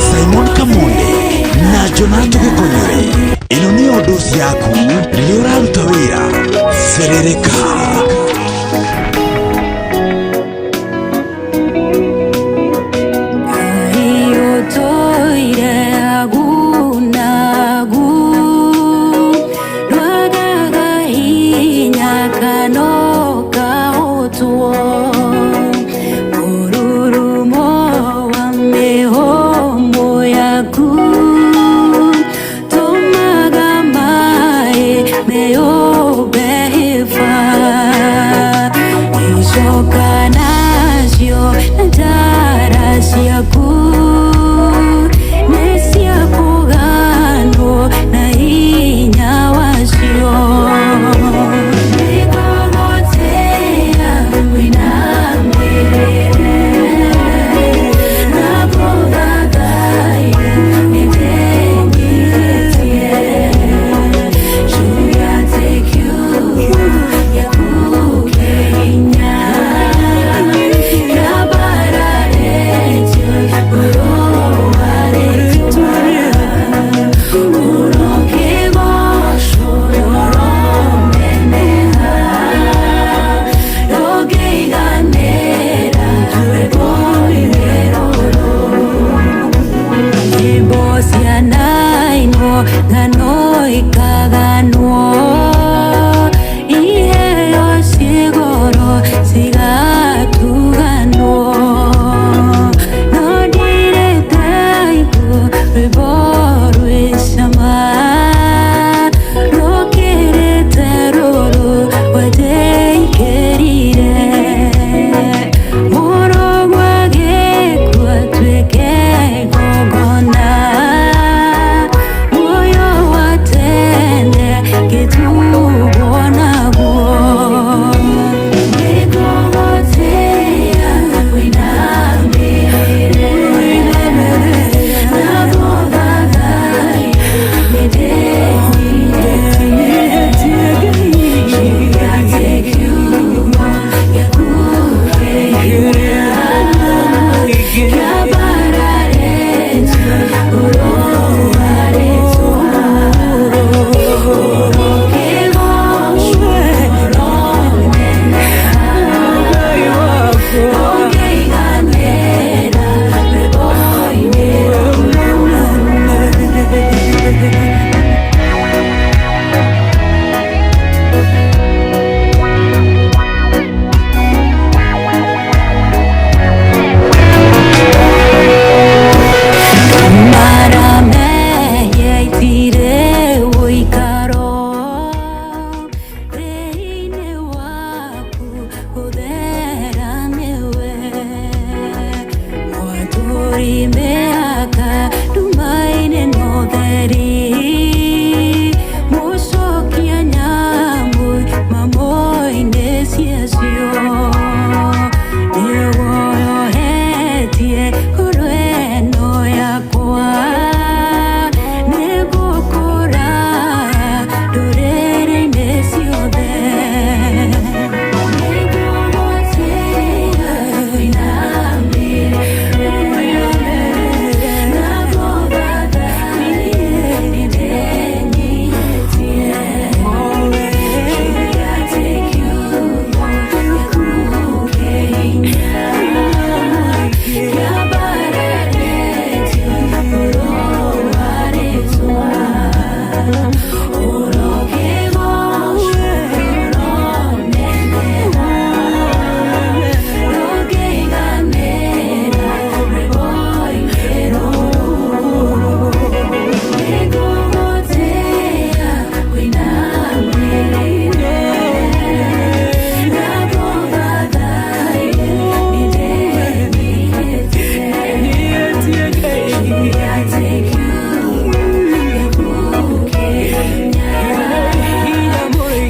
Simon Kamonde na Jonato Gĩkũnyũre. Ĩno nĩyo ndosi yaku rĩrĩa ũraruta wĩra. Serereka. Ngoro ĩno yakwa nĩngũkũra ndũrĩrĩ-inĩ ciothe. Nĩngũgũtĩĩa wĩinamĩrĩre na ngũthathaiye nĩndĩnyihĩtie. Kĩrĩa kiugo gĩaku kĩ hinya kĩambararĩtio igũrũ wa rĩĩtwa. Ũrokĩgoocwo, ũroneneha, rũngĩiganĩra rwĩmbo-inĩ rũrũ. Nĩngũgũtĩĩa wĩinamĩrĩre na ngũthathaiye nĩndĩnyihĩtie. Kĩrĩa kiugo gĩaku kĩ hinya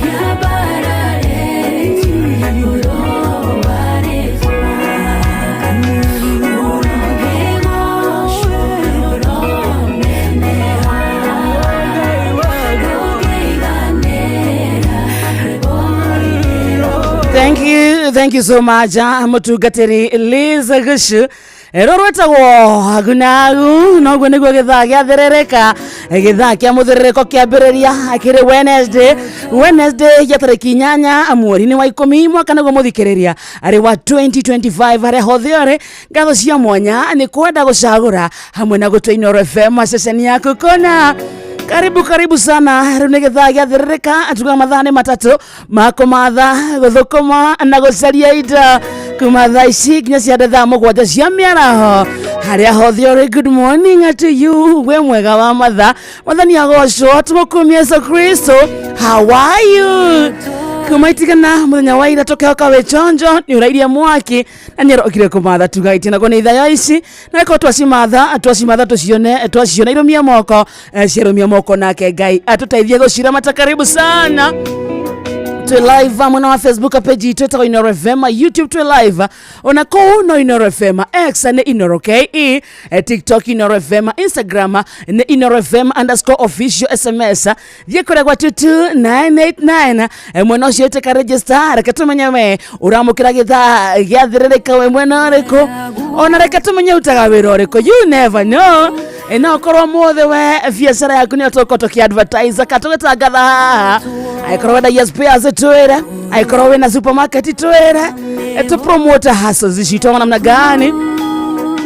kĩambararĩtio igũrũ wa rĩĩtwa. Ũrokĩgoocwo, ũroneneha, rũngĩiganĩra rwĩmbo-inĩ rũrũ. Thank you so much, mutungatiri Liz Gushu. Rũrũ rwĩtagwo hagunagu noguo nĩguo gĩthaa gĩatherereka, gĩthaa kĩa mũtherereko kĩambĩrĩria kĩrĩ Wednesday, Wednesday ya tarĩki 8 mweri-inĩ wa 10 mwaka nĩguo mũthikĩrĩria arĩ wa 2025. Harĩa hothe ũrĩ, ngatho cia mwanya nĩ kwenda gũcagũra hamwe na gũtua Inooro FM ceceni yaku kona. Karibu, karibu sana. Rĩu nĩ gĩthaa gĩatherereka, tuga mathaa nĩ 3 ma kũmatha, gũthũkũma na gũcaria indo kuma thaa ici nginya cia thaa 7 cia mĩaraho. Harĩa hothe ũrĩ, good morning to you. Wĩ mwega wa matha, Mwathani agocwo, tũmũkumie Yesu Kristo. How are you? Kuma itigana mũthenya wa ira tũkĩhoka wĩ chonjo, nĩ ũrairie mwaki na nĩ arokire kũmatha. Tuga itinagwo nĩ ithayo ici na ĩkorwo twacimatha, twacimatha tũcione, twaciona irũmie moko, ciarũmia moko, nake Ngai atũteithie gũciramata. Karibu sana. Twĩ live mwena wa Facebook page itũ ĩtagwo Inooro FM, YouTube twĩ live ona kũu no Inooro FM, X nĩ Inooro KE, TikTok Inooro FM, Instagram nĩ Inooro FM underscore official. SMS thiĩ kũrĩa gwa 22989, mwena ũcio ĩtĩka register. Reke tũmenye we ũramũkĩra gĩthaa gĩathĩrĩrĩka we mwena ũrĩkũ, ona reke tũmenye utaga wĩra ũrĩkũ. You never know, no korwo mũthĩ we biacara yaku nĩyo tũkorwo tũkĩ-advertise ka tũgĩtangatha haha. Angĩkorwo wendagia spares twĩre, angĩkorwo wĩna supermarket twĩre, tũ promote hustles citũ namna gani.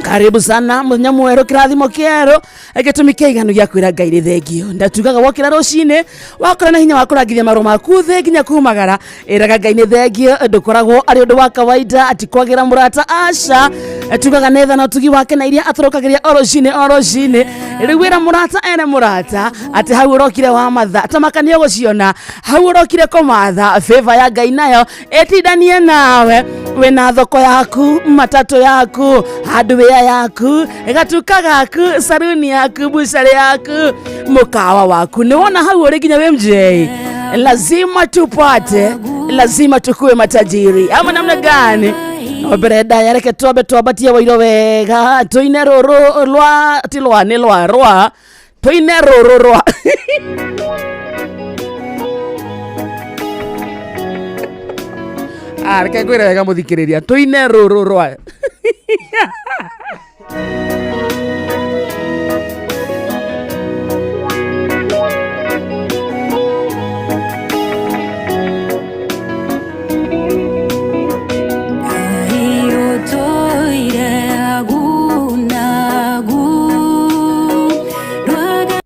Karibu sana, muthenya mwerũ, kĩrathimo kĩerũ, gĩtũmi kĩiganu gĩa kwĩra Ngai nĩ thengio. Ndatugaga wokĩra rũcinĩ wakora na hinya wa kũrangithia marũ maku thĩ nginya kumagara, ĩraga Ngai nĩ thengio. Ndũkoragwo arĩ ũndũ wa kawaida ati kwagĩra mũrata, aca. Tugaga nĩ tha na ũtugi wake na iria atũrokagĩria o rũcinĩ o rũcinĩ. Rĩu wĩra mũrata ene mũrata atĩ hau ũrokire wa matha tamakania ũgũciona, hau ũrokire kũmatha favor ya Ngai nayo ĩtindanie nawe. Wĩna thoko yaku, matatũ yaku, hardware yaku, gatuka gaku, saruni yaku, bucari yaku, mũkawa waku, nĩ wona hau ũrĩ nginya wĩ mjei. Lazima tupate, lazima tukue matajiri ama namna gani? Mbere ndaya, reke twambe twambatie wairo wega, tũine rũrũ rwa ti rwa nĩ rwa rwa tũine rũrũ rwa. Ah, reke ngwĩre wega mũthikĩrĩria, tũine rũrũ rwa. Ngai ũtũire agunagu ndwaga.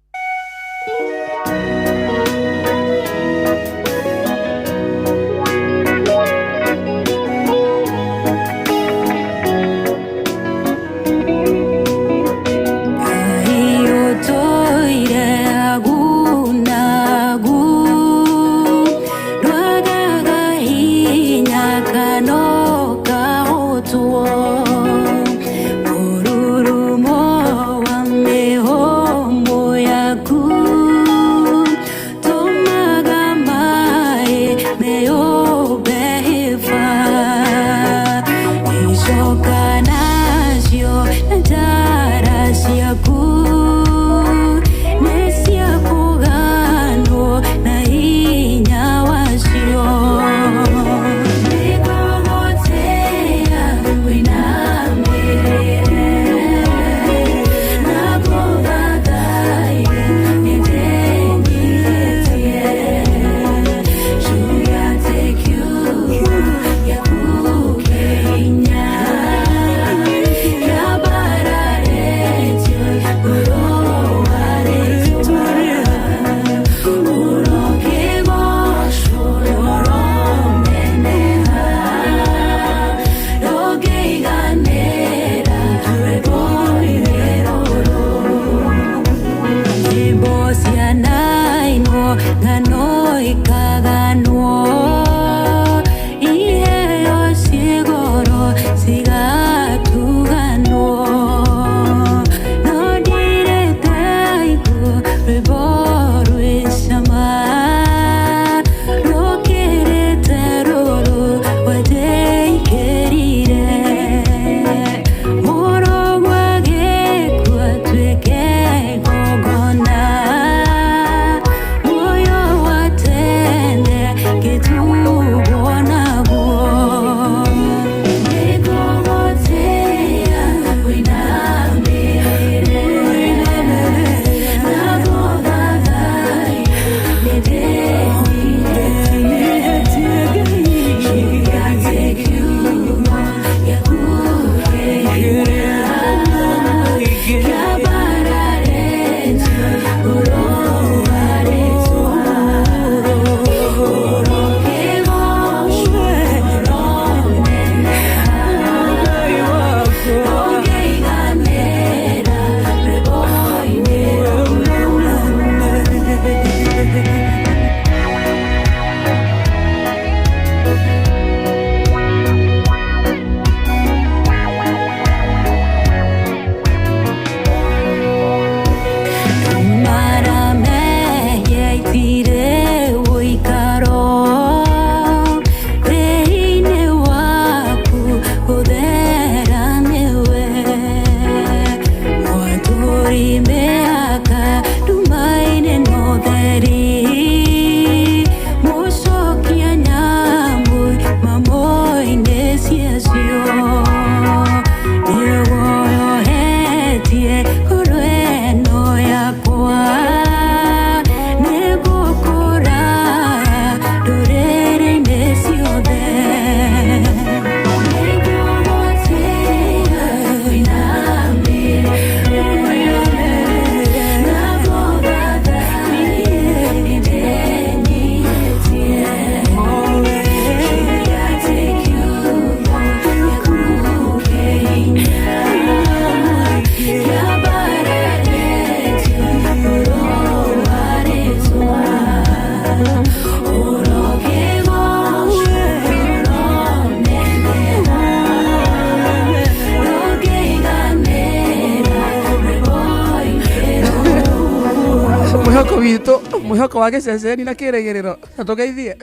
Witũ mwĩhoko wa gĩceceni na kĩrĩgĩrĩro na tũgeithie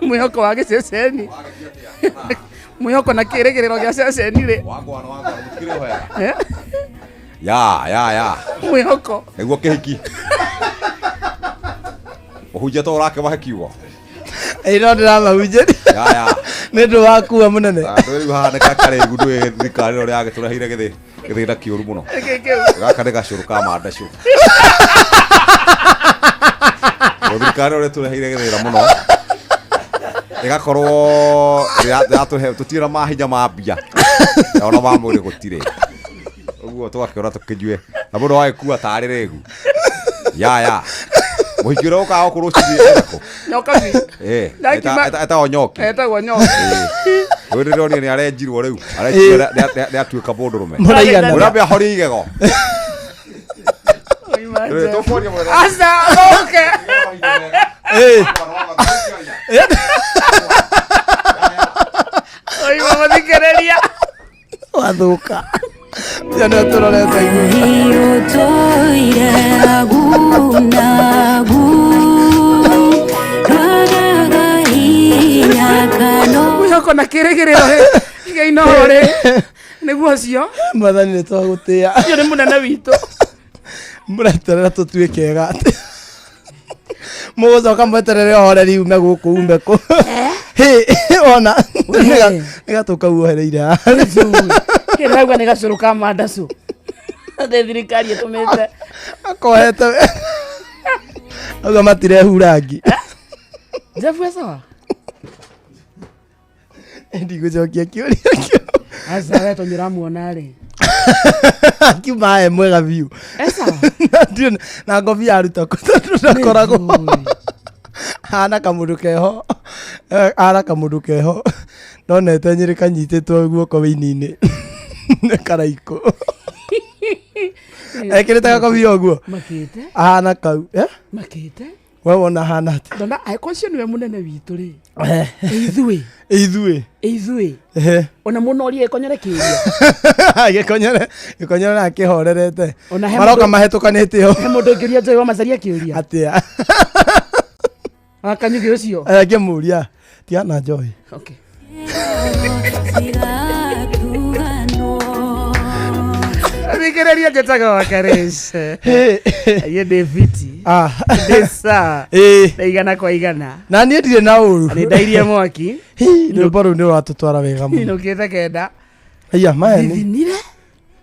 mwĩhoko wa gĩceceni mwĩhoko na kĩrĩgĩrĩro gĩa ceceni rĩ. Eh? Ya ya ya. Mwĩhoko. Nĩguo kĩhiki ũhunjia to ũrakĩmahe kiugo. Ĩ no ndĩramahunjĩria. Ya ya. Nĩ ũndũ wa kuua mũnene. Andũ rĩu haha nĩ kakarĩgu ndũĩ thirikari ĩno yagĩtũreheire gĩthĩna kĩũru mũno. Gĩkĩ kĩu. Gaka nĩ gacũrũ ka mandacũ. Thirikari ĩno ĩtũreheire gĩthĩna mũno, ĩgakorwo ĩratũhe tũtirĩ na mahinya ma mbia ona ma mwĩrĩ gũtirĩ ũguo, tũgakĩona tũkĩnyue na mũndũ agĩkua tarĩ rĩgu. Ya ya, mũhiki ũrĩa ũkaga gũkũ rũcinĩ etako? Nyokabi. Eh, Ndakima- etagwo Nyoki. Etagwo Nyoki. Ũyũ ndĩronire nĩ arenjirwo rĩu, arenjirwo nĩ atuĩka mũndũrũme. Mũraigana. Ũrĩa ahoria igego. Tũkwonia mũthenya. Aca oke. Ĩ. Oima mũthikĩrĩria. Wathũka tia nĩ tũrorete igũrũ. Ũtũire agunagu rwagaga hinya kano. Mwĩhoko na kĩrĩgĩrĩro gĩinoho rĩ nĩguo ũcio. Mwathani nĩ twagũtĩa. Ũcio nĩ mũnene witũ. Mũreterera tũtuĩke ega atĩ mũgũcoka mweterere ũhoreri ume gũkũ ume kũ. Hĩ, ona nĩ gatũka wohereire haha. Kĩrauga nĩ gacũrũ ka mandacu atĩ thirikari ĩtũmĩte. Akohete auga matirehura ngi. Jeff e sawa? Ndigũcokia kĩũria kĩu. Aca we tondũ ũramuona rĩ. Akiuma e mwega biũ. E sawa. Na na ngobia aruta kũ tondũ ndakoragwo hana kamũndũ keho. Eh, hana kamũndũ keho nonete nyĩrĩ kanyitĩtwo guoko wĩini-inĩ nĩ karaikũ ekĩrĩte gakobia ũguo. Makĩte. Ahana kau, eh? Makĩte. We wona hana atĩa? Ndona angĩkorwo ũcio nĩwe mũnene witũ rĩ, ithuĩ Ithuĩ ithuĩ ona mũnorie gĩkonyore kĩũria. Gĩkonyore gĩkonyore na kĩhorerete. Ona he maroka mũndũ- mahĩtũkanĩte ho. He mũndũ ũngĩũria Joy wa Macharia kĩũria? Atĩa? Wakanyugĩ ũcio. Akĩmũria tigana Joy. Okay. Cigatuganwo. Thikĩrĩria, njĩtagwo Wakarĩce. Niĩ ndĩ fiti. Ah. Ndĩ sawa. Ĩĩ. Ndĩ igana kwa igana. Na niĩ ndirĩ na ũru. Nĩ ndairie mwaki. Hi, rwĩmbo rũu nĩ rwatũtwara wega mũno. Inũkĩte kenda. Aya maya nĩ Thithinire.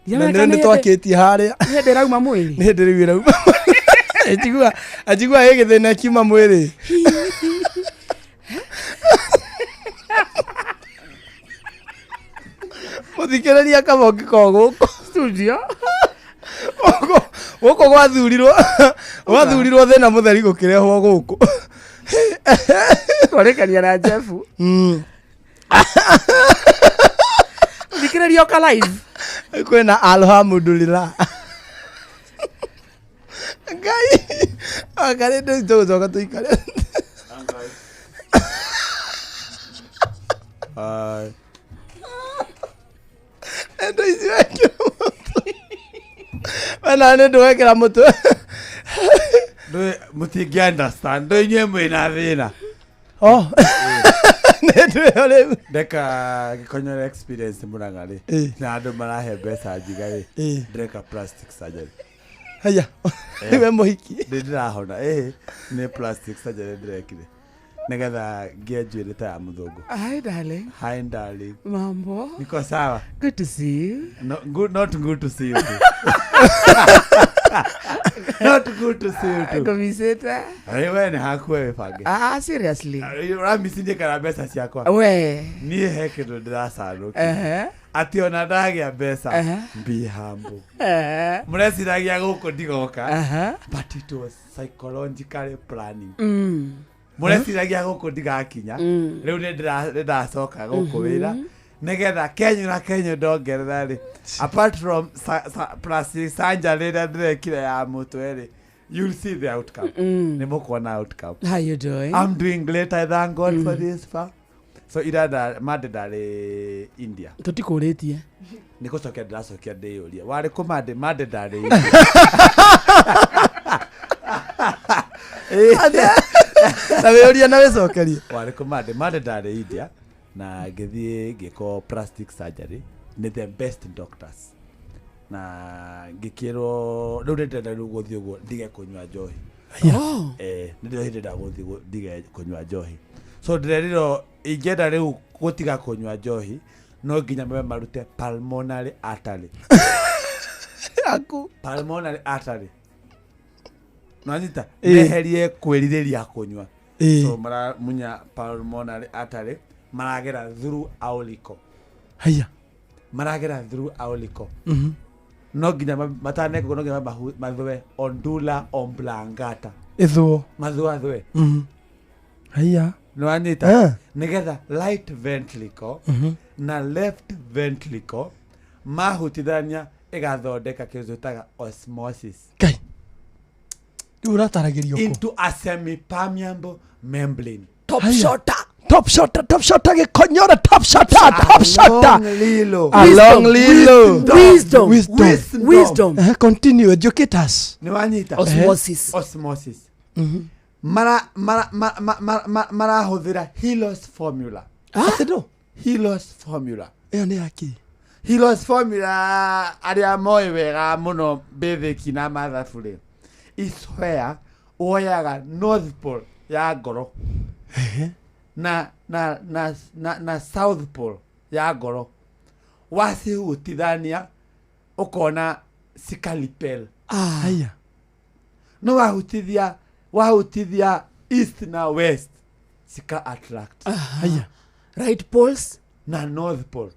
Na nĩ twakĩtie harĩa. Nĩ hĩndĩ ĩrauma mwĩrĩ. Nĩ hĩndĩ rĩu ĩrauma. Njigua njigua ĩ gĩthĩna kiuma mwĩrĩ. Mũthikĩrĩria kama ũngĩkorwo gũkũ studio. Gũkũ gũkũ gwathurirwo gwathurirwo thĩna mũtheri gũkĩrehwo gũkũ. Twarĩkania na Jeff. Thikĩrĩria ũka live. Kwĩna alhamdulillah Ngai akarĩ tũgũcoka tũikare. Hi. Endo ici wekĩra mũtwe wena nĩ ũndũ wekĩra mũtwe. Ndũĩ mũtingĩ understand ndũĩ inyuĩ mwĩna thĩna. Oh. Nĩ ndũ ĩyo rĩu. Ndeka gĩkonyore experience mũrang'a rĩ Ĩ. na andũ marahe mbeca njiga rĩ. Ĩ. Ndĩreka plastic surgery. Haya, nĩwe mũhiki. Ndĩ ndĩrahona ĩ nĩ plastic surgery ndĩrekire nĩgetha ngĩe njuĩrĩ ta ya mũthũngũ. Hi darling. Hi darling. Mambo. Niko sawa. Good to see you. No, good, not good to see you too. Not good to see you too. Ngũmicĩte. Ĩ, we nĩ hakuwe wĩbange. Ah, seriously. Ũramicindie kana mbeca ciakwa? We. Niĩ he kĩndũ ndĩracanũkia Ehe. atĩ ona ndagĩa mbeca Ehe. be humble. Ehe. Mũreciragia gũkũ ndigoka Aha. but it was psychologically planning. Mũreciragia gũkũ ndigakinya rĩu nĩ nĩ ndacoka gũkũ wĩra nĩgetha kenyu na kenyu ndongerera rĩ apart from plastic surgery ĩrĩa ndĩrekire ya mũtwe rĩ, you'll see the outcome, nĩ mũkuona outcome. How you doing? I'm doing great. I thank God for this far. So ira nda mande ndarĩ India. Tũtikũrĩtie. Nĩ gũcokia ndĩracokia ndĩyũria warĩ kũ mande mande ndarĩ India. Na wĩũria na wĩcokerie. Warĩ kũ Monday? Monday ndarĩ India na ngĩthiĩ ngĩkwo plastic surgery nĩ the best doctors, na ngĩkĩrwo rĩu nĩndĩrenda rĩu gũthiĩ ũguo ndige kũnyua njohi. Oh. Eh, nĩ ndĩrenda gũthiĩ ndige kũnyua njohi, so ndĩrerirwo ingĩenda rĩu gũtiga kũnyua njohi no nginya mabe marute pulmonary artery. Aku. Pulmonary artery, nanyita, Ĩĩ. meherie kwĩrirĩria kũnyua. Ĩĩ. So maramunya pulmonary artery, maragera through auricle. Haya. Maragera through auricle. No nginya matanekwo, no nginya mathwe ondula oblongata. Ĩthũo. Mathuathwe. Haya. Nĩwanyita? Eh. Nĩgetha right ventricle na left ventricle mahutithania ĩgathondeka kĩndũ twĩtaga osmosis. Ngai. Rĩu ũrataragĩrio kũ? Into a semi-permeable membrane. Top Haya. shotter. Top shotter, top shotter gĩkonyora, top shotter, top shotter. Long lilo. Along lilo. Wisdom. Wisdom. Wisdom. Eh, continue, educate us. Nĩwanyita? Osmosis. Osmosis. Mara mara ma- ma- ma- ma- marahũthĩra Helos formula. Atĩ ndũ? Helos formula. Ĩyo nĩ yakĩ? Helos formula, arĩa moĩ wega mũno basic na mathabu rĩ, is where woyaga north pole ya ngoro na south pole ya ngoro, wacihutithania ũkona cikaripel. Haya. No wahutithia east na west, cika attract. Haya. Right poles. Na north pole.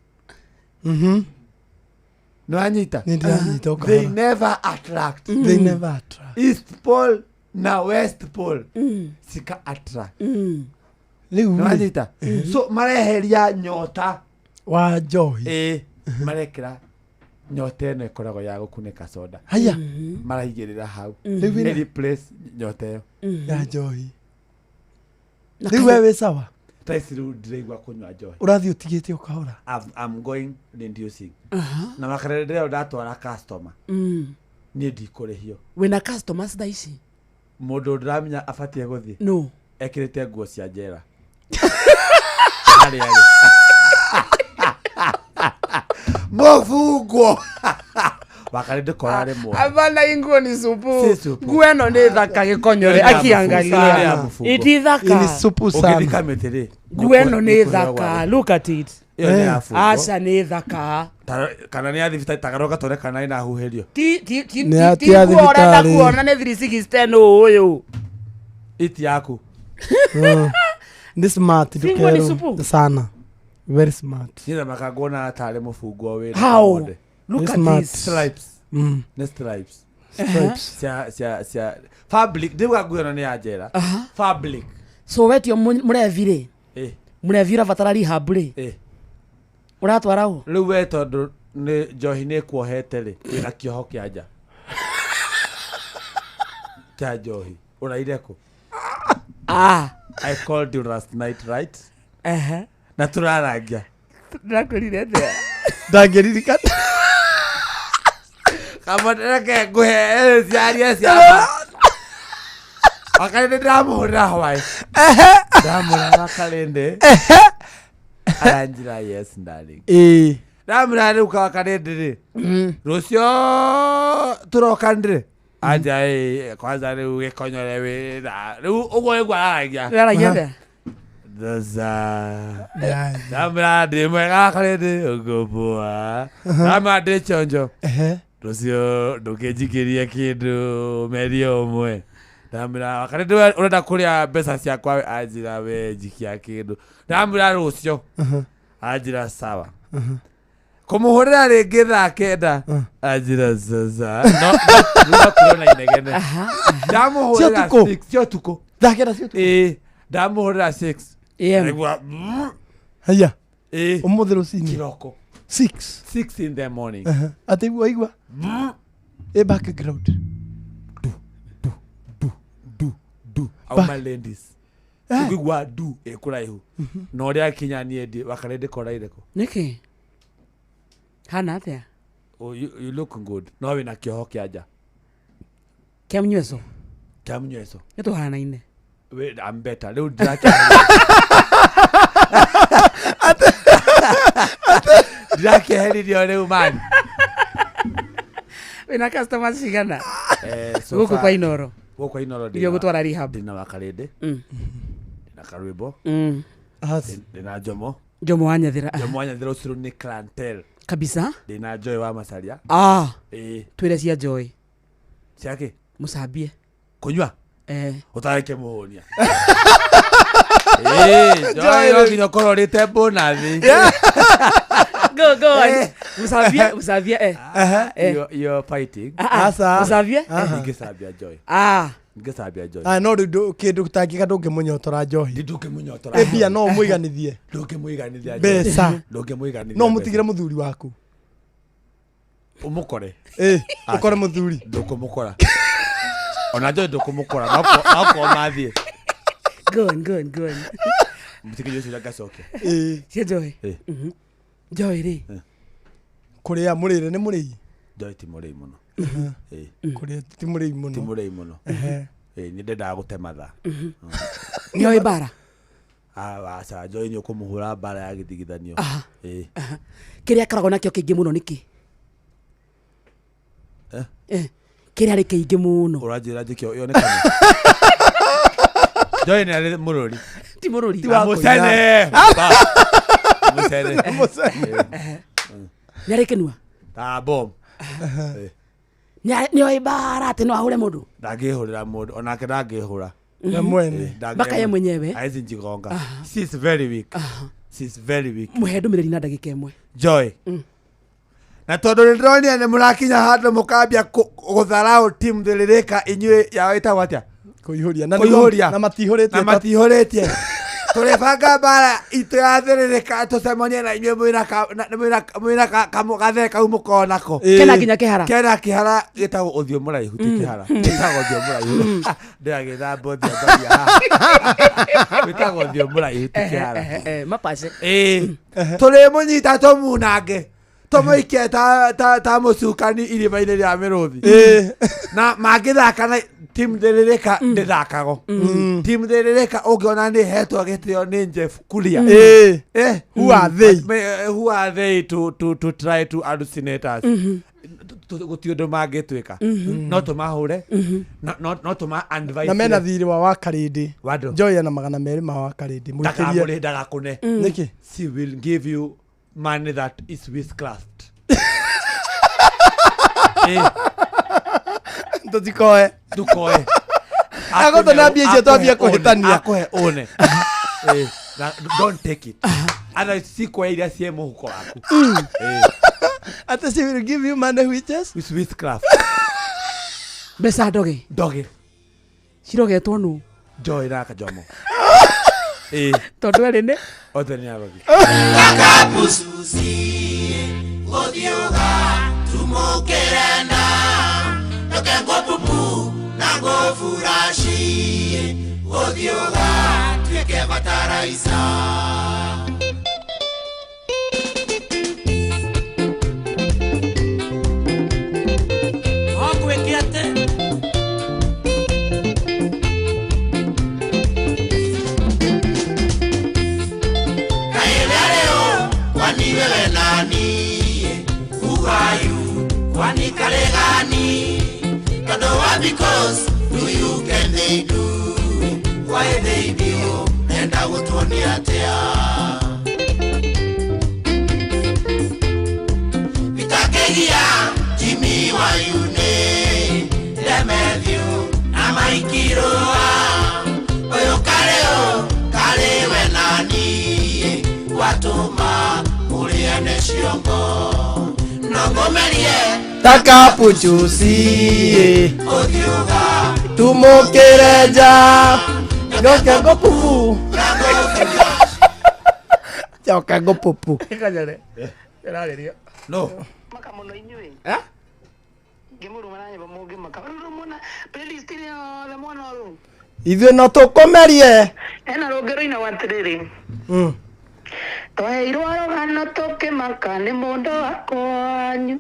Nĩwanyita? Nĩ ndĩranyita o They kahora. never attract. They never attract. East pole na west pole cika attract. Rĩu rĩ, Nĩwanyita? So mareheria nyota wa njohi. Ĩ, marekĩra nyota ĩno ĩkoragwo ya gũkunĩka soda. Haya. Maraigĩrĩra hau. Rĩu wĩna- Replace nyota ĩyo. Ya njohi. Na Rĩu we wĩ sawa. Thaa ici rĩu ndĩraigua kũnyua njohi. Ũrathiĩ ũtigĩte o kahora. I'm going reducing na makarere ndĩrĩa ndatwara customer, niĩ ndikũrĩhio. Wĩna customers thaa ici? Mũndũ ndĩramenya abatiĩ gũthiĩ No. ekĩrĩte nguo cia njera harĩa arĩ mũbungwo wakarĩ ndĩkora rĩmwe. Abana, inguo ni supu. Si supu. Nguo ĩno nĩ thaka gĩkonyore. Nĩ ya Akiangalia. mũbungwo. Nĩ ya mũbungwo. Iti Ini thaka. supu Ũngĩthika sana. mĩtĩ rĩ, Nguo ĩno nĩ thaka, look at it. Ĩyo nĩ ya bungwo. Aca, nĩ thaka. Kana nĩ ya thibitarĩ, tagaroka tone kana ĩna huhĩrio. Ti ti ti Nĩ ya- ti ti ya nguo ũrenda thibitarĩ. kuona nĩ 360 nũ ũyũ. Iti yaku. Nĩ smart. Si nguo ni ndũkerwo. supu? Sana. Very smart. Niĩ thamaka nguona tarĩ mũbungwo wĩna How? kamonde. Look Nĩ at smart. this. Stripes. Nĩ stripes. Stripes. Cia fabric, ndiuga nguo ĩno nĩ ya njera fabric. So wetio mũrevi rĩ, Eh, mũrevi ũrabatara rehab rĩ, eh. ũratwara ũ? Rĩu we tondũ nĩ njohi nĩ kuohete rĩ, wĩna kĩoho kĩa nja kĩa njohi, ũraire kũ? Ah. I called you last night, right? Ehe. Na tũrarangia. Ndĩrakwĩrire atĩa? Ndangĩririkana. Kamũndĩ, reke ngũhe ciarie ciama. Wakarĩndĩ ndĩramũhũrĩra hwaĩ, ndamũra wakarĩndĩ, aranjĩra, "Yes, darling." Ĩĩ. Ndamũra, "Rĩu kawakarĩndĩ rĩ, rũcio tũroka ndĩ?" Anja, "Ĩ, kwanza rĩu gĩkonyore wĩra rĩu ũguo nĩguo araragia." Ndĩraragia atĩa? Sasa Yeah. ndamũra, "Ndĩ mwega wakarĩndĩ, ũguo poa." Ndamũra, "Ndĩ chonjo." Ehe. "Rũcio ndũkĩnjikĩrie kĩndũ meria ũmwe." Ndamwĩra, "Wakarĩndĩ we ũrenda kũrĩa mbeca ciakwa we." Anjĩra, "We njikia kĩndũ." Ndamwĩra, "Rũcio." Anjĩra, "Sawa." Kũmũhũrĩra rĩngĩ thaa 9, anjĩra, "Sasa." No kũrĩ na inegene. Ndamũhũrĩra Cia ũtukũ? 6 cia ũtukũ. Thaa 9 cia ũtukũ. Ĩĩ, ndamũhũrĩra 6. AM. Ndaigua, Haya. Ĩĩ. Ũmũthĩ rũcinĩ. Kĩroko. 6. 6 in the morning. Ehe. Atĩ waigua. Ĩ background. Du du auma ladies, ũngĩigua du ĩ kũraihu na ũrĩa akinya niĩ ndĩ wakarĩ ndĩkoraire kũ. Nĩkĩ hana atĩa? Oh, you look good, no wĩna kĩoho kĩa nja. Kĩa mnyweso. Kĩa mũnyweco. Nĩ tũhanaine. Wait, I'm better. Rĩu ndirakĩeheririo rĩu man. Wĩna customers cigana? So Gũkũ far- kwa Inoro. Gũkũ Inoro Iria ũgũtwara rehab. Ndĩna wakarĩndĩ. Ndĩna karwĩmbo. Ndĩna Njomo. Njomo wa Nyathira. Njomo wa Nyathira ũcio nĩ clientele. Kabisa. Ndĩna Joy wa Macharia. Ah. Ĩĩ. Twĩre cia Joy. Ciake? Mũcambie. Kũnyua? Eh. Ũtareke mũhũnia. Ĩĩ, Joy no nginya ũkorwo ũrĩte mbũnathi. Go go on. Mũcambie, mũcambie eh. Eh. You're fighting. Ah, ah. Aca. Mũcambie? Ingĩcambia Joy. Ah. Ingĩcambia Joy. Aya, no rĩu kĩndũ tangĩka ndũngĩmũnyotora njohi. Ndũngĩmũnyotora. Ĩ mbia no ũmũiganithie. Ndũngĩmũiganithia Joy. Mbeca. Ndũngĩmũiganithia. No mũtigĩre mũthuri waku. Ũmũkore. Ĩ, ũkore mũthuri. Ndũkũmũkora. Ona Joy ndũkũmũkora. No ko mathiĩ. Go on, go on, go on. Mũtigĩre ũcio ngacokia. Ĩ. Cia Joy. Ĩ. Joy rĩ. Kũrĩa mũrĩre nĩ mũrĩi. Joy ti mũrĩi mũno. Ĩ. Kũrĩa ti mũrĩi mũno. Ti mũrĩi mũno. Ehe. Ĩ, nĩ ndendaga gũte mathaa. Nĩ oĩ mbara. Ah, aca Joy nĩ ũkũmũhũra mbara ya gĩthigithanio. Ĩ. Kĩrĩa akoragwo nakĩo kĩingĩ mũno nĩkĩ? Eh? Eh. Kĩrĩa arĩ kĩingĩ mũno. Ũranjĩra njĩke yonekane. Joy nĩ arĩ mũrũri. Ti mũrũri. Ti wa Mũcene. Mũcene. Mũcene. Nĩ arĩ kĩnua. Ta bomb. Nĩ oĩ mbara atĩ no ahũre mũndũ. Ndangĩhũrĩra mũndũ onake ndangĩhũra. We mwene. Mpaka ye mwenyewe. Hawezi jigonga. She's very weak. She's very weak. Mũhe ndũmĩrĩri na ndagĩka ĩmwe. Joy. Na tondũ nĩ ndĩronire nĩ mũrakinya handũ mũkambia gũtharau team thĩrĩrĩka inyuĩ yao ĩtagwo atĩa? Kũihũria. Na Kũihũria. Na matihũrĩtie. Na matihũrĩtie. Tũrĩbanga mbara itũ ya thĩrĩrĩka tũcemanie na inyuĩ mwĩna gathere kau mũkoragwo nako. Ĩ. Kena nginya kĩhara. Kena kĩhara gĩtagwo ũthiũ mũraihu ti kĩhara. Gĩtagwo ũthiũ mũraihu. Ndĩragĩthamba ũthiũ mbaria haha. Gĩtagwo ũthiũ mũraihu ti kĩhara. Eh, eh, mapace. Ĩĩ. Tũrĩmũnyita tũmunange. Tũmũikie ta mũcukani irima-inĩ rĩa mĩrũthi. Ĩ. Na mangĩthaka na team thĩrĩrĩka ndĩthakago. Team thĩrĩrĩka ũngĩona nĩ hetwo gĩtĩo nĩ Jeff Kuria. Ĩ. Eh. Who are they? Who are they to try to hallucinate us? Gũtirĩ ũndũ mangĩtwĩka. No tũmahũre. No tũma advise. Na mena thirĩ wa wakarĩndĩ. Wandũ. Joy ena 200 ma wakarĩndĩ. Mũitĩrie. Ndakamũrĩhe ndagakũne. Nĩkĩ? She will give you money that is witchcraft. Eh, Tũtikoe. ndũkoe. Agũtũ mbia icio twambia kũhĩtania. Akũhe one. Eh, na don't take it. Otherwise sikoya iria ciĩ mũhuko waku. Eh, Atĩ she will give you money which is? is witchcraft. Mbeca ndoge. Ndoge. Cirogetwo nũ? Joy na Kajomo. Eh, Tondũ erĩ nĩ othe nĩ arogi. Takapuchusi. Tumũkĩre nja. Njoke ngũpupu. Njoke ngũpupu. Kanyare. Ĩrarĩrio. No. Maka mũno inyuĩ. Eh? Ngĩmũruma na nyĩmbo mũngĩmaka. Rĩu rũmona playlist ĩrĩa yothe mwana ũyũ. Ithuĩ no tũkũmerie. Hena rũngĩ rũinagwo atĩrĩrĩ. Twaheirwo rũgano tũkĩmaka nĩ mũndũ wa kwanyu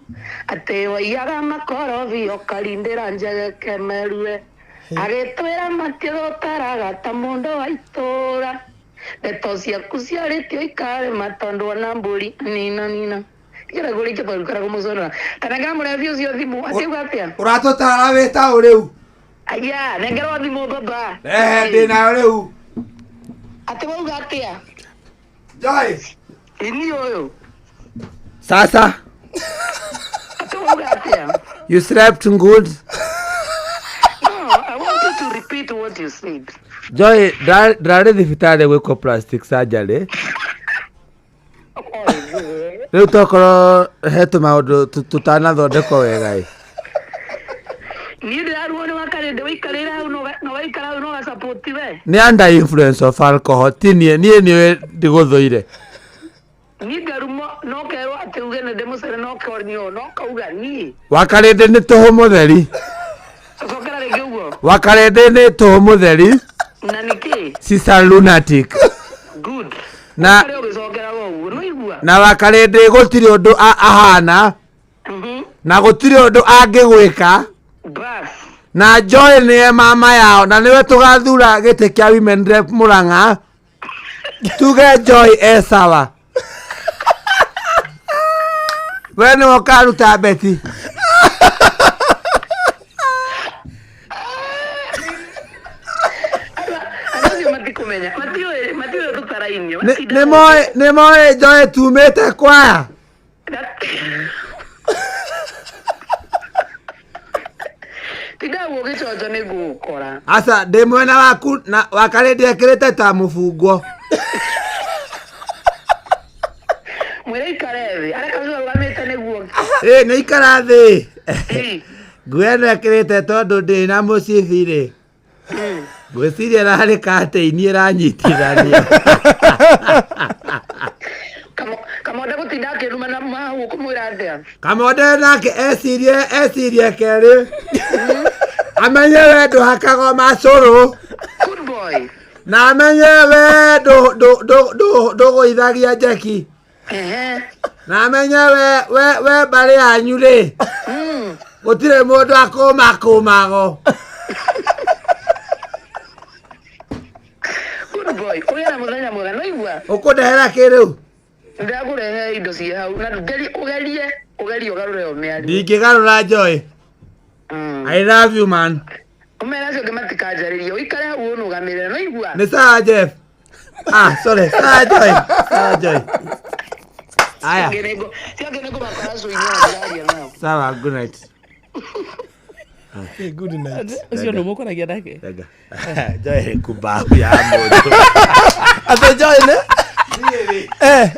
atĩ waiyaga makorobia ũkarindĩra njegeke merue. Agĩtwĩra matithũtaraga ta mũndũ wa itũũra. Ndeto ciaku ciarĩtio ikarĩma tondũ ona mbũri nina nina. Ndigera ngũrĩkia tondũ ngoragwo kũmũconora. Kana ngamũrehe ũcio thimũ atiuga atĩa? Ũratũtara wĩ taũ rĩu. Aya, nengerwo thimũ baba. Rehe ndĩ nayo rĩu. Atĩ wauga atĩa? Joy. Ini ũyũ. Sasa, Atĩ wauga atĩa? you slept good. No, I want you to repeat what you said. Joy, ndarĩ thibitarĩ gwĩkwo plastic surgery. Rĩu tokorwo he tũmaũndũ tũtanathondekwo wega ĩ. Niĩ ndĩraruo nĩ wakarĩndĩ wĩikarĩre hau na waikara hau no gacapoti we. Nĩ under influence of alcohol, ti niĩ, niĩ nĩwe ndigũthũire. Niĩ ngarumo no kerwo atĩ uge nĩ ndĩmũcere no konio no kauga niĩ. Wakarĩndĩ nĩ tũhũ mũtheri. Cokera rĩngĩ ũguo. Wakarĩndĩ nĩ tũhũ mũtheri. Na nĩkĩ? She's a lunatic. Good. Na Ũkarĩa ũgĩcokera ũguo no igua. na wakarĩndĩ gũtirĩ ũndũ ahana na gũtirĩ ũndũ angĩgwĩka. Bas. Na Joy nĩye mama yao na nĩwe tũgathura gĩtĩ kĩa women rep Murang'a. Tuge Joy e sawa. We nĩwe ũkaruta beti. Andũ acio matikũmenya. Matiũĩ matiũĩ tũtarainie. Nĩ moĩ Joy tumĩte kwaya. Tindaguo gĩconjo nĩ ngũgũkora. Aca ndĩ mwena waku na wakarĩndĩ ekĩrĩte ta mũbungwo. Mwĩre ikare thĩ. Areka ũcio arũgamĩte nĩguo. Ĩ nĩ ikara thĩ. Nguo ĩno ĩkĩrĩte tondũ ndĩ na mũcibi rĩ. Ngwĩciria ĩrarĩ katĩini ĩranyitithanio. Kamonde gũtinda akĩruma na mahu ũkũmwĩra atĩa? Kamonde nake ecirie ecirie kerĩ. Amenye we ndũhakagwo macũrũ. Good boy. Na amenye we ndũgũithagia njeki. Na amenye we mbarĩ yanyu rĩ. Gũtirĩ mũndũ akũmakũmago. Good boy. Ũgĩe na mũthenya mwega no igua. Ũkũndehera kĩ rĩu? Ndakũrehe indo ciĩ hau na ũgerie ũgerie ũgerie ũgarũre o mĩario. Ndingĩgarũra Joy. I love you man. Ũmere acio angĩ matikanjarĩrie ũikare hau ũnũgamĩrĩre no igua. Nĩ sawa Jeff. Ah, sorry. Sawa Joy. Sawa Joy. Aya. Cio angĩ nĩ ngũmakora cũinĩ na ndĩraria nao. Sawa, good night. Hey, good night. Ũcio nĩ mũkoragia nake. Joy kumbahu ya mũndũ. Atĩ Joy nĩ? Eh.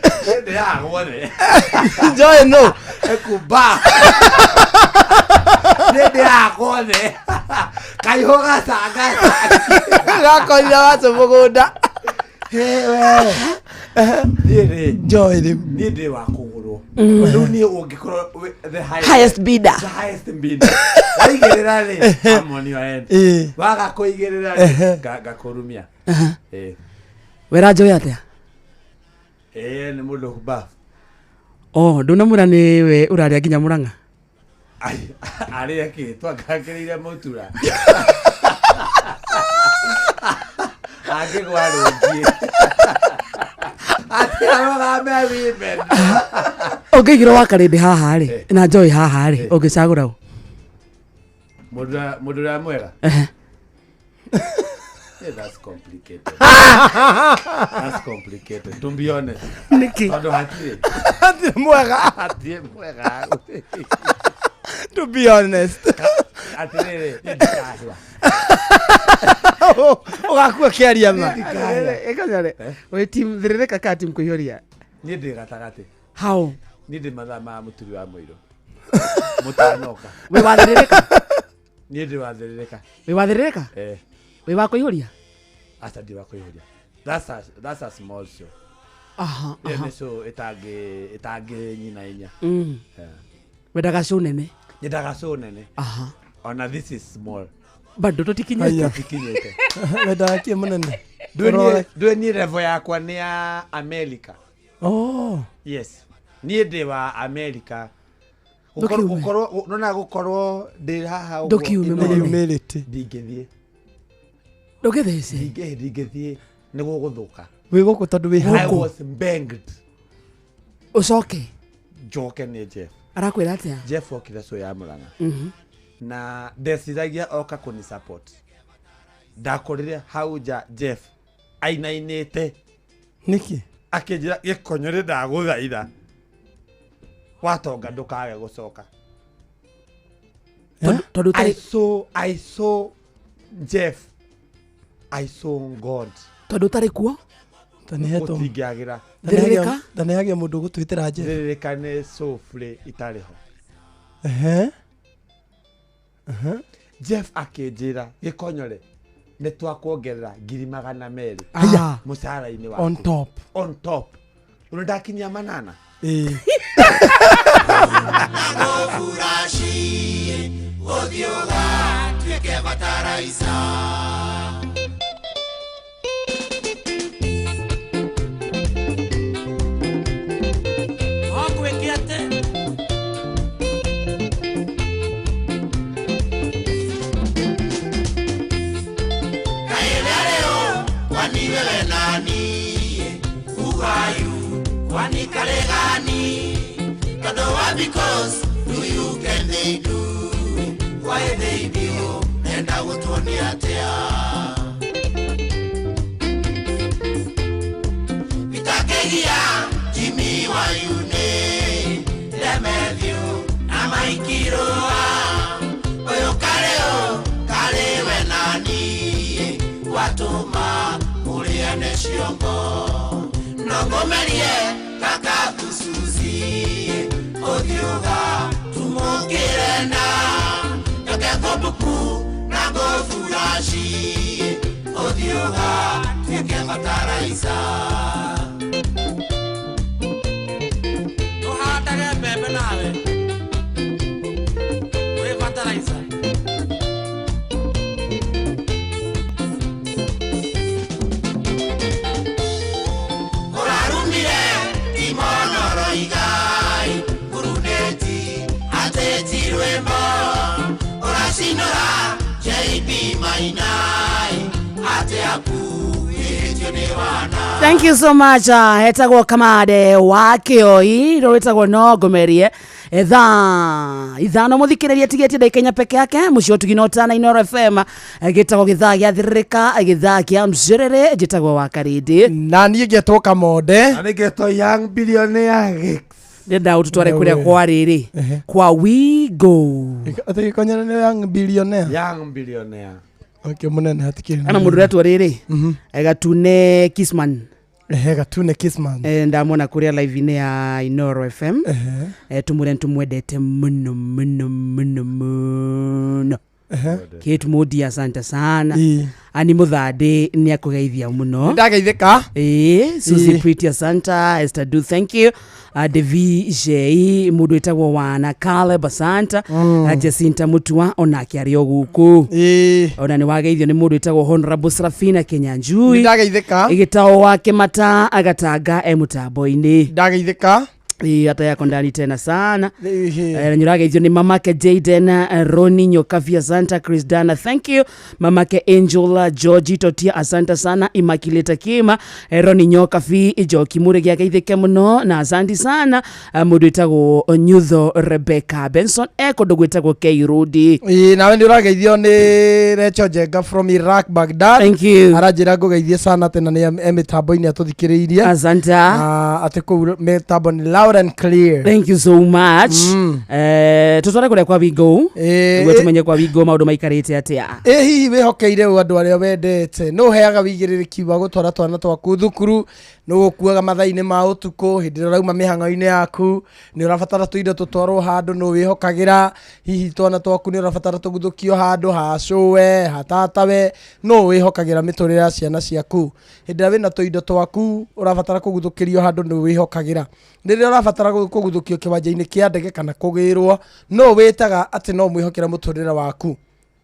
Ndĩragwo nĩ. Joy no. Kumba. Nĩ ndĩragwo nĩ. Kaihũ gacanga. Gakorire wacũ mũgũnda. Niĩ rĩ. Joy rĩu. Niĩ ndĩ wa kũgũrwo. Rĩu niĩ ũngĩkorwo the Highest bidder. The highest bidder. Waigĩrĩra rĩ, I'm on your end. Ĩĩ. Waga kũigĩrĩra rĩ, ngakũrumia. Ĩĩ. Wera Joy atĩa? Ĩĩ nĩ mũndũ kumbabu. Oh, ndũnamwĩra nĩ we ũrarĩa nginya Murang'a. Arĩa kĩ twangangĩrĩire mũtura. Angĩgwa rũngiĩ. Atĩ arũgame women. Ũngĩigĩrwo wakarĩndĩ haha rĩ na Joy haha rĩ ũngĩcagũra ũ? Mũndũ ũrĩa mwega. Ehe. Yeah, that's complicated. That's complicated. To be honest. Nĩkĩ? Tondũ hatirĩ. Hatirĩ mwega. Hatirĩ mwega. To be honest. Atĩrĩrĩ, niĩ ndikahĩa. Ũgakua kĩaria ma. Ĩkanyare. Wĩ team thĩrĩrĩka ka team kũihũria? Niĩ ndĩ gatagatĩ. How? Niĩ ndĩ mathaa ma mũturi wa mũirũ. Mũtanoka. Wĩ wa thĩrĩrĩka? Niĩ ndĩ wa thĩrĩrĩka. Wĩ wa thĩrĩrĩka? Eh. Wĩ wa kũihũria? Aca ndi wa kũihũria. That's a small show. Aha, Ĩyo aha. nĩ show ĩtangĩ nyina inya. Yeah. Wendaga show nene? Nyendaga show nene. Aha. Ona this is small. Bado tũtikinyĩte. Aya. Tũtikinyĩte. Wendaga kĩ mũnene? Ndũĩ niĩ level yakwa nĩ ya America. Oh. Yes. Niĩ ndĩ wa America. Ndũkiume. Gũkorwo nona gũkorwo ndĩ haha ũguo Ndũkiume ino- mũnene. Humility. Ndingĩthiĩ. Ndũngĩthece. Ndingĩthiĩ nĩ gũgũthũka. Wĩ gũkũ tondũ wĩ I haha. was begged Ũcoke. njoke nĩ Jeff. Arakwĩra atĩa? Jeff okire show ya Murang'a na ndeciragia oka kũni support. Ndakorire hau nja Jeff ainainĩte. Nĩkĩ? Akĩnjĩra gĩkonyore ndagũthaitha watonga ndũkage gũcoka. Tondũ I ũtarĩ saw, I saw Jeff, I saw God. Tondũ ũtarĩ kuo? Gũtingĩagĩra. Thĩrĩrĩka? Tanĩhagia mũndũ ũgũtwĩtĩra Jeff. Thĩrĩrĩka nĩ sofrĩ itarĩ ho. Ehe. Jeff akĩnjĩra gĩkonyore nĩ twakuongerera 200,000 Aya. mũcara-inĩ waku. On top. On top. Rĩu ndakinyia manana. Ĩĩ. Gwĩke atĩ Kwani wewe nani? Who are you? Kwani kale gani? Todo wa because do you can they do? Why they do? Nenda gutuonia atia? Pitakegia Jimmy Wayune Lemethiu na Maikiroa Oyo kareo kare we nani? Watuma uriane ciongo nongomerie kakakusuzi uthiuga tumukire na nyoke ngũmbuku na ngũburaci uthiuga tuĩke bataraitha. Tũhandage mbembe nawe wĩ bataraitha. Ũrarumire imono roigai kuruneti ateti rwĩmbo ũracinũra JB Mainai atĩ akuhĩtio nĩ wana. Thank you so much. Etagwo Kamande wa Kĩoi rwĩtagwo no ngũmerie thaa 5 mũthikĩrĩria tigĩtie ndagĩka inya peke yake mũciĩ ũtugi na ũtana Inooro FM gĩtagwo gĩthaa gĩa thĩrĩrĩka gĩthaa kĩa mcĩrĩrĩ njĩtagwo wa Karĩndĩ. Na niĩ ngetwo Kamonde. Na nĩ ngetwo Young Billionaire Gicks. Ndĩrenda ũtũtware kũrĩa kwa rĩrĩ kwa We Go. Atĩ gĩkonyore nĩ young billionaire. Young Billionaire. Okay, mũnene hatikĩrĩ. Ana mũndũ ũretwo rĩrĩ Gatune Kisman. Ehe, Gatune Kisman. Ndamwona kũrĩa live-inĩ ya Inooro FM. Tumwĩre nĩtũmwendete mũno mũno mũno mũno. Kate Modi asante sana. Ani Mũthandĩ nĩ akũgeithia mũno. Ndageithĩka. Ĩĩ, Susie Ĩĩ. Pretty asante, Esther Du thank you. Devi J mũndũ wĩtagwo Wana Caleb asante. Jacinta Mutua onake arĩ o gũkũ. Ona nĩ wageithio nĩ mũndũ wĩtagwo Honorable Serafina Kinyanjui. Ndageithĩka. Gĩtao wa Kĩmata agatanga e mũtambo-inĩ. Ndageithĩka. Ĩĩ, hata yako ndani tena sana. Nyũrageithio nĩ mamake Jaden Roni Nyokavi asante, Chris Dana thank you, mamake Angel George Totia asante sana, Immaculate Kima Roni Nyokavi Njoki Mũrĩgi ageithĩke mũno na asante sana. Mũndũ wĩtagwo Nyutho Rebecca Benson e kũndũ gwĩtagwo K Road. Ĩĩ, nawe nĩ ũrageithio nĩ Recho Njenga from Iraq Baghdad. Thank you. Aranjĩra ngũgeithie sana atĩ na nĩ e mĩtambo-inĩ atũthikĩrĩirie. Asante. Na atĩ kũu mĩtambo nĩ loud and clear. Thank you so much. Tutware kũrĩa kwa Wigo nĩguo tũmenye kwa Wigo maũndũ maikarĩte atĩa. Ĩ hihi wĩhokeire ũ andũ arĩa wendete? Nũ ũheaga wĩigĩrĩrĩki wa gũtwara twana twaku thukuru? Nũ ũkuaga mathaa-inĩ ma ũtukũ hĩndĩ ĩrĩa ũrauma mĩhang'o-inĩ yaku? Nĩ ũrabatara tũindo tũtwarwo handũ? Nũ wĩhokagĩra? Hihi twana twaku nĩ ũrabatara tũguthũkio handũ ha cũwe, ha tatawe? Nũ wĩhokagĩra mĩtũrĩre ya ciana ciaku? Hĩndĩ ĩrĩa wĩna tũindo twaku ũrabatara kũguthũkĩrio handũ, nũ wĩhokagĩra? Rĩrĩa ũrabatara kũguthũkio kĩwanja-inĩ kĩa ndege kana kũgĩrwo, nũ wĩtaga atĩ no mwĩhokere mũtũrĩre waku?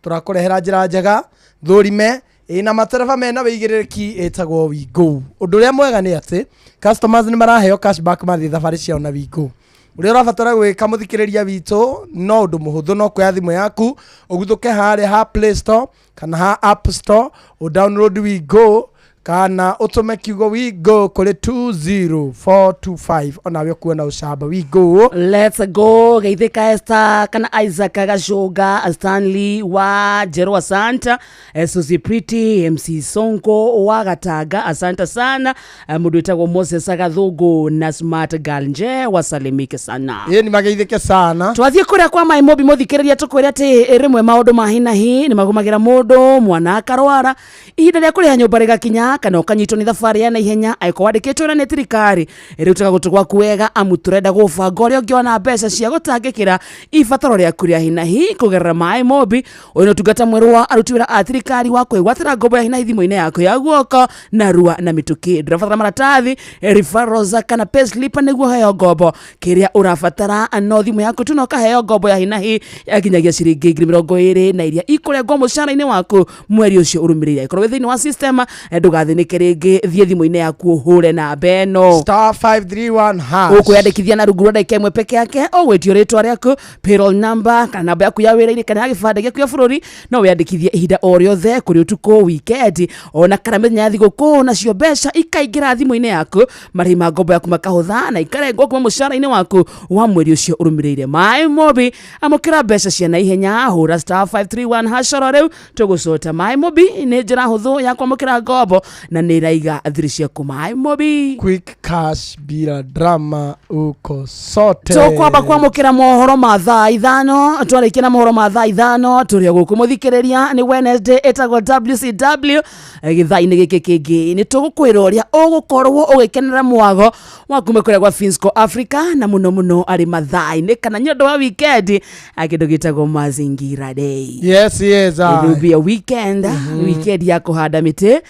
Tũrakũrehera njĩra njega thũrime ĩna matereba mena wĩigĩrĩrĩki ĩtagwo Wigo. Ũndũ ũrĩa mwega nĩ atĩ customers nĩ maraheo cashback mathiĩ thabarĩ ciao na Wigo. Ũrĩa ũrabatara gwĩka mũthikĩrĩria witũ no ũndũ mũhũthũ, no kuoya thimũ yaku ũguthũke harĩa ha Play Store kana ha App Store, ũdownload WeGo kana ũtũme kiugo WeGo kũrĩ 20425, onawe ũkuona ũcamba. WeGo. Let's go. Geithĩka Esther kana Isaac Gacũnga, Stanley wa Njerũ, asanta. Suzy Pretty, MC Sonko wa Gatanga, asanta sana. Mũndũ wĩtagwo Moses Agathũngũ na Smart Girl nje wasalimike sana. Ĩĩ, nĩ mageithĩke sana. Twathiĩ kũrĩa kwa Maĩ Mobi, mũthikĩrĩria, tũkwĩre atĩ rĩmwe maũndũ ma hinahi nĩ magũmagĩra mũndũ, mwana akarwara, ihinda rĩa kũrĩha nyũmba rĩgakinya, kana ũkanyitwo nĩ thabarĩ ya naihenya angĩkorwo wandĩkĩtwo wĩra nĩ thirikari. Rĩu tega gũtũ gwaku wega, amu tũrenda gũbanga ũrĩa ũngĩona mbeca cia gũtangĩkĩra ibataro rĩaku rĩa hinahi kũgerera Maĩ Mobi. Ũyũ nĩ ũtungata mwerũ wa aruti wĩra a thirikari wa kwĩgwatĩra ngombo ya hinahi thimũ-inĩ yaku ya guoko narua na mĩtũkĩ. Ndũrabatara maratathi, referrals kana payslip nĩguo heo ngombo. Kĩrĩa ũrabatara no thimũ yaku tu na ũkaheo ngombo ya hinahi ya nginyagia ciringi 20,000 na iria ikũrengwo mũcara-inĩ waku mweri ũcio ũrũmĩrĩire. Ĩkorwo wĩ thĩinĩ wa system, ndũgathĩnĩke rĩngĩ, thiĩ thimũ-inĩ yaku ũhũre namba ĩno: star 531 hash. Ũkwĩyandĩkithia na rungu rwa ndagĩka 1 peke yake. Ũgwĩtio rĩtwa rĩaku, payroll number kana namba yaku ya wĩra-inĩ kana ya gĩbandĩ gĩaku gĩa bũrũri. No wĩyandĩkithie ihinda o rĩothe, kũrĩ ũtukũ, weekend ona kana mĩthenya ya thigũkũ, nacio mbeca ikaingĩra thimũ-inĩ yaku, marĩhi ma ngombo yaku makahũtha na ikarengwo kuma mũcara-inĩ waku wa mweri ũcio ũrũmĩrĩire. Maĩ Mobi, amũkĩra mbeca cia naihenya, hũra star 531 hash oro rĩu tũgũcota. Maĩ Mobi nĩ njĩra hũthũ ya kwamũkĩra ngombo na nĩ ĩraiga thiri ciaku. Maĩ Mobi. Quick cash bila drama, uko sote. Tũkwamba kwamũkĩra mohoro ma thaa 5. Twarĩkia na mohoro ma thaa 5, tũrĩ o gũkũ mũthikĩrĩria. Nĩ Wednesday, ĩtagwo WCW. Gĩthaa-inĩ gĩkĩ kĩngĩ nĩ tũgũkwĩra ũrĩa ũgũkorwo ũgĩkenera mwago wa kuma kũrĩa gwa Finsco Africa, na mũno mũno arĩ mathaa-inĩ kana nĩ ũndũ wa weekend, kĩndũ gĩtagwo Mazingira Day. Yes, It will I. be a weekend, weekend ya kũhanda mĩtĩ.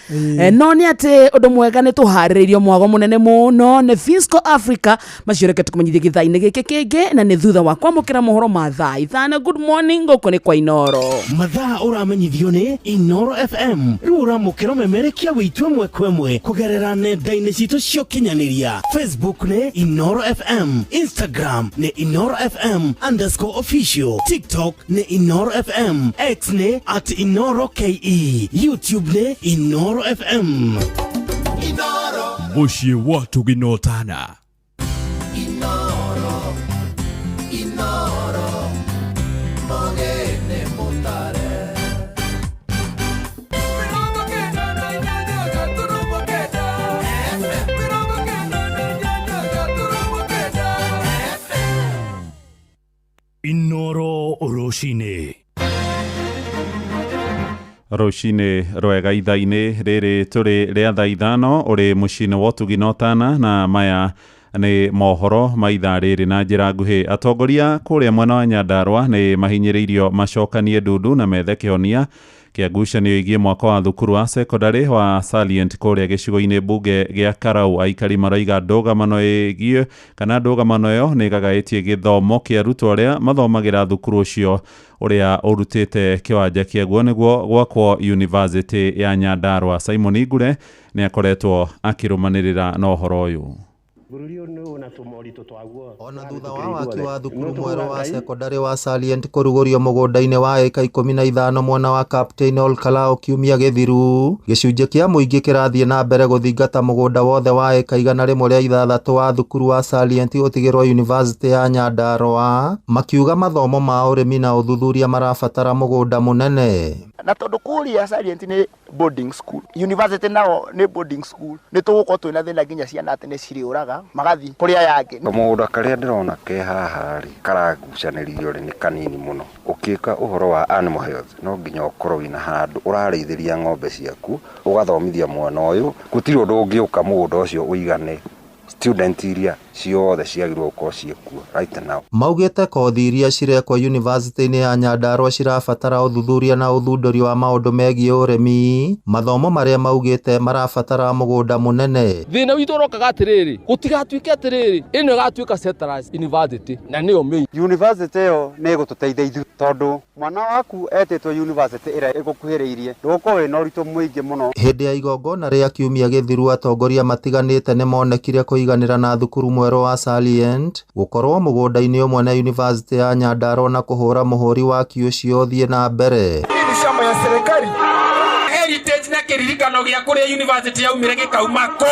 No nĩ atĩ ũndũ mwega nĩ tũharĩrĩirio mwago mũnene mũno nĩ Finsco Africa. Macio reke tũkũmenyithie gĩthaa-inĩ gĩkĩ kĩngĩ, na nĩ thutha wa kwamũkĩra mohoro ma thaa 5. Good morning, gũkũ nĩ kwa Inoro. Mathaa ũramenyithio nĩ Inoro FM. Rĩu ũramũkĩra ũmemerekia witũ ĩmwe kwa ĩmwe kũgerera nenda-inĩ citũ cia ũkinyanĩria. Facebook nĩ Inoro FM, Instagram nĩ Inoro FM underscore official, TikTok nĩ Inoro FM, X nĩ at Inoro KE, YouTube nĩ Inoro FM. Mũciĩ wa tũginotana. Inoro, Inoro, Mogene Mutare. Inoro rũcinĩ. Rũcinĩ rwega, ithaa-inĩ rĩrĩ tũrĩ rĩa thaa 5, ũrĩ mũciĩ-inĩ wa ũtugi na ũtana, na maya nĩ mohoro ma ithaa rĩrĩ na njĩra nguhĩ. Atongoria kũrĩa mwena wa Nyandarũa nĩ mahinyĩrĩirio macokanie ndundu na methe kĩhonia kĩa ngucanio ĩgiĩ mwako wa thukuru wa sekondarĩ wa Salient kũrĩa gĩcigo-inĩ mbunge gĩa Karau. Aikari maroiga ndũgamano ĩgiĩ kana ndũgamano ĩyo nĩ ĩgagaĩtie gĩthomo kĩa arutwo arĩa mathomagĩra thukuru ũcio ũrĩa ũrutĩte kĩwanja kĩaguo nĩguo gwakwo University ya Nyandarũa. Simon Ngure nĩ akoretwo akĩrũmanĩrĩra na ũhoro ũyũ. Bũrũri ũyũ nĩ wĩna tũmoritũ twaguo. Ona thutha wa waki wa thukuru mwerũ wa sekondarĩ wa Salient kũrugũrio mũgũnda-inĩ wa ĩka 15 mwena wa Captain Olkalou kiumia gĩthiru, gĩcunjĩ kĩa mũingĩ kĩrathiĩ na mbere gũthingata mũgũnda wothe wa ĩka 106 wa thukuru wa Salient ũtigĩrwo University ya Nyandarũa, makiuga mathomo ma ũrĩmi na ũthuthuria marabatara mũgũnda mũnene. Na tondũ kũrĩa Salient nĩ boarding school, university nao nĩ boarding school, nĩ tũgũkorwo twĩna thĩna nginya ciana atĩ nĩ cirĩũraga magathiĩ kũrĩa yangĩ. Kamũgũnda karĩa ndĩrona ke haha rĩ, karagucanĩrio rĩ, nĩ kanini mũno. Ũkĩka ũhoro wa animal health no nginya ũkorwo wĩna handũ ũrarĩithĩria ng'ombe ciaku, ũgathomithia mwana ũyũ. Gũtirĩ ũndũ ũngĩũka mũgũnda ũcio ũigane student iria ciothe ciagĩrĩirwo gũkorwo ciĩkuo right now. Maugĩte kothi iria cirekwo yunivasĩtĩ-inĩ ya Nyandarua cirabatara ũthuthuria na ũthundũri wa maũndũ megiĩ ũrĩmi, mathomo marĩa maugĩte marabatara mũgũnda mũnene. Thĩna witũ ũrokaga atĩrĩrĩ, gũtigatuĩke atĩrĩrĩ, ĩno ĩgatuĩka centralized university na nĩyo main. University ĩyo nĩ ĩgũtũteithia ithuĩ tondũ mwana waku etĩtwo university ĩrĩa ĩgũkuhĩrĩirie, ndũgũkorwo wĩna ũritũ mũingĩ mũno. Hĩndĩ ya igongona rĩa kiumia gĩthiru, atongoria matiganĩte nĩmonekire kũiganĩra na thukuru mwerũ. mwerũ wa Salient gũkorwo mũgũnda-inĩ ũmwe na Yunivasĩtĩ ya Nyandarua na kũhũra mũhũri waki ũcio ũthiĩ na mbere. Ni shamba ya serikali heritage na kiririkano gia kuria university yaumire gikauma ku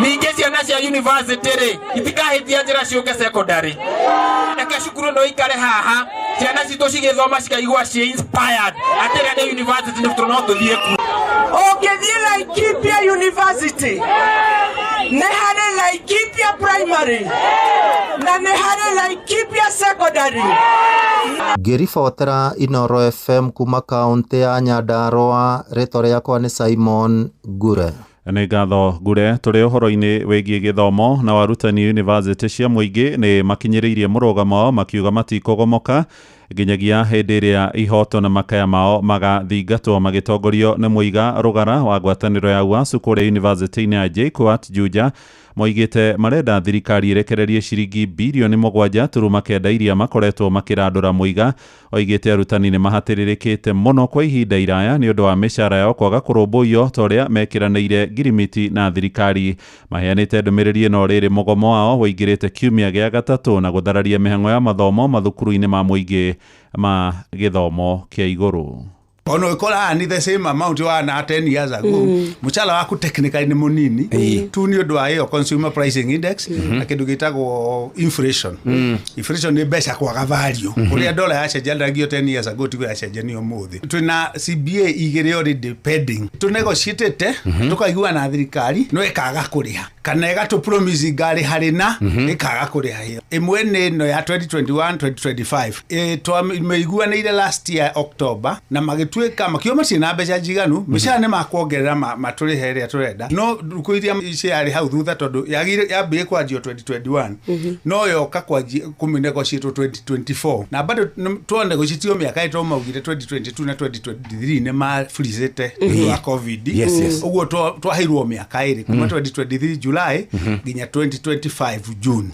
ningi ciana cia university ri itikahitia njira ciuke secondary reke cukuru no ikare haha ciana citũ cigĩthoma cikaigua ci inspired atĩrĩa nĩ university nĩ no tũthiĩ ku. Ũngĩthiĩ Laikipia University nĩ harĩ Laikipia Primary na nĩ harĩ Laikipia Secondary. Ngĩribotera Inooro FM kuma kaũntĩ ya Nyandarua, rĩtwa rĩakwa nĩ Simon Ngure. Nĩ ngatho Ngure. Tũrĩ ũhoro-inĩ wĩgiĩ gĩthomo na warutani yunivasĩtĩ cia mũingĩ nĩ makinyĩrĩirie mũrũgamo wao makiuga matikũgomoka nginyagia hĩndĩ ĩrĩa ihoto na makaya mao magathingatwo magĩtongorio nĩ Mũiga Rũgara wa ngwatanĩro ya UASU kũrĩa yunivasĩtĩ-inĩ ya JKUAT Juja. Moigĩte marenda thirikari ĩrekererie ciringi birioni 7.9 iria makoretwo makĩrandũra. Mũiga oigĩte arutani nĩ mahatĩrĩrĩkĩte mũno kwa ihinda iraya nĩ ũndũ wa mĩcara yao kwaga kũrũmbũiyo ta ũrĩa mekĩranĩire ngirimiti na thirikari. Maheanĩte ndũmĩrĩri ĩno rĩrĩ mũgomo wao wĩingĩrĩte kiumia gĩa gatatũ na gũthararia mĩhang'o ya mathomo mathukuru-inĩ ma mũingĩ ma gĩthomo kĩa igũrũ. Ono ikora ni the same amount wa na 10 years ago. Muchala waku technically ni munini tu ni undu wa iyo consumer pricing index na kindu gitagwo inflation. Inflation ni mbeca kwaga value. Uria dollar yacenjanagio 10 years ago tiguo yacenjanio muthi. Twina CBA igiri already pending, tu negotiatete tukaigua na thirikari no ikaga kuriha kana igatu promise ngari hari na ikaga kuriha. Iyo imwe ni no ya 2021 2025 twameiguanire last year October na magituika makio matirĩ na mbeca njiganu mĩcara nĩ makuongerera matũrĩhe ĩrĩa tũrenda no ndukũ iria ciarĩ hau thutha tondũ yambĩrĩirie kwanjio 2021 no yoka kũmĩnegotiatwo 2024 na bado twanegotiatio mĩaka ĩto maugire 2022 na 2023 nĩ mafreezete nĩ wa COVID. Ũguo twaheirwo mĩaka ĩrĩ kuma 2023 July nginya 2025 June.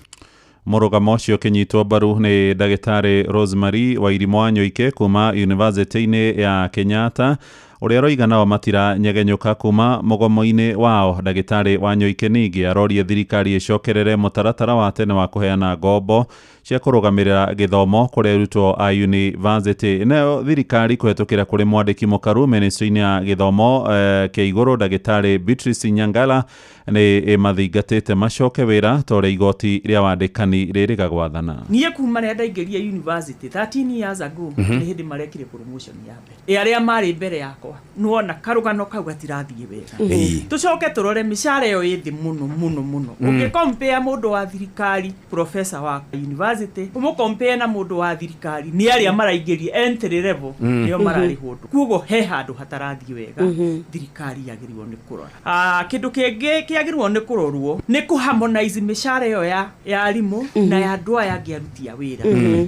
Mũrũgamo ũcio ũkĩnyitwo mbaru nĩ ndagĩtarĩ Rosemary Wairimu Wanyoike kuma yunivasĩtĩ-inĩ ya Kenyatta ũrĩa aroiga nao matiranyegenyũka kuma mũgomo-inĩ wao. Ndagĩtarĩ Wanyoike ningĩ arorie thirikari ĩcokerere mũtaratara wa tene wa kũheana ngombo cia kũrũgamĩrĩra gĩthomo kũrĩ arutwo a yunivasĩtĩ. Nayo thirikari kũhetũkĩra kũrĩ mwandĩki mũkaru ministry-inĩ ya gĩthomo kĩa igũrũ ndagĩtarĩ Beatrice Nyangala nĩ ĩmathingatĩte macoke wĩra ta ũrĩa igoti rĩa wandĩkani rĩrĩga gwathana. Niĩ kuma rĩrĩa ndaingĩria university 13 years ago nĩ hĩndĩ marekire promotion ya mbere. Arĩa marĩ mbere yakwa nĩwona karũgano kau gatirathiĩ wega. Tũcoke tũrore mĩcara ĩyo ĩ thĩ mũno mũno mũno. Ũngĩkompea mũndũ wa thirikari professor wa university ũmũkompea na mũndũ wa thirikari nĩ arĩa maraingĩria entry level nĩo mararĩhwo ndũ. Kuoguo he handũ hatarathiĩ wega thirikari yagĩrĩirwo nĩ kũrora. Kĩndũ kĩngĩ kĩagĩrĩirwo nĩ kũrorwo nĩ kũharmonize mĩcara ĩyo ya arimũ na ya andũ aya angĩ aruti a wĩra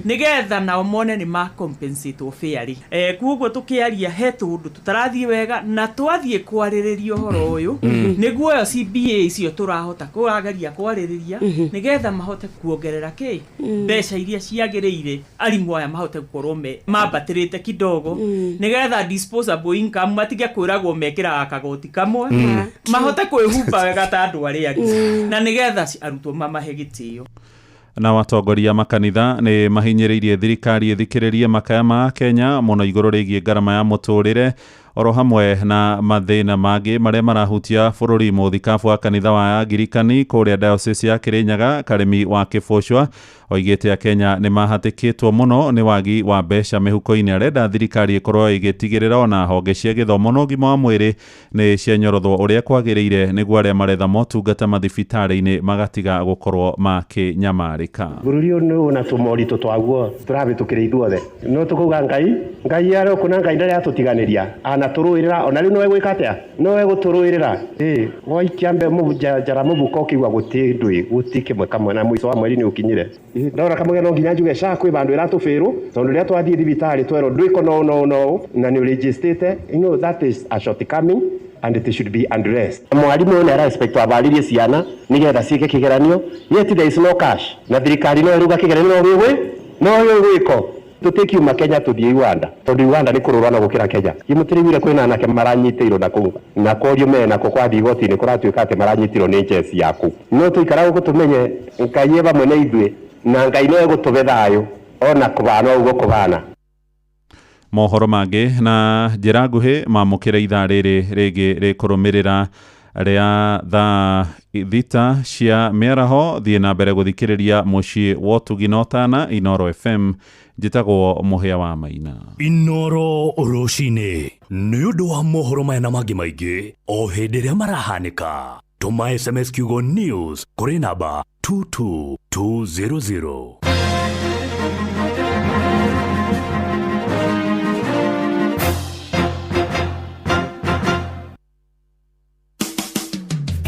nĩgetha nao mone nĩ ma compensate fairly. Kuoguo tũkĩaria he tũndũ tũtarathiĩ wega na twathiĩ kwarĩrĩria ũhoro ũyũ nĩguo ĩyo CBA icio tũrahota kũrageria kwarĩrĩria nĩgetha mahote kuongerera kĩ mbeca iria ciagĩrĩire arimũ aya mahote gũkorwo mambatĩrĩte kidogo nĩgetha disposable income matige kwĩragwo mekĩraga kagoti kamwe mahote kwĩhumba wega ta andũ arĩa angĩ na nĩgetha arutwo mamahe gĩtĩo. Na atongoria makanitha nĩ mahinyĩrĩirie thirikari ĩthikĩrĩrie makaya ma Kenya mũno igũrũ rĩgiĩ ngarama ya mũtũrĩre oro hamwe na mathĩna mangĩ marĩa marahutia bũrũri. Mũthikabu wa kanitha wa Angirikani kũrĩa diocese ya Kĩrĩnyaga Karemi wa Kĩbũcwa oigĩte Akenya nĩ mahatĩkĩtwo mũno nĩ wagi wa mbeca mĩhuko-inĩ. Arenda thirikari ĩkorwo ĩgĩtigĩrĩra ona honge cia gĩthomo na ũgima wa mwĩrĩ nĩ cianyorothwo ũrĩa kwagĩrĩire nĩguo arĩa maretha motungata mathibitarĩ-inĩ magatiga gũkorwo makĩnyamarĩka. Bũrũri ũyũ nĩ wĩna tũmoritũ twaguo tũrahĩtũkĩra ithuothe no tũkauga Ngai Ngai arĩ kũ na Ngai ndarĩ atũtiganĩria anatũrũĩrĩra ona rĩu no egwĩka atĩa no egũtũrũĩrĩra waikia njara mũbuko ũkĩigua gũtirĩ ndũĩ gũtirĩ kĩmwe kamwe na mũico wa mweri nĩ ũkinyire. Ndona kamwe no nginya njuge SHA kwĩ bandũ ĩratũbĩrwo tondũ rĩrĩa twathiĩ thibitarĩ twerwo ndwĩko no no no na nĩ ũrĩnjĩstĩte, you know that is a shortcoming and it should be addressed. Mwarimu ũyũ nĩ ara expect abarĩrie ciana nĩgetha ciĩke kĩgeranio yet there is no cash na thirikari no ĩruga kĩgeranio no gĩgwĩ no gĩgwĩko. Tũtikiuma Kenya tũthiĩ Uganda tondũ Uganda nĩ kũrũrana gũkĩra Kenya. Gimũtĩrĩguire kwĩna anake maranyitĩirwo na kũu na korio mena kũ kwathiĩ igoti-inĩ kũratuĩka atĩ maranyitirwo nĩ njeci ya kũu. No tũikara gũkũ tũmenye Ngai e hamwe na ithuĩ na Ngai no egũtũhe thayũ ona kũbana ũguo kũbana. Mohoro mangĩ na njĩra nguhĩ mamũkĩre ithaa rĩrĩ rĩngĩ rĩkũrũmĩrĩra rĩa thaa 6 cia mĩaraho. Thiĩ na mbere gũthikĩrĩria mũciĩ wa ũtugi na ũtana Inoro FM. Njĩtagwo Mũhĩa wa Maina. Inoro rũcinĩ nĩ ũndũ wa mohoro maya na mangĩ maingĩ o hĩndĩ ĩrĩa marahanĩka, tũma SMS kiugo news kũrĩ namba 22200.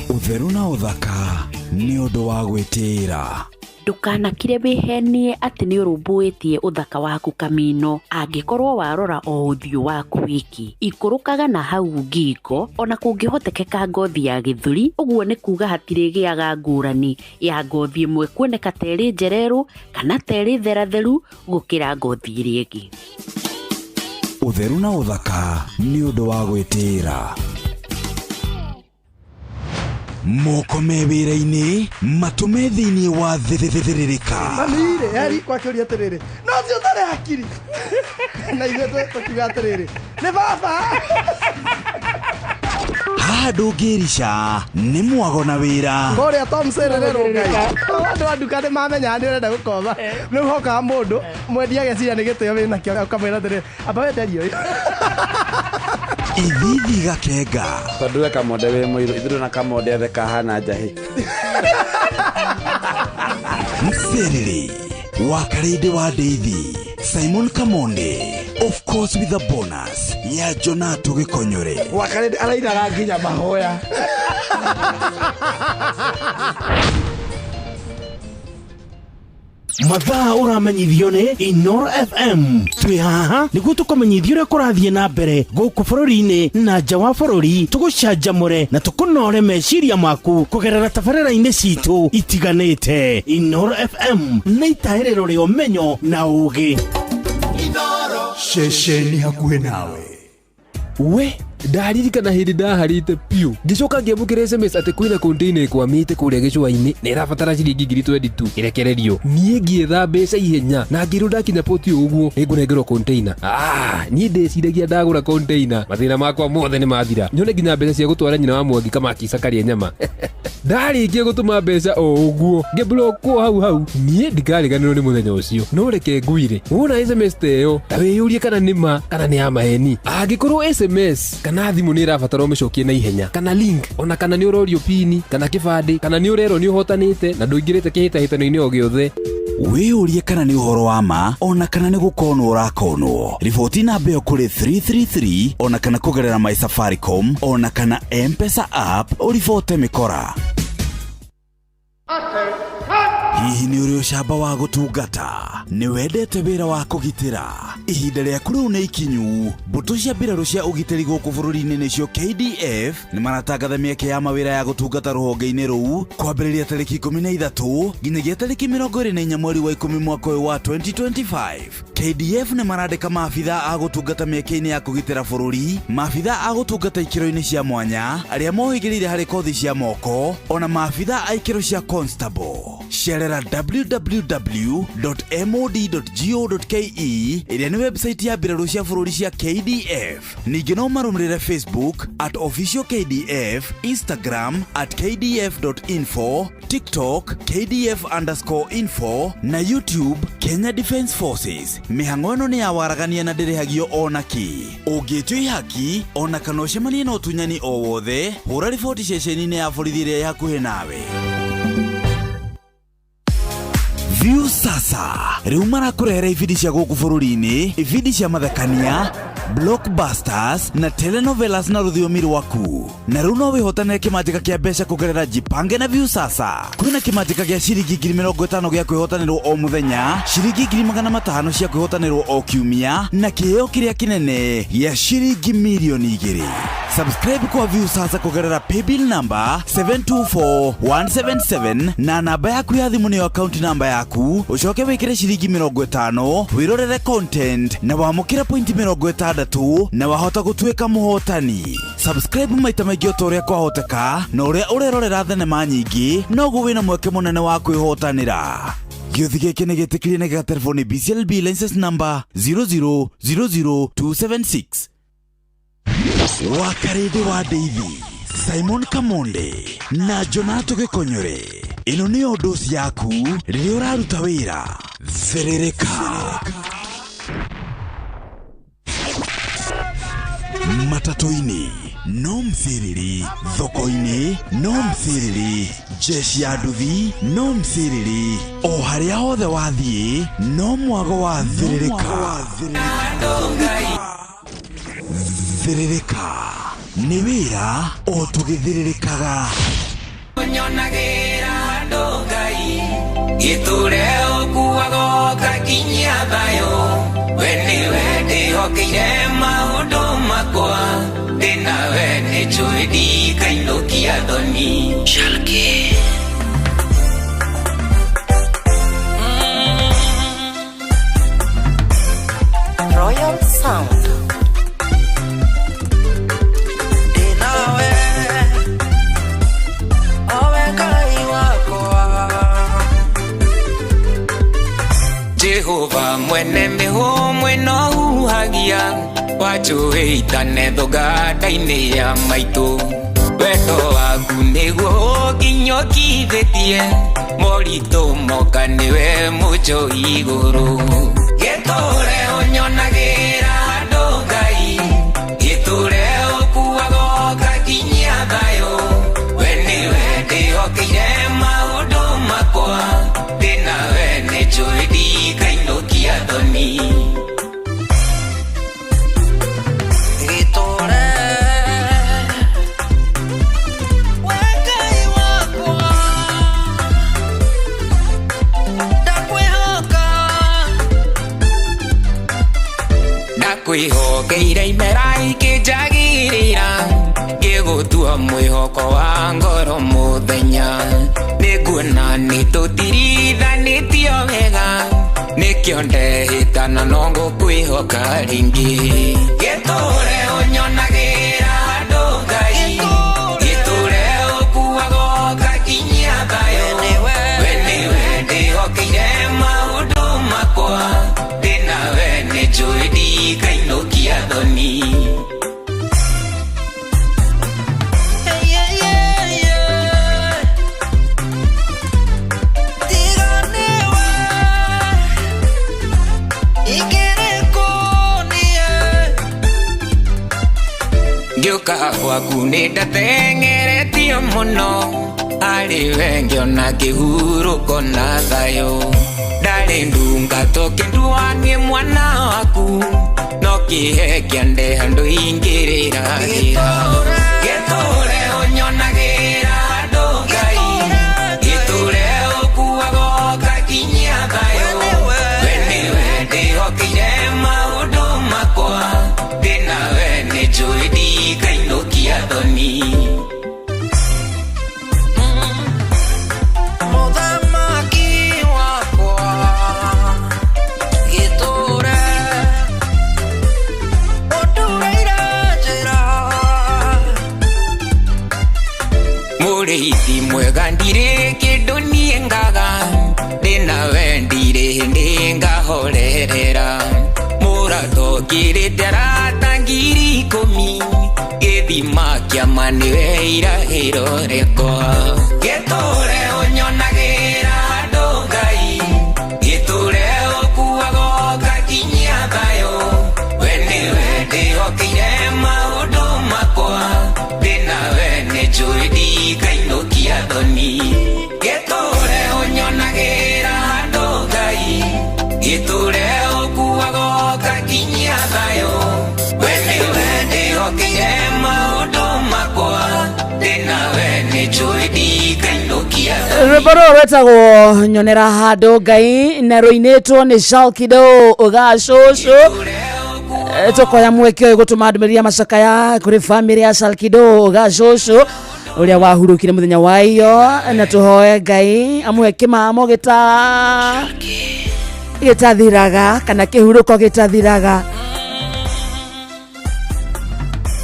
Ũtheru na ũthaka nĩ ũndũ wa gwĩtĩĩra. Ndũkanakire wĩhenie atĩ nĩ ũrũmbũĩtie ũthaka waku kamino angĩkorwo warora o ũthiũ waku wiki ikũrũkaga na hau ngingo, ona kũngĩhotekeka ngothi ya gĩthũri. Ũguo nĩ kuga hatirĩgĩaga ngũrani ya ngothi ĩmwe kuoneka ta ĩrĩ njererũ kana ta ĩrĩ theratheru gũkĩra ngothi ĩrĩa ĩngĩ. Ũtheru na ũthaka nĩ ũndũ wa gwĩtĩĩra. Moko me wĩra-inĩ matũme thĩinĩ wa thĩthĩrĩrĩka. Mami-rĩ eri kwakĩũria atĩrĩrĩ, no ũcio ũtarĩ hakiri na ithuĩ tũkiuga atĩrĩrĩ nĩ baba. Haha ndũngĩrica nĩ mwago na wĩra. Kũrĩa Tom Serererwo Ngai, andũ a nduka nĩ mamenyaga nĩ ũrenda gũkoma. Rĩu hokaga mũndũ mwendia ageciria nĩ gĩtĩo wĩnakĩo, ũkamwĩra atĩrĩrĩ, amba wenderie ũyũ. Ithithi gakenga. Tondũ we kamonde wĩ mũirũ, ithuĩ na kamonde othe kahana njahĩ. Mserere wa Karĩndĩ wa Ndeithi Simon Kamonde, of course with a bonus ya Jonato Gĩkonyore. Wakarĩndĩ arainaga nginya mahoya. Mathaa ũramenyithio nĩ Inoro FM. Twĩ haha nĩguo tũkũmenyithia ũrĩa kũrathiĩ na mbere gũkũ bũrũri-inĩ na nja wa bũrũri, tũgũcanjamũre na tũkũnore meciria maku kũgerera tabarĩra-inĩ citũ itiganĩte. Inoro FM nĩ itahĩrĩro rĩa ũmenyo na ũgĩ. Ceceni hakuhĩ nawe. We ndaririkana hĩndĩ ndaharĩte piũ, ngĩcoka ngĩamũkĩra SMS atĩ kwĩna container ĩkwamĩte kũrĩa gĩcũa-inĩ na ĩrabatara ciringi 22,000 ĩrekererio. Niĩ ngĩetha mbeca ihenya na ngĩrwo ndakinya poti ũguo nĩngũnengerwo container. Niĩ ndeciragia ndagũra container mathĩna makwa mothe nĩ mathira, nyone nginya mbeca cia gũtwara nyina wa Mwangi Kamakisa karĩe nyama. Ndarĩkia gũtũma mbeca o ũguo ngĩblockwo hau hau. Niĩ ndikariganĩrwo nĩ mũthenya ũcio. No reke ngwire, wona SMS ta ĩyo ta wĩyũrie kana nĩ ma kana nĩ ya maheni. Angĩkorwo SMS kana thimũ nĩ ĩrabatara ũmĩcokie na ihenya, kana link, ona kana nĩ ũrorio pini kana kĩbandĩ, kana nĩ ũrerwo nĩ ũhotanĩte na ndũingĩrĩte kĩhĩtahĩtano-inĩ o gĩothe, Wĩyũrie kana nĩ ũhoro wa ma ona kana nĩ gũkonwo ũrakonwo. Riboti namba ĩyo kũrĩ 333 ona kana kũgerera My Safaricom ona kana M-Pesa app ũribote mĩkora. Hihi nĩ ũrĩ ũcamba wa gũtungata? Nĩ wendete wĩra wa kũgitĩra? Ihinda rĩaku rĩu nĩ ikinyu. Mbũtũ cia mbirarũ cia ũgitĩri gũkũ bũrũri-inĩ nĩcio KDF nĩ maratangatha mĩeke ya mawĩra ya gũtungata rũhonge-inĩ rũu kwambĩrĩria tarĩki 13 nginyagia tarĩki 24 mweri wa 10 mwaka ũyũ wa 2025. KDF nĩ marandĩka maabitha a gũtungata mĩeke-inĩ ya kũgitĩra bũrũri, maabitha a gũtungata ikĩro-inĩ cia mwanya arĩa mohĩgĩrĩire harĩ kothi cia moko, ona maabitha a ikĩro cia constable. Cerera www.mod.go.ke ĩrĩa nĩ website ya mbirarũ cia bũrũri cia KDF. Ningĩ no marũmĩrĩre Facebook at official KDF, Instagram at kdf.info, TikTok kdf_info na YouTube Kenya Defence Forces. Mĩhang'o ĩno nĩ ya waragania na ndĩrĩhagio ona kĩ. Ũngĩtio ihaki ona kana ũcemanie na ũtunyani o wothe, hũra riboti ceceni-inĩ ya borithi ĩrĩa ĩ hakuhĩ nawe. View sasa rĩu marakũrehera ibindi cia gũkũ bũrũri-inĩ, ibindi cia mathekania, blockbusters na telenovelas na rũthiomi rwaku. Na rĩu no wĩhotanĩre kĩmanjĩka kĩa mbeca kũgerera Jipange na View sasa. Kwĩna kĩmanjĩka gĩa ciringi 50,000 gĩa kwĩhotanĩrwo o mũthenya, ciringi 500,000 cia kwĩhotanĩrwo o kiumia, na kĩheo kĩrĩa kĩnene gĩa ciringi 2 milioni. Subscribe kwa Viusasa kũgerera paybill number 724177 na namba yaku ya thimũ nĩyo account namba yaku, ũcoke wĩkĩre ciringi 50 wĩrorere content na wamũkĩre pointi 60 na wahota gũtuĩka mũhotani. Subscribe maita maingĩ o ta ũrĩa kwahoteka, na ũrĩa ũrerorera thenema nyingĩ noguo wĩna mweke mũnene wa kwĩhotanĩra. Gĩũthi gĩkĩ nĩ gĩtĩkĩrie na gĩgaterebo nĩ BCLB license number 0000276. Wakarĩndĩ wa Ndeithi, Simon Kamonde na Jonato Gĩkonyore, ĩno nĩyo ndoci yaku rĩrĩa ũraruta wĩra. Thĩrĩrĩka. Matatũ-inĩ no mciriri, thoko-inĩ no mciriri, jeshi ya nduthi no mciriri, o harĩa hothe wathiĩ no mwago wa thĩrĩrĩka. Thĩrĩrĩka nĩ wĩra o tũgĩthĩrĩrĩkaga. Nyonagĩra andũ Ngai gĩtũre ũkuaga ũgakinyia thayũ, we nĩwe ndĩhokeire maũndũ makwa, ndĩnawe nĩnjũĩ ndikainũkia thoni. Shalki. Royal Sound. Ndĩnawe, owe Ngai wakwa. Jehova mwene mĩhũmũ ĩno huhagia, wanjũĩtane thũganda-inĩ ya maitũ, wendo waku nĩguo ũnginyũkithĩtie, moritũ moka nĩwe mũnjoi igũrũ. Gĩtũre ũnyonagĩra andũ Ngai, gĩtũre ũkuaga ũgakinyia thayũ, we nĩwe ndĩhokeire maũndũ makwa, ndĩnawe nĩnjũĩ ndikainũkia thoni. Gĩtũre we Ngai wakwa, ndakwĩhoka. Ndakwĩhokeire imera ikĩnjagĩrĩra, ngĩgũtua mwĩhoko wa ngoro mũthenya, nĩnguona nĩtũtirithanĩtio wega, nĩkĩo ndehĩtana no ngũkwĩhoka rĩngĩ. Gĩtũre ũnyonagĩra andũ Ngai, gĩtũre ũkuaga ũgakinyia thayũ, we nĩwe ndĩhokeire maũndũ makwa, ndĩnawe nĩnjũĩ ndikainũkia thoni. Ngĩũka gwaku nĩ ndateng'eretio mũno, arĩ we ngĩona kĩhurũko na thayũ, ndarĩ ndungato kĩndua nĩ mwana waku, no kĩhe kĩande handũ ingĩrĩragĩra. Gĩtũre ũnyonagĩra andũ Ngai, gĩtũre ũkuaga ũgakinyia thayũ, we nĩwe ndĩhokeire maũndũ makwa, ndĩnawe nĩnjũĩ ndikainũkia thoni. Mũthamaki wakwa gĩtũre ũndũrĩire njĩra, mũrĩithi mwega ndirĩ kĩndũ niĩ ngaga, ndĩnawe ndirĩ hĩndĩ ngahorerera, mũrato ngĩrĩte arata 10,000, gĩthima kĩama nĩwe irahĩro rĩakwa. Gĩtũre ũnyonagĩra andũ Ngai, gĩtũre ũkuaga ũgakinyia thayũ, we nĩwe ndĩhokeire maũndũ makwa, ndĩnawe nĩnjũĩ ndikainũkia thoni. Gĩtũre ũnyonagĩra andũ Ngai, gĩtũre ũkuaga ũgakinyia thayũ, we nĩwe ndĩhokeire maũndũ makwa, ndĩnawe nĩnjũĩ ndikainũkia thoni. Rwĩmbo rũrũ rwĩtagwo nyonera handũ Ngai na rũinĩtwo nĩ Shalkido Gacũcũ. Tukoya mweke ũyũ gũtũma ndũmĩrĩri ya macakaya kũrĩ bamĩrĩ ya Salkido Gacũcũ ũrĩa wahurũkire mũthenya wa iyo, na tũhoe Ngai amũhe kĩmamo gĩtathiraga kana kĩhurũko gĩtathiraga.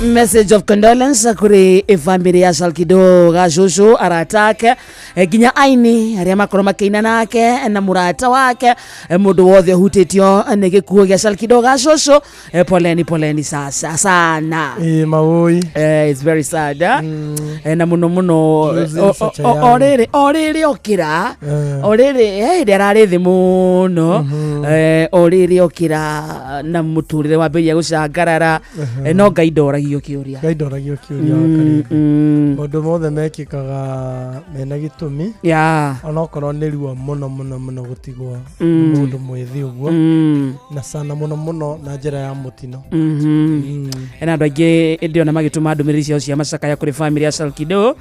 Message of condolence kuri family ya Salkido Gacũcũ, arata ake, nginya aini arĩa makorwo makĩina nake na mũrata wake, mũndũ wothe ũhutĩtio nĩ gĩkuũ gĩa Salkido Gacũcũ, poleni poleni sasa sana. Ĩĩ maũi. It's very sad, eh? Na mũno mũno Losing such a o young- rĩrĩ o rĩrĩ okĩra o rĩrĩ hĩndĩ ararĩ thĩ mũno, o rĩrĩ okĩra na mũtũrĩre wambĩrĩria gũcangarara. No Ngai ndoragio kĩũria. Ngai ndoragio kĩũria wa karĩngĩ. Maũndũ mothe mekĩkaga mena gĩtũmi. Onokorwo nĩ ruo mũno mũno mũno gũtigwo mũndũ mwĩthĩ ũguo, na sana mũno mũno na njĩra ya mũtino. Ena andũ aingĩ ndĩrona magĩtũma ndũmĩrĩri ciao cia macakaya kũrĩ family ya Salkido,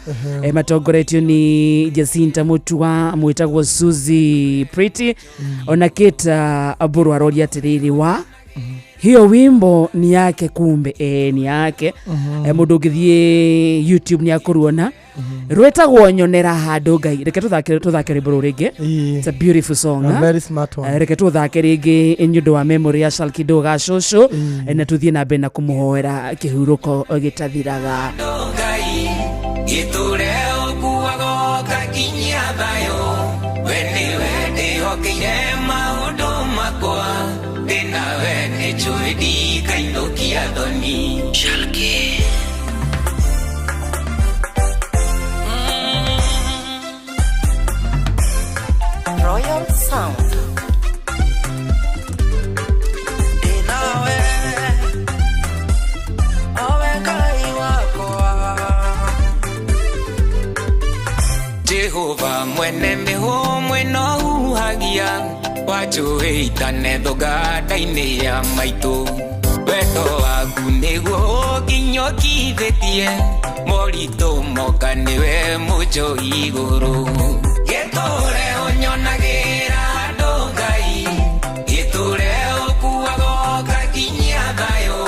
matongoretio nĩ Jacinta Mutua, mwĩtagwo Suzy Pretty, ona Kate Aburu aroria atĩrĩrĩ, wa hiyo wimbo ni yake kumbe? Ni yake. Mũndũ ũngĩthiĩ YouTube nĩ akũruona, rwĩtagwo Nyonera Handũ Ngai. Reke tũthake rwĩmbo rũu rĩngĩ. It's a beautiful song. A Ah? very smart one. Reke tũthake rĩngĩ nĩ ũndũ wa memory ya Salkido Gacũcũ, na tũthiĩ na mbere na kũmũhoera kĩhurũko gĩtathiraga. Ngai gĩtũre ũkuaga ũgakinyia thayũ, we nĩwe ndĩhokeire maũndũ makwa, ndĩnawe nĩnjũĩ ndikainũkia thoni. Shalki. Royal Sound. Ndĩnawe, owe Ngai wakwa. Jehova mwene mĩhũmũ ĩno huhagia, wanjũĩtane thũganda-inĩ ya maitũ, wendo waku nĩguo ũnginyũkithĩtie, moritũ moka nĩwe mũnjoi igũrũ, gĩtũre ũnyonagĩra handũ Ngai, gĩtũre ũkuaga ũgakinyia thayũ,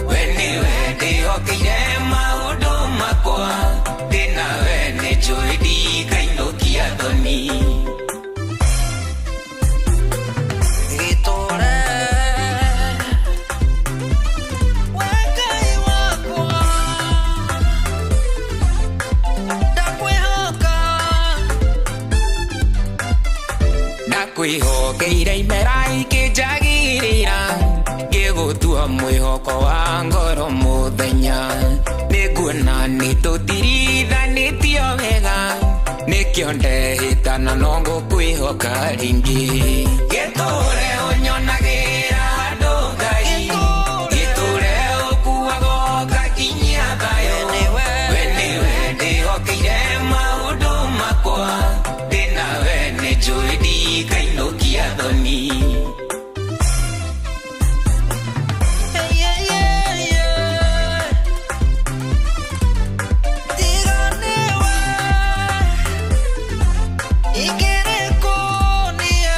we nĩwe ndĩhokeire maũndũ makwa, ndĩnawe nĩnjũĩ ndikainũkia thoni. Gĩtũre we Ngai wakwa, ndakwĩhoka. Ndakwĩhokeire imera ikĩnjagĩrĩra, ngĩgũtua mwĩhoko wa ngoro mũthenya, nĩnguona nĩtũtirithanĩtio wega, nĩkĩo ndehĩtana no ngũkwĩhoka rĩngĩ. Gĩtũre ũnyonagĩra handũ Ngai, gĩtũre ũkuaga ũgakinyia thayũ, we nĩwe ndĩhokeire maũndũ makwa, ndĩnawe nĩnjũĩ ndikainũkia thoni. Yeah, yeah, yeah. Tiga nĩwe ingĩrĩ kũ niĩ.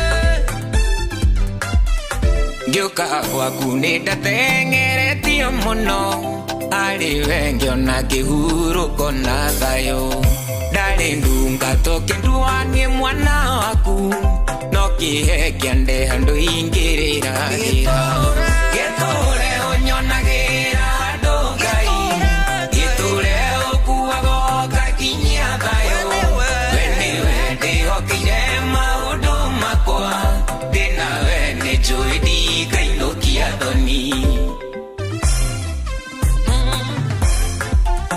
Ngĩũka gwaku nĩ ndateng'eretio mũno, arĩ we ngĩona kĩhurũko na thayũ, ndarĩ ndungato kĩndua nĩ mwana waku, no kĩhe kĩande handũ ingĩrĩragĩra. Gĩtũre ũnyonagĩra handũ Ngai, gĩtũre ũkuaga ũgakinyia thayũ, we nĩwe ndĩhokeire maũndũ makwa, ndĩnawe nĩnjũĩ ndikainũkia thoni.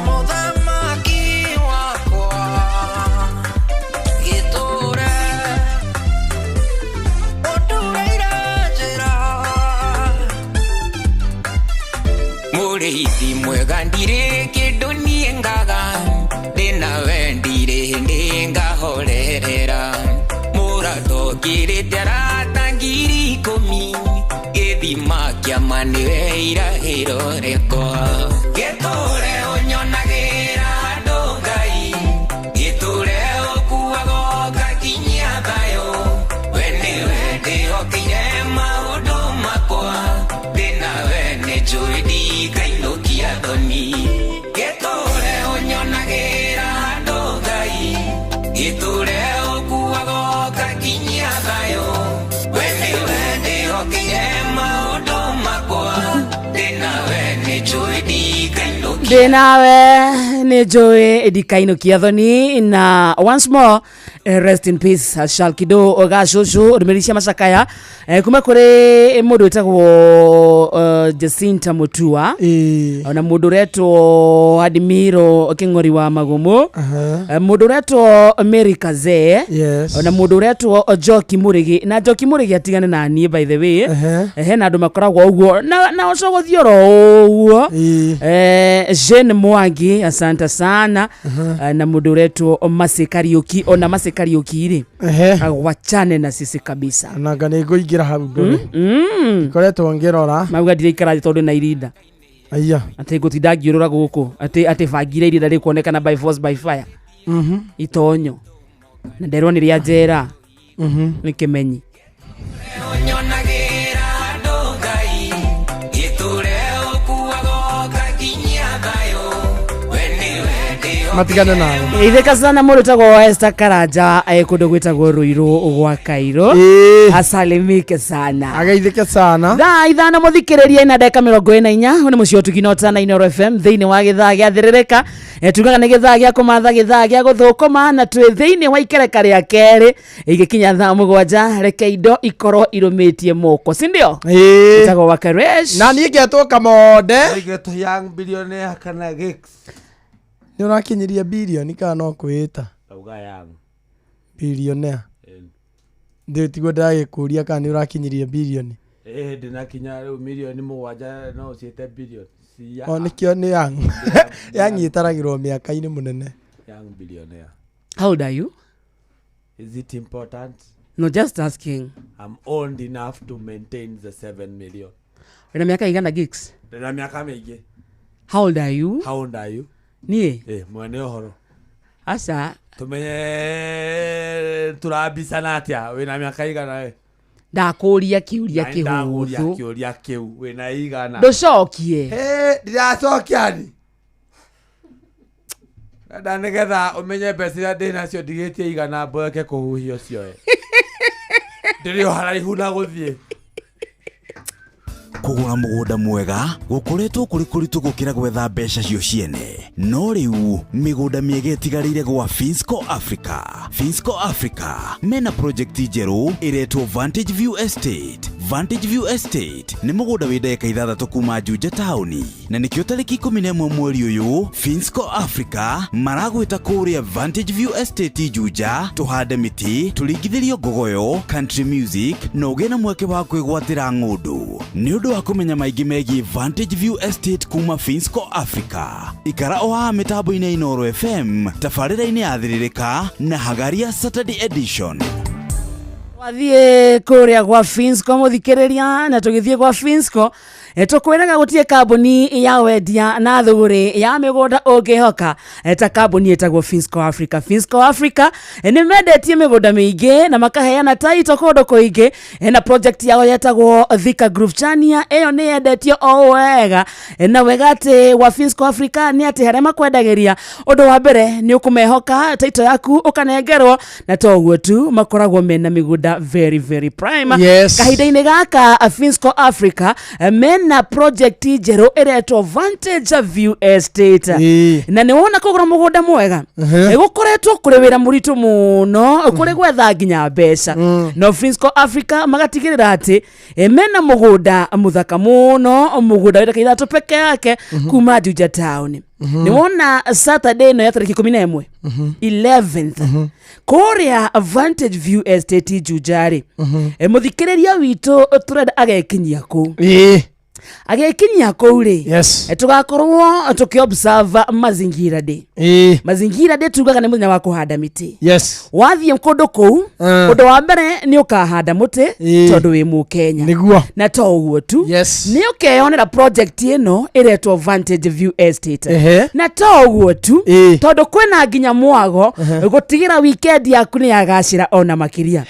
Mũthamaki wakwa, gĩtũre ũndũrĩire njĩra. Mũrĩithi mwega ndirĩ kĩndũ niĩ ngaga, ndĩnawe ndirĩ hĩndĩ ngahorerera, mũrato ngĩrĩte arata 10,000, gĩthima kĩama nĩwe irahĩro rĩakwa. Gĩtũre ũnyonagĩra handũ Ngai, gĩtũre ũkuaga ũgakinyia thayũ, we nĩwe ndĩhokeire maũndũ makwa, ndĩnawe nĩ njũĩ ndikainũkia thoni gĩtũre ũnyonagĩra handũ Ngai gĩtũre ũkuaga ũkakinyia thayũ we nĩwe ndĩhokeire maũndũ makwa ndĩnawe nĩ njũĩ ndikainũkia ndĩnawe nĩ njũĩ ndikainũkia thoni na once more rest in peace Shalkido Gacũcũ ndũmĩrĩri cia macakaya kuma kũrĩ mũndũ wĩtagwo Jacinta Mutua ona mũndũ ũretwo Admiro Kĩng'ori wa Magũmũ, mũndũ ũretwo Mary Kazee, Yes. ona mũndũ ũretwo Njoki Mũrĩgĩ, na Njoki Mũrĩgĩ atigane na niĩ by the way. Hena andũ makoragwo ũguo na ũco gũthiĩ oro ũguo. Jane Mwangi, asante sana. Na mũndũ ũretwo Masi Kariuki, ona Masi Kariuki rĩ, wachane na sisi kabisa. Nanga nä ngå ingä ra hau ndå ngoretwo ngä rora. Mauga ndiraikara thĩ tondũ na irinda. Aya. Atĩ ngũtinda ngĩũrũra gũkũ atĩ bangire irinda rĩkuonekana by force by fire. Itonyo na nderwo nĩ rĩa njera nĩ kĩmenyi. Ũnyonagĩra handũ Ngai gĩtũre ũkuaga ũkakinyia thayũ we nĩwe ndĩhokeire. Matigane nawe. Itheka sana mũndũ wĩtagwo Esther Karanja kũndũ gwĩtagwo Ruiru gwa Kairo, asalimike sana. Ageithĩke sana. Thaa 5 mũthikĩrĩria ina ndagĩka 44 ũyũ nĩ mũciĩ ũtugi na ũtana Inooro FM thĩinĩ wa gĩthaa gĩa thĩrĩrĩka. Tugaga nĩ gĩthaa gĩa kũmatha, gĩthaa gĩa gũthũkũma, na twĩ thĩinĩ wa ikereka rĩa kerĩ igĩkinya thaa 7. Reke indo ikorwo irũmĩtie moko, si ndio? Ĩtagwo Wakaresh. Na niĩ ngetwo Kamonde. Ngetwo young billionaire kana gigs. Nä å rakinyiria birioni kana no kwä ta? Ndauga young. Billionaire ndä tiguo ndagä kå ria kana nä å rakinyirie birioni. Ndĩnakinya rĩu mirioni 7 no ũciĩte billion. Si O nä kä o nä yang yang ĩtaragä rwo mä aka-inä må nene. Young billionaire. How old are you? Is it important? No, just asking. I'm old enough to maintain the 7 million. Wĩna mĩaka igana, gigs? Ndĩna mĩaka mĩingĩ. How old are you? How old are you? Niĩ? Mwene ũhoro. Aca. Tumenye tũrambicana atĩa wĩna mĩaka igana we. Ndakũria kĩũria Na nĩndakũria kĩhũthũ. Kĩũria kĩu wĩna igana. Ndũcokie. Ndiracokia ni. Nda nĩgetha ũmenye mbeca iria ndĩnacio ndigĩtie igana mboeke kũhuhia ũcioe. Ndĩrĩ o haraihu na gũthiĩ. Kũgũra mũgũnda mwega gũkoretwo kũrĩ kũritũ gũkĩra gwetha mbeca cio ciene, no rĩu mĩgũnda mĩega ĩtigarĩire gwa Finsco Africa. Finsco Africa mena project njerũ ĩretwo Vantage View Estate. Vantage View Estate nĩ mũgũnda wĩ ndagĩka 6 kuma Juja taũni, na nĩkĩo tarĩki 11 mweri ũyũ Finsco Africa maragwĩta kũrĩa Vantage View Estate Juja, tũhande mĩtĩ, tũringithĩrio ngogoyo, country music, na ũgĩe na mweke wa kwĩgwatĩra ng'ũndũ. Nĩ ũndũ wa kũmenya maingĩ megiĩ Vantage View Estate kuma Finsco Africa, ikara o haha mĩtambo-inĩ ya Inooro FM tabarĩra-inĩ ya Thĩrĩrĩka na Hagaria Saturday Edition. Twathiĩ kũrĩa gwa Finsco mũthikĩrĩria, na tũgĩthiĩ gwa Finsco tũkwĩraga gũtirĩ kambuni ya wendia na thũgũrĩ ya mĩgũnda ũngĩhoka ta kambuni ĩtagwo Finsco Africa. Finsco Africa nĩ mendetie mĩgũnda mĩingĩ na makaheana taito kũndũ kũingĩ, na project yao yetagwo Thika Groove Chania ĩyo nĩ yendetio o wega. Na wega atĩ wa Finsco Africa nĩ atĩ harĩa makwendagĩria, ũndũ wa mbere nĩ ũkũmehoka, taito yaku ũkanengerwo, na to ũguo tu, makoragwo mena mĩgũnda very very prime. Yes. Kahinda-inĩ gaka Finsco Africa mena project njerũ ĩretwo Vantage View Estate, na nĩ wona kũgũra mũgũnda mwega gũkoretwo kũrĩ wĩra mũritũ mũno kũrĩ gwetha nginya mbeca, no Finsco Africa magatigĩrĩra atĩ mena mũgũnda mũthaka mũno, mũgũnda wĩ ndagĩka 3 peke yake kuma Juja town. Nĩ wona Saturday ĩno ya tarĩki 11 11th kũrĩa Vantage View Estate Juja rĩ, mũthikĩrĩria witũ tũrenda agekinyia kũu. Agĩkinyia kũu rĩ, tũgakorwo tũkĩ-observe mazingira day. Mazingira day tugaga nĩ mũthenya wa kũhanda mĩtĩ. Wathiĩ kũndũ kũu, ũndũ wa mbere nĩ ũkahanda mũtĩ tondũ wĩ mũkenya. Nĩguo. Na to ũguo tu, nĩ ũkeyonera project ĩno ĩretwo Vantage View Estate. Na to ũguo tu, tondũ kwĩna nginya mwago gũtigĩra weekend yaku nĩ yagacĩra ona makĩria.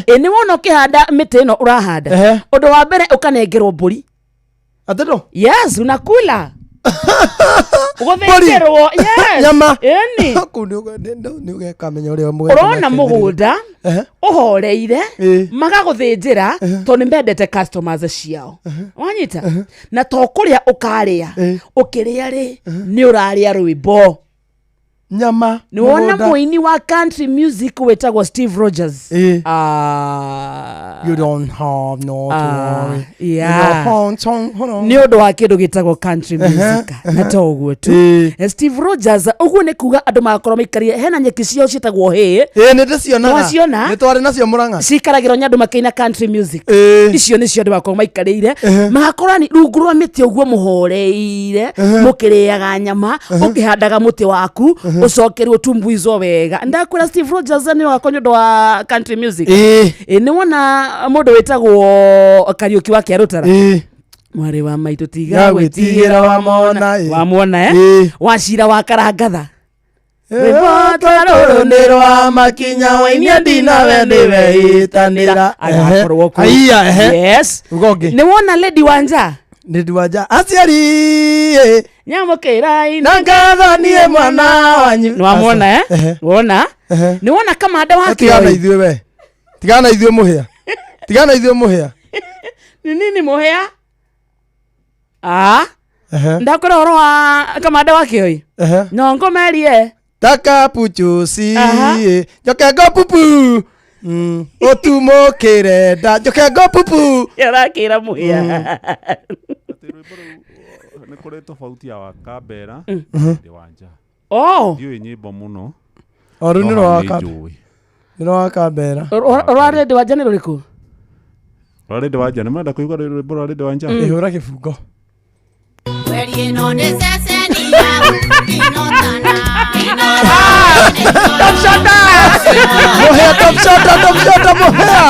Ĩ nĩ wona ũkĩhanda mĩtĩ ĩno ũrahanda, ũndũ wa mbere ũkanengerwo mbũri. Atĩ Yes, unakula. Ũgũthĩnjĩrwo, yes. Nyama. Ĩni. Kũu nĩ ũgekamenya ũrĩa mũgeka Ũrona nake. mũgũnda Ehe. ũhoreire Ĩĩ. magagũthĩnjĩra tondũ nĩ mendete customers ciao. Wanyita? Na to kũrĩa ũkarĩa. Ũkĩrĩa rĩ, nĩ ũrarĩa rwĩmbo. Nyama. Nĩ wona mũgũnda. mũini wa country music wĩtagwo Steve Rogers. Ĩĩ. Ah. You don't have no to Ah, worry. yeah. You don't hold on. Nĩ ũndũ wa kĩndũ gĩtagwo country music na to ũguo tu. Steve Rogers ũguo nĩ kuga andũ magakorwo maikarire hena nyeki ciao ciĩtagwo hay. Ĩĩ nĩ ndĩcionaga. Waciona? Nĩ twarĩ nacio Mũrang'a. Cikaragĩrwo nĩ andũ makĩina country music. Ĩĩ. Icio nĩcio andũ makorwo maikarĩire. Magakorwo ni rungu rwa mĩtĩ ũguo mũhoreire mũkĩrĩaga nyama ũkĩhandaga mũtĩ waku ũcokerwo tumbuizwo wega. Ndakwĩra Steve Rogers nĩ wakwa nĩ ũndũ wa country music. Ĩĩ. Ĩ nĩ wona mũndũ wĩtagwo Kariũki wa Kĩarũtara. Ĩĩ. Mwarĩ wa maitũ tiga Ya gwĩtigĩra wamona, ĩ. Wamwona eh? Ĩĩ. Wacira wa Karangatha. Rwĩmbo ta rũrũ nĩ rwa makinya wainia ndinawe nĩwe Agakorwo kũu. Aiya, ehe. Yes. Uga ũngĩ. Nĩ wona Lady Wanja? Lady Wanja. Aciari ĩ. Nyamũkĩrai na ngatho niĩ mwana wanyu. Nĩ wamwona eh? Ehe. Wona? Ehe. Nĩ wona kamanda wa Tigana Kĩoi? ithuĩ we. Tigana ithuĩ mũhĩa. Tigana ithuĩ mũhĩa. Nĩ nini mũhĩa? Ah. Ehe. Ndakwĩra ũhoro wa kamanda wa Kĩoi. Ehe. Nongo merie. Taka puchusi. Aha. Njoke ngo pupu. Ũtumũkĩre nda. Njoke ngo pupu. Arakĩra mũhĩa. Nĩ kũrĩ tofauti ya Wakambera Mhm. na Wanja. Oh. Ndiũĩ nyĩmbo mũno. O rũu nĩ No rwa hau nĩ Wakambera. njũĩ. Nĩ rwa Wakambera. Rwa Lady Wanja nĩ rũrĩkũ? Rwa Lady Wanja nĩ marenda kũigua rwĩmbo rwa Lady Wanja? Ĩhũra kĩbungo. Ĩno nĩ ceceni ya Inotana. Top shota. Mũhĩa top shota top shota mũhĩa.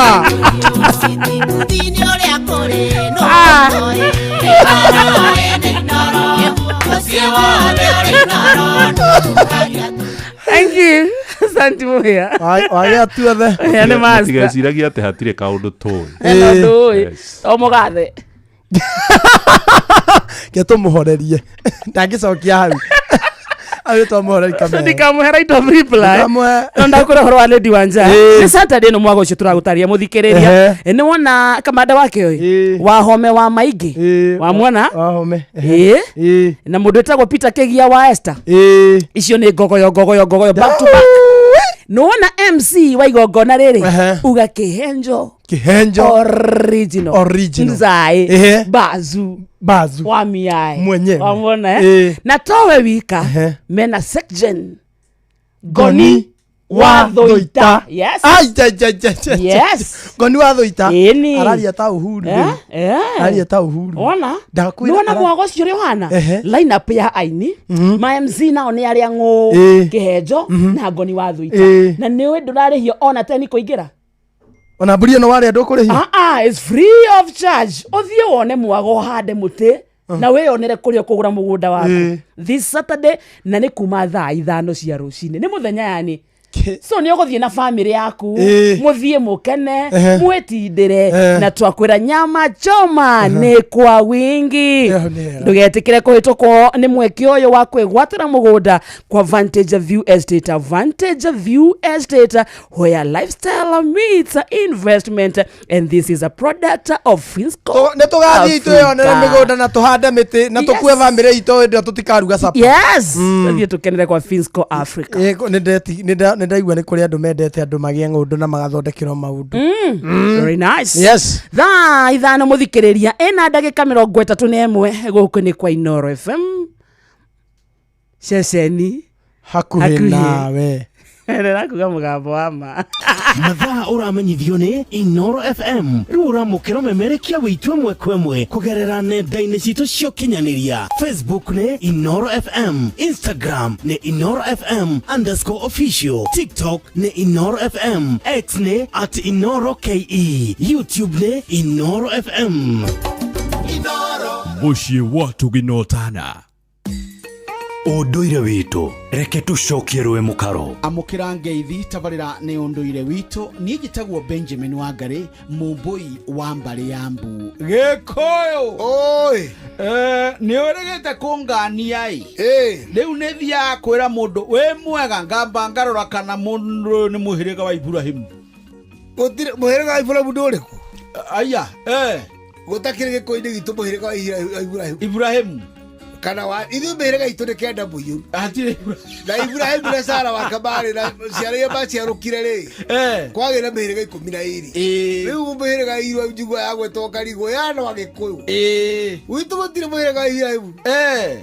Thĩinĩ ũrĩa kũrĩ no Ah. kũĩ. Inoro ĩnĩ inoro. Mũciĩ wothe ũrĩ inoro. Thank you. Asante mũhĩa. Wagĩa tuothe. Mũhĩa nĩ master. Mũtigeciragie atĩ hatirĩ kaũndũ tũĩ. Hena ũndũ ũĩ. Yes. To mũgathe. Ke tũmũhorerie. Ndangĩcokia hau. Hau nĩ twamũhoreria kamera. Ndikamũhe right of reply. Ndũkamũhe. No ndakwĩra ũhoro wa Lady Wanja. Ĩĩ. Nĩ Saturday ĩno mwaka ũcio tũragũtarĩria mũthikĩrĩria. Ehe. Nĩ wona kamanda wa Kĩoi? Wahome wa Maingĩ. Wamwona? Wahome. Ĩĩ. Na mũndũ wĩtagwo Peter Kĩgia wa Esther. Ĩĩ. Icio nĩ ngogoyo ngogoyo ngogoyo back to back. Nĩ wona MC wa igongona rĩrĩ uga kĩhenjo Kĩhenjo. Original. Original. Nzaĩ. Ehe. Bazu. Bazu. Wa miae. Mwenyewe. Wamwona eh? Ĩĩ. Na towe wika mena section Ngoni wa Thuita. Yes. Ai, ja, ja, ja, ja, ja. Yes. Ngoni wa Thuita. Ĩni. Araria ta Uhuru. Eh, rĩu. eh. Araria ta Uhuru. Wona? Ndakwĩra Nĩwona ara- mwago ũcio ũrĩa ũhana? Ehe. Line up ya aini ma MC nao nĩ arĩa ng'ũ Ĩĩ. kĩhenjo na ngoni wa Thuita. Ĩĩ. Na nĩ ũĩ ndũrarĩhio ona teni kũingĩra. Ona mbũri ĩno warĩa ndũkũrĩhio. Ah, ah, it's free of charge. Ũthiĩ wone mwago ũhande mũtĩ na wĩyonere kũrĩa ũkũgũra mũgũnda waku Ĩĩ. this Saturday na nĩ kuma thaa 5 cia rũcinĩ nĩ mũthenya yani so nĩ ũgũthiĩ na bamĩrĩ yaku Ĩĩ. mũthiĩ mũkene Ehe. mwĩtindĩre Ehe. na twakwĩra nyama choma nĩ kwa wingi Ĩyo nĩ ĩra. ndũgetĩkĩre kũhĩtũkwo nĩ mweke ũyũ wa kwĩgwatĩra mũgũnda kwa Vantage View Estate. Vantage View Estate, where lifestyle meets investment, and this is a product of Finsco Nĩ tũgathiĩ twĩyonere Africa. mĩgũnda na tũhande mĩtĩ na tũkue Yes. bamĩrĩ itũ hĩndĩ ĩyo tũtikaruga capa. Yes. Tũthiĩ tũkenere kwa Finsco Africa. Ĩĩ, nĩ ndaigua nĩ kũrĩ andũ mendete andũ magĩe ng'ũndũ na magathondekerwo maũndũ. Very nice. Yes. Thaa 5 mũthikĩrĩria ĩna ndagĩka 31 gũkũ nĩ kwa Inoro FM ceceni Hakuhĩ nawe. Ndĩrakuga mũgambo wa ma. Mathaa ũramenyithio nĩ Inoro FM rĩu ũramũkĩra ũmemerekia wĩitũ ĩmwe kwa ĩmwe kũgerera nenda-inĩ citũ cia ũkinyanĩria. Facebook nĩ Inoro FM, Instagram nĩ Inoro FM underscore official, TikTok nĩ Inoro FM, X nĩ at Inoro KE, YouTube nĩ Inoro FM. Mũciĩ wa Tũginotana. Ũndũire witũ reke tũcokie rũĩ mũkaro. Amũkĩra ngeithi tabarĩra nĩ ũndũire witũ. Niĩ njĩtagwo Benjamin Wangarĩ, mũmbũi wa mbarĩ ya mbu Gĩkũyũ. Oi. Nĩ ũrĩgĩte kũngania ĩ. Rĩu nĩ thiaga kwĩra mũndũ wĩ mwega, ngamba ngarora kana mũndũ ũyũ nĩ mũhĩrĩga wa Iburahĩmu. Gũtirĩ mũhĩrĩga wa Iburahĩmu nĩ ũrĩkũ? Aya, Gũtakĩrĩ gĩkũyũ-inĩ gitũ mũhĩrĩga wa Iburahĩmu. Iburahĩmu. Kana wa ithuĩ mĩhĩrĩga itũ nĩ kenda mũiyũru. Hatirĩ Na Iburahĩmu na Sara wake marĩ na ciana iria maciarũkire rĩ. Kwagĩ na mĩhĩrĩga 12. Rĩu mũhĩrĩga irwa njigua ya gwĩtwo Karigũ yana wa Gĩkũyũ. Gwitũ gũtirĩ mũhĩrĩga wa Iburahĩmu.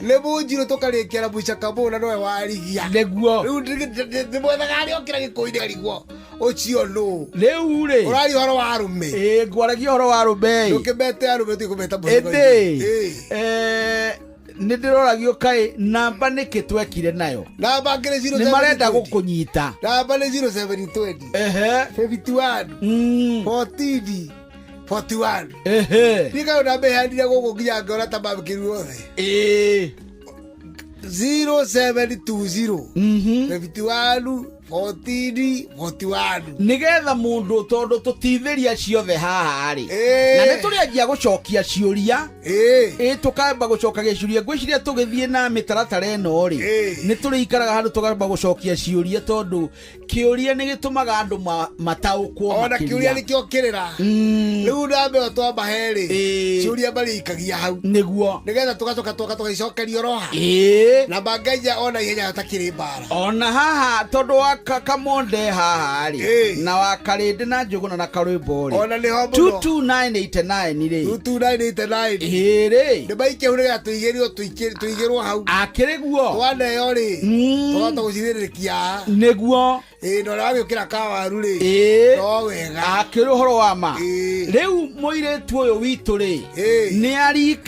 Nĩ mũnjirũ tũkarĩkia na mũica kamũna nowe warigia. Nĩguo. Rĩu ndĩmwethaga harĩa okĩra Gĩkũyũ-inĩ karigwo ũcio nũ. Rĩu rĩ. Ũraria ũhoro wa arũme. Ĩĩ ngwaragia ũhoro wa arũme. Ndũkĩmete arũme tũkũmeta mũhĩrĩga. Ĩndĩ. Nĩ ndĩroragio kaĩ namba nĩkĩ twekire nayo. Namba ngĩrĩ 0720. Nĩ marenda gũkũnyita. Namba nĩ 0720. 51. 14. 41. Niĩ kaĩ namba ĩheanire gũkũ nginya ngĩona ta mamĩkĩru othe. 0720. 51. 14. 41. Nĩgetha mũndũ tondũ tũtithĩria ciothe haha rĩ. Na nĩ tũrĩanjia gũcokia ciũria. Ĩ tũkamba gũcokagia ciũria. Ngwĩciria tũgĩthiĩ na mĩtaratara ĩno rĩ. Nĩ tũrĩikaraga handũ tũkamba gũcokia ciũria tondũ kĩũria nĩ gĩtũmaga andũ mataũkwo Ona kĩũria nĩkĩo kĩrĩra. Rĩu namba ĩyo twamahe rĩ. Ciũria marĩikagia hau. Nĩguo. Nĩgetha tũgacoka twoka tũgacicokeria oro haha. Na mangaija ona ihenya hatakĩrĩ mbara. Ona haha tondũ wa kamonde haha rĩ. Na wa karĩndĩ na njũgũna na karwĩmbo rĩ. Ona nĩho mũno. 22989 rĩ. 22989. Ĩĩ rĩ. Nĩ maikie hau nĩgetha tũigĩrwo tũigĩrwo hau. Akĩrĩ guo. Twaneo rĩ. Tũkahota gũcithĩrĩrĩkia. Nĩguo. Ĩĩ na ũrĩa wagĩũkĩra kawaru rĩ. No wega. Akĩrĩ ũhoro wa ma. Rĩu mũirĩtu ũyũ witũ rĩ.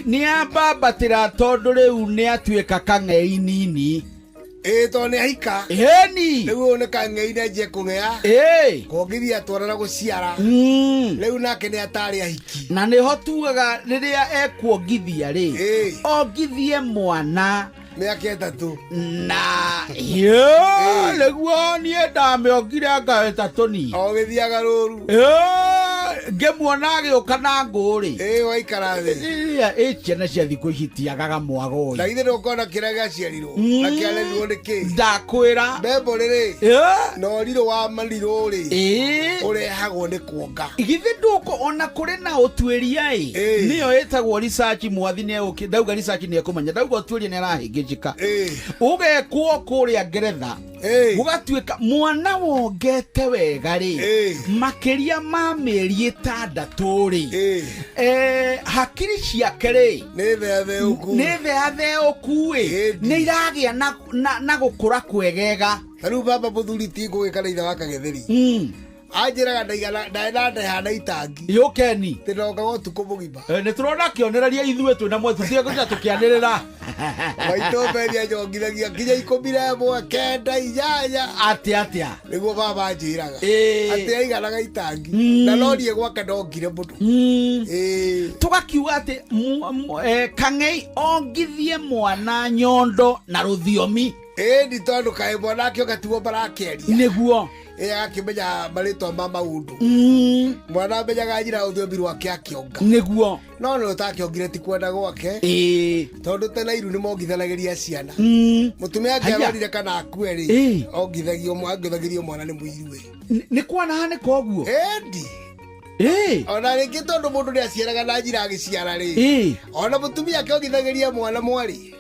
Nĩ ambambatĩra tondũ rĩu nĩ atuĩka kang'ei nini. Ĩĩ tondũ nĩ ahika. Ĩni. Rĩu ũyũ nĩ kang'ei nĩ anjie kũng'ea. Kuongithia twana na gũciara. Rĩu nake nĩ atarĩ ahiki. Na nĩho tugaga rĩrĩa ekuongithia rĩ. Ongithie mwana. Mĩaka 3. Na nĩguo niĩ ndamĩongire anga 3 ni. O gĩthiaga rũru. Ngĩmuona agĩũka na ngũ rĩ. Waikara thĩ. Ĩ ciana cia thikũ ici itiagaga mwago ũyũ. Na githĩ ndũkona kĩrĩa gĩaciarirwo. Na kĩarerirwo nĩ kĩ? Ndakwĩra. Memory rĩ. Na ũrirũ wa marirũ rĩ. Ũrehagwo nĩ kuonga. Githĩ ndũkũ ona kũrĩ na ũtuĩria ĩ. Nĩyo ĩtagwo research mwathi nĩ egũkĩ ndauga research nĩ ekũmenya ndauga ũtuĩria nĩ arahĩngĩcĩka. Ũgekwo kũrĩa Ngeretha. Gũgatuĩka mwana wongete wega rĩ. Makĩria ma mĩeri 6 rĩ. Hakiri ciake rĩ. Nĩ theatheũku. Nĩ theatheũku ĩ. Nĩ iragĩa na gũkũra kwegega. Ta rĩu baba mũthuri ti ngũgĩ kana ithe wa Kagetheri. Anjĩraga ndaigana ndaĩ ndehana itangi. Yũkeni. Ndĩrongaga ũtukũ mũgima. Nĩ tũrona kĩonereria ithuĩ twĩna mwe tũtige gũtinda tũkĩanĩrĩra. Maitũ Mary anyongithagia nginya 11 9 8. Atĩa atĩa? Nĩguo baba anjĩraga. Atĩ aiganaga itangi. Na no niĩ gwake ndongire mũno. Tũgakiuga atĩ kang'ei ongithie mwana nyondo na rũthiomi. Ĩni tondũ kaĩ mwana akĩonga tiguo marakĩaria. Nĩguo. Agakĩmenya marĩtwa ma maũndũ. Mwana amenyaga nyina rũthiomi rwake akĩonga. Nĩguo. No nĩ ũtakĩongire ti kwenda gwake. Tondũ tene iru nĩ mongithanagĩria ciana. Mũtumia angĩarwarire kana akue rĩ, ongithagĩrio mwana nĩ mũiruwe. Nĩ kwanahanĩka ũguo? Ĩndi. Ona rĩngĩ tondũ mũndũ nĩ aciaraga na njĩra agĩciara rĩ. Ona mũtumia akĩongithagĩria mwana mwarĩ.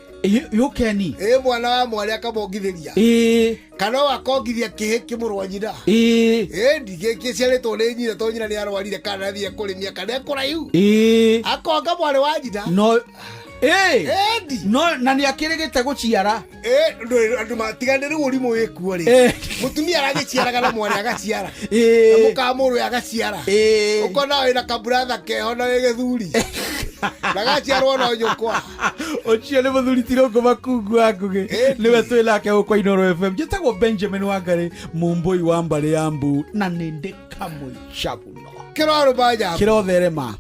Yũkeni. Mwana wa mwarĩ akamongithĩria. Kana o akongithia kĩhĩ kĩmũrũ wa nyina. Ĩndi gĩciarĩtwo nĩ nyina tondũ nyina nĩ arwarire kana athiĩ kũrĩmia kana ekũraihu. Akonga mwarĩ wa nyina. No. Ĩndi. No na nĩ akĩrĩgĩte gũciara. Andũ matigane rĩu ũrimũ wĩkuo rĩ. Mũtumia aragĩciaraga na mwarĩ agaciara. Na mũkamũrũ agaciara. Ũkona wĩna kaburatha keho na wĩ gĩthuri. Na gaciarwo no nyũkwa. Ũcio nĩ mũthuri ti Rũngũ Makungu wa Ngũgĩ. Nĩwe twĩ nake gũkũ Inooro FM. Njĩtagwo Benjamin Wangarĩ, mũmbũi wa mbarĩ ya mbu na nĩ ndĩ kamũica mũno. Kĩrorũma nyambo. Kĩrotherema.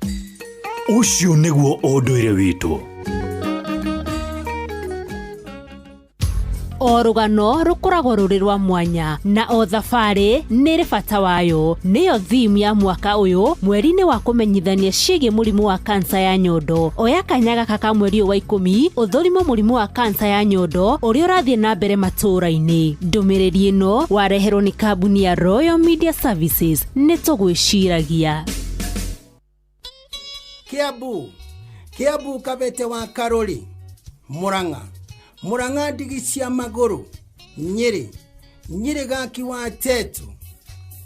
Ũcio nĩguo ũndũire witũ. O rũgano rũkoragwo rũrĩ rwa mwanya na o thabarĩ nĩ ĩrĩ bata wayo. Nĩyo theme ya mwaka ũyũ mweri-inĩ wa kũmenyithania ciĩgiĩ mũrimũ wa kansa ya nyondo. Oya kanya gaka ka mweri ũyũ wa 10 ũthũrimo mũrimũ wa kansa ya nyondo ũrĩa ũrathiĩ na mbere matũũra-inĩ. Ndũmĩrĩri ĩno wareherwo nĩ kambuni ya Royal Media Services. Nĩ tũgwĩciragia. Kiambu, Kiambu Kabete wa Karori, Murang'a, Murang'a ndigi cia magũrũ, Nyĩrĩ, Nyĩrĩ gaki wa Tetu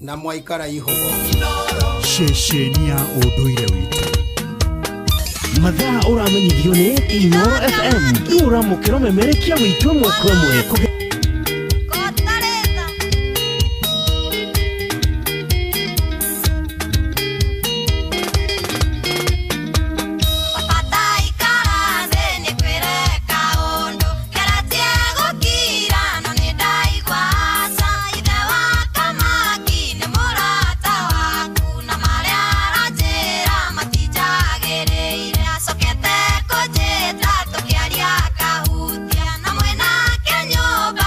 na mwaikara ihogo. Ceceni ya ũndũire witũ. Mathaa ũramenyithio nĩ Inoro FM ũramũkĩra ũmemerekia witũ ĩmwe kwa ĩmwe. Cokete kũnjĩta tũkĩaria kahutia na mwĩnake nyũmba.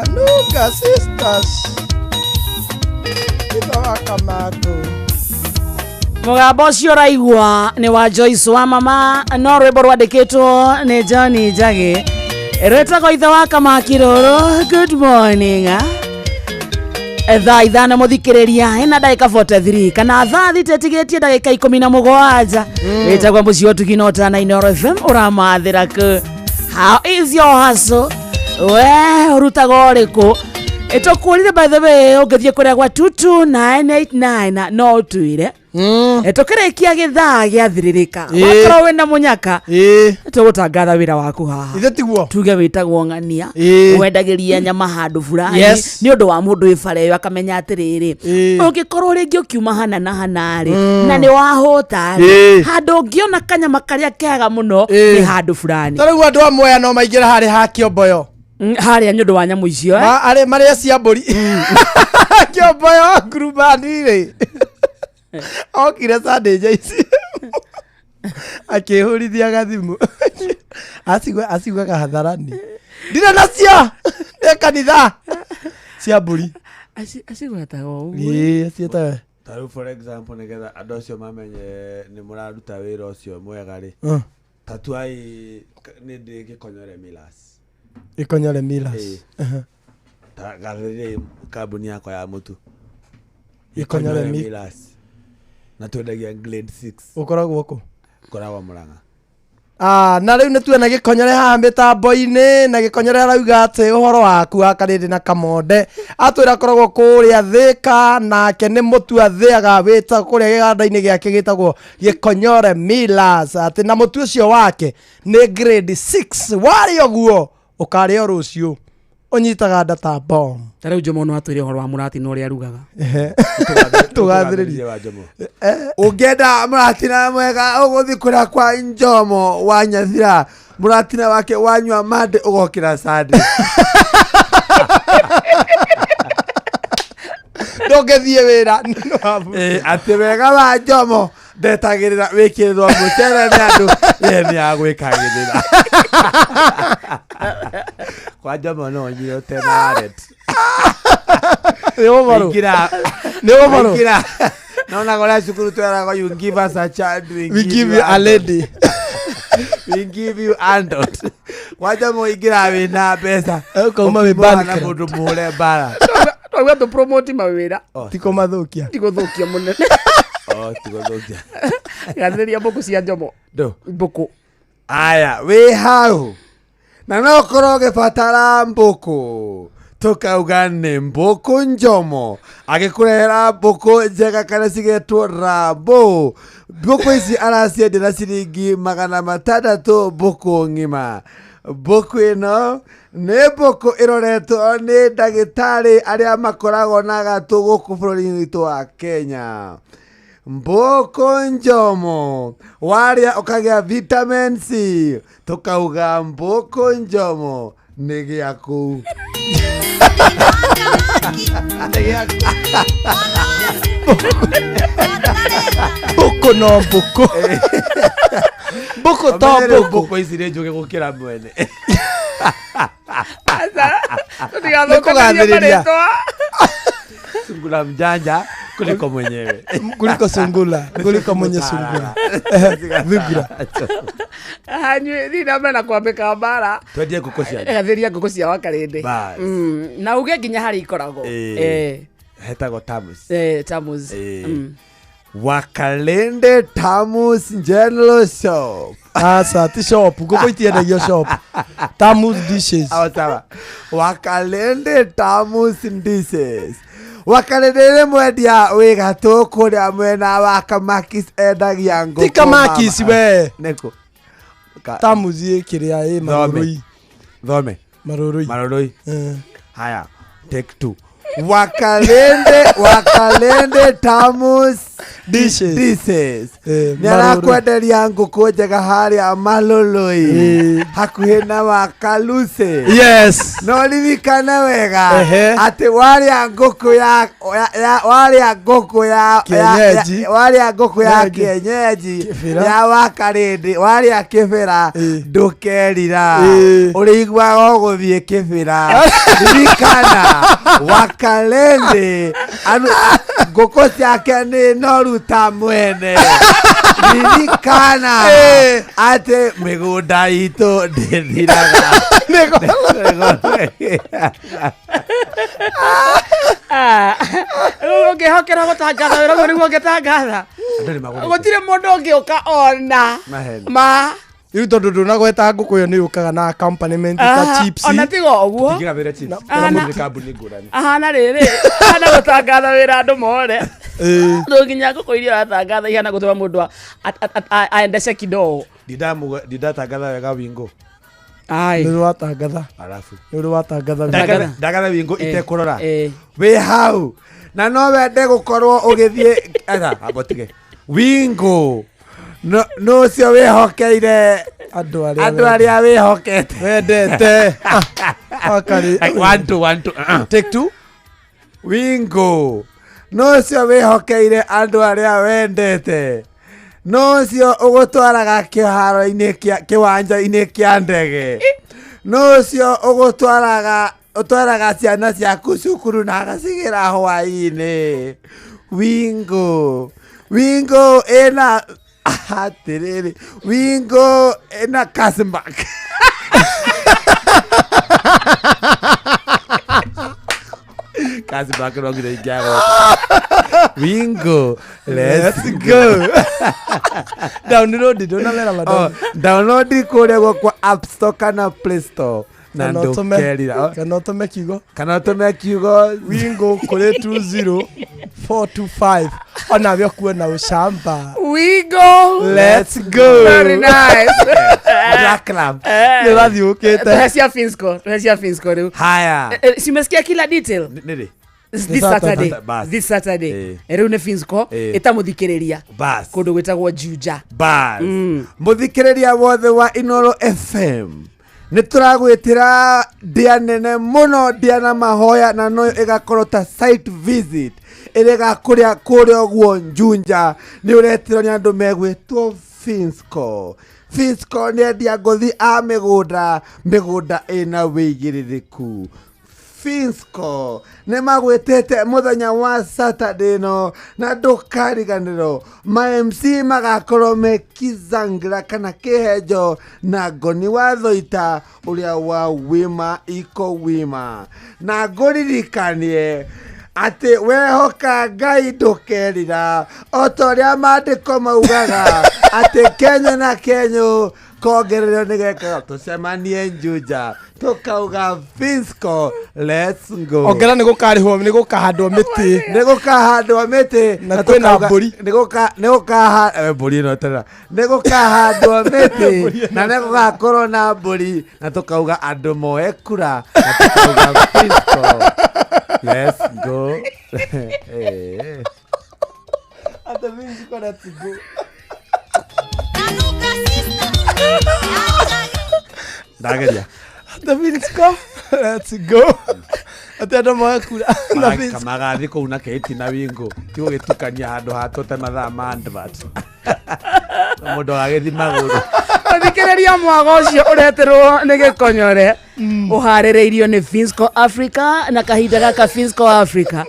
Nunga Sisters. Ithe wa Kamako. Mũgambo ũcio ũraigua nĩ wa Joyce wa mama no rwĩmbo rwandĩkĩtwo nĩ John Njagi rwĩtagwo ithe wa Kamaki rũrũ. Good morning, ah. Thaa 5 mũthikĩrĩria ĩna ndagĩka 43 kana thaa 6 ĩtigĩtie ndagĩka 17. Wĩtagwo mũciĩ ũtugi na ũtana Inooro FM ũramathĩra kũ. How is your hustle? We ũrutaga ũrĩkũ? Ĩtũkũrire, by the way, ũngĩthiĩ kũrĩa gwa 22989 no ũtwĩre tũkĩrĩkia gĩthaa gĩathirĩrĩka. Wakorwo wĩna mũnyaka, tũgũtangatha wĩra waku haha. Ithe tiguo? Tuge wĩtagwo ng'ania, wendagĩria nyama handũ fulani. Nĩ ũndũ wa mũndũ wĩ bara ĩyo akamenya atĩrĩrĩ, ũngĩkorwo rĩngĩ ũkiuma hana na hana rĩ, na nĩ wahũta rĩ, handũ ũngĩona kanyama karĩa kega mũno nĩ handũ fulani. Ta rĩu andũ a Mwea no maingĩre harĩ ha Kĩomboyo. Harĩa nĩ ũndũ wa nyamũ icio, eh? Arĩ marĩa cia mbũri. Kĩomboyo ngurumani rĩ. Okire Sunday ici. Akĩhũrithia gathimũ. Acigua aciguaga hadharani. Ndirĩ nacio. Nĩ kanitha. Cia mbũri. Acigwetaga ũguo. Ĩĩ, aciĩtaga. Ta rĩu, for example, nĩgetha andũ acio mamenye nĩ mũraruta wĩra ũcio mwega rĩ, tatuai nĩ ndĩ Gĩkonyore Millers. Gĩkonyore Millers. Ĩĩ. Ta gathĩrĩriai kambuni yakwa ya mũtu. Gĩkonyore Millers. Na twendagia grade 6. Ũkoragwo kũ? Ngoragwo Mũrang'a. Ah, na rĩu nĩ tuona Gĩkonyore haha mĩtambo-inĩ, na Gĩkonyore arauga atĩ ũhoro waku wa Karĩndĩ na Kamonde, atwĩra akoragwo kũrĩa Thĩka, nake nĩ mũtu athĩaga wĩta kũrĩa gĩganda-inĩ gĩake gĩtagwo Gĩkonyore Millers, atĩ na mũtu ũcio wake nĩ grade 6, warĩa ũguo ũkarĩa rũciũ ũnyitaga nda ta bomb. Ta rĩu Jomo no atwĩre ũhoro wa mũratina ũrĩa arugaga. Tũgathĩrĩrie. Wa Njomo. Ũngĩenda mũratina mwega, ũgũthiĩ kũrĩa kwa Njomo wa Nyathira, mũratina wake wanyua mande ũgokĩra Sunday. Ndũngĩthiĩ wĩra. Atĩ wega wa Njomo ndetagĩrĩra wĩkĩrĩrwo mũcere nĩ andũ, ye nĩ agwĩkagĩrĩra. Kwa Njomo no ũnyire ũtena wallet. Nĩ ũhoro. Ingĩra. Nĩ ũhoro. Ingĩra. Naona kũrĩa cukuru tweragwo, you give us a child, we give you a lady. We give you adult. Kwa Njomo ingĩra wĩna mbeca. Ũkauma wĩ Ũkĩmũhana bankrupt. mũndũ mũhũre mbara. Twauga tũ promote mawĩra. Ti kũmathũkia. Ti gũthũkia mũnene. Oh, tigũthũkia. Gathĩrĩria mbũkũ cia Njomo. Ndũ. Mbũkũ. Aya, wĩ hau na no korwo ũgĩbatara mbũkũ, tũkauga nĩ mbũkũ Njomo agĩkũrehera mbũkũ njega kana cigetwo rambo. Mbũkũ ici araciendia na ciringi 600 mbũkũ ng'ima. Mbũkũ ĩno nĩ mbũkũ ĩroretwo nĩ ndagĩtarĩ arĩa makoragwo na gatũ gũkũ bũrũri-inĩ witũ wa Kenya. Mbũkũ Njomo warĩa ũkagĩa vitamin C, tũkauga mbũkũ Njomo nĩ gĩaku. Mbũkũ no mbũkũ. Mbũkũ to Ũmenye rĩu mbũkũ. Mbũkũ ici nĩ njũgĩ gũkĩra mwene. Nĩ kũgathĩrĩria. Sungura mjanja kuliko mwenyewe. Kuliko sungula, kuliko mwenye sungula. Thungura. Hanyue thiĩ na mbere na kwambĩka mbara. Twendie ngũkũ cia Gathĩrĩria ngũkũ cia Wakarĩndĩ. Bas. Na uge nginya harĩa ikoragwo. Hetagwo Tamus. Tamus. Wakalende Tamus General Shop. Aca, ti shop, ngũkũ itiendagio shop. Tamus dishes. Awa sawa. Wakalende Tamus dishes. Wakalende nĩ mwendia wĩ gatũ kũrĩa mwena wa Kamakis, endagia ngũkũ. Ti Kamakis mama. we. Nĩkũ? Tamus ĩ kĩrĩa ĩ Marũrũi. Thome. Marũrũi. Marũrũi. Haya, take two. Wakalende, Wakalende Tamus Dishes. Dishes. Eh, Nĩ arakwenderia ngũkũ njega harĩa Maloloi hakuhĩ na Wakaluse. Yes. No ririkane wega Ehe. atĩ warĩa ngũkũ ya warĩa ngũkũ ya Kienyeji. warĩa ngũkũ ya Kienyeji. kienyeji Kĩbĩra. ya wakarĩndĩ warĩa kĩbĩra ndũkerira Ĩ. ũrĩiguaga ũgũthiĩ kĩbĩra ririkana wakalende ngũkũ ciake nĩ noru ta mwene ririkana atĩ mĩgũnda itũ ndĩthiraga Rĩu ũngĩhokerwo gũtangatha wĩra ũguo nĩguo ũngĩtangatha gũtirĩ mũndũ ũngĩũka ona Maheni. ma Rĩu tondũ ndũnagweta ngũkũ ĩyo nĩ yũkaga na accompaniment ta Ah, chips. ona tiga ũguo Ndingĩgathĩra chips. Ahana- Nĩ kambuni ngũrani. ahana rĩrĩ ahana gũtangatha wĩra andũ more Ĩ. no nginya ngũkũ iria ũratangatha ihana gũtũma mũndũ aendece kidogo Ndindatangatha wega wingo Ai. Nĩ ũrĩ watangatha. Arabu. Nĩ ũrĩ watangatha. Ndagatha wingo Eh, itekũrora eh. wĩ hau na no wende gũkorwo ũgĩthiĩ Aca, amba ũtige wingo no no ũcio wĩhokeire Andũ arĩa andũ arĩa wĩhokete wendete. Wakarĩ. Like, one, two, one, two, uh-uh. Take two. wingo no ũcio wĩhokeire andũ arĩa wendete no ũcio ũgũtwaraga kĩharo-inĩ kĩa kĩwanja-inĩ kĩa ndege no ũcio ũgũtwaraga ũtwaraga ciana ciaku cukuru na agacigĩra hwaĩ-inĩ wingo wingo ĩna atĩrĩrĩ wingo ĩna cashback cashback no nginya ingĩagoka wingo let's go Download ndũnalera Oh, madam. download kũrĩa gwa app store kana play store na Kana ũtũme- ndũkerira Kana ũtũme kiugo. kana ũtũme kiugo Wingo kũrĩ 20425 onawe ũkuona ũcamba. Wingo Let's go. Very nice. Black Club. Nĩ ũrathiĩ ũkĩte. Tuhe cia Finsco, tuhe cia Finsco rĩu. Haya. Eh, eh, si umesikia kila detail? Nĩrĩ? This Nĩ Saturday. Bas. This Saturday. Eh. Rĩu nĩ Finsco Eh. ĩtamũthikĩrĩria Bas. kũndũ gwĩtagwo Juja. Bas. Mũthikĩrĩria wothe wa Inoro FM nĩ tũragwĩtĩra ndĩa nene mũno ndĩa na mahoya na no ĩgakorwo ta site visit ĩrĩa ĩgakũrĩa kũrĩa ũguo Njunja nĩ ũretirwo nĩ andũ megwĩtwo Finsco Finsco nĩ endia ngũthi a mĩgũnda mĩgũnda ĩna wĩigĩrĩrĩku Finsco nĩ magwĩtĩte mũthenya wa Saturday no na ndũkariganĩrwo ma MC magakorwo me Kizangra kana Kĩhenjo na Ngoni wa Thoita ũrĩa wa Wima iko Wima na ngũririkanie atĩ wehoka Ngai ndũkerira o ta ũrĩa maandĩko maugaga atĩ Kenya na Kenyũ kongererio nĩ gekaga tũcemanie Juja tũkauga Finsco let's go Ongera nĩ gũkarĩhwo nĩ gũkahandwo mĩtĩ. nĩ gũkahandwo mĩtĩ Na kwĩna tũkauga- mbũri. nĩ gũka nĩ gũkaha eh, mbũri ĩno tena nĩ gũkahandwo mĩtĩ na nĩ gũgakorwo na mbũri na tũkauga andũ moe kura na tũkauga Finsco let's go Eh. Ate Finsco let's go. Ndageria Ate Finsco let's go. Ate andũ moe kura. Na Finsco. magathi kũu na kĩti na wingo ti gũgĩtukania handũ hatũte mathaa ma advert mũndũ agagĩthi magũrũ Mũthikĩrĩria mwaga ũcio ũreterwo nĩ gĩkonyore ũharĩrĩirio nĩ Finsco Africa na kahinda gaka Finsco Africa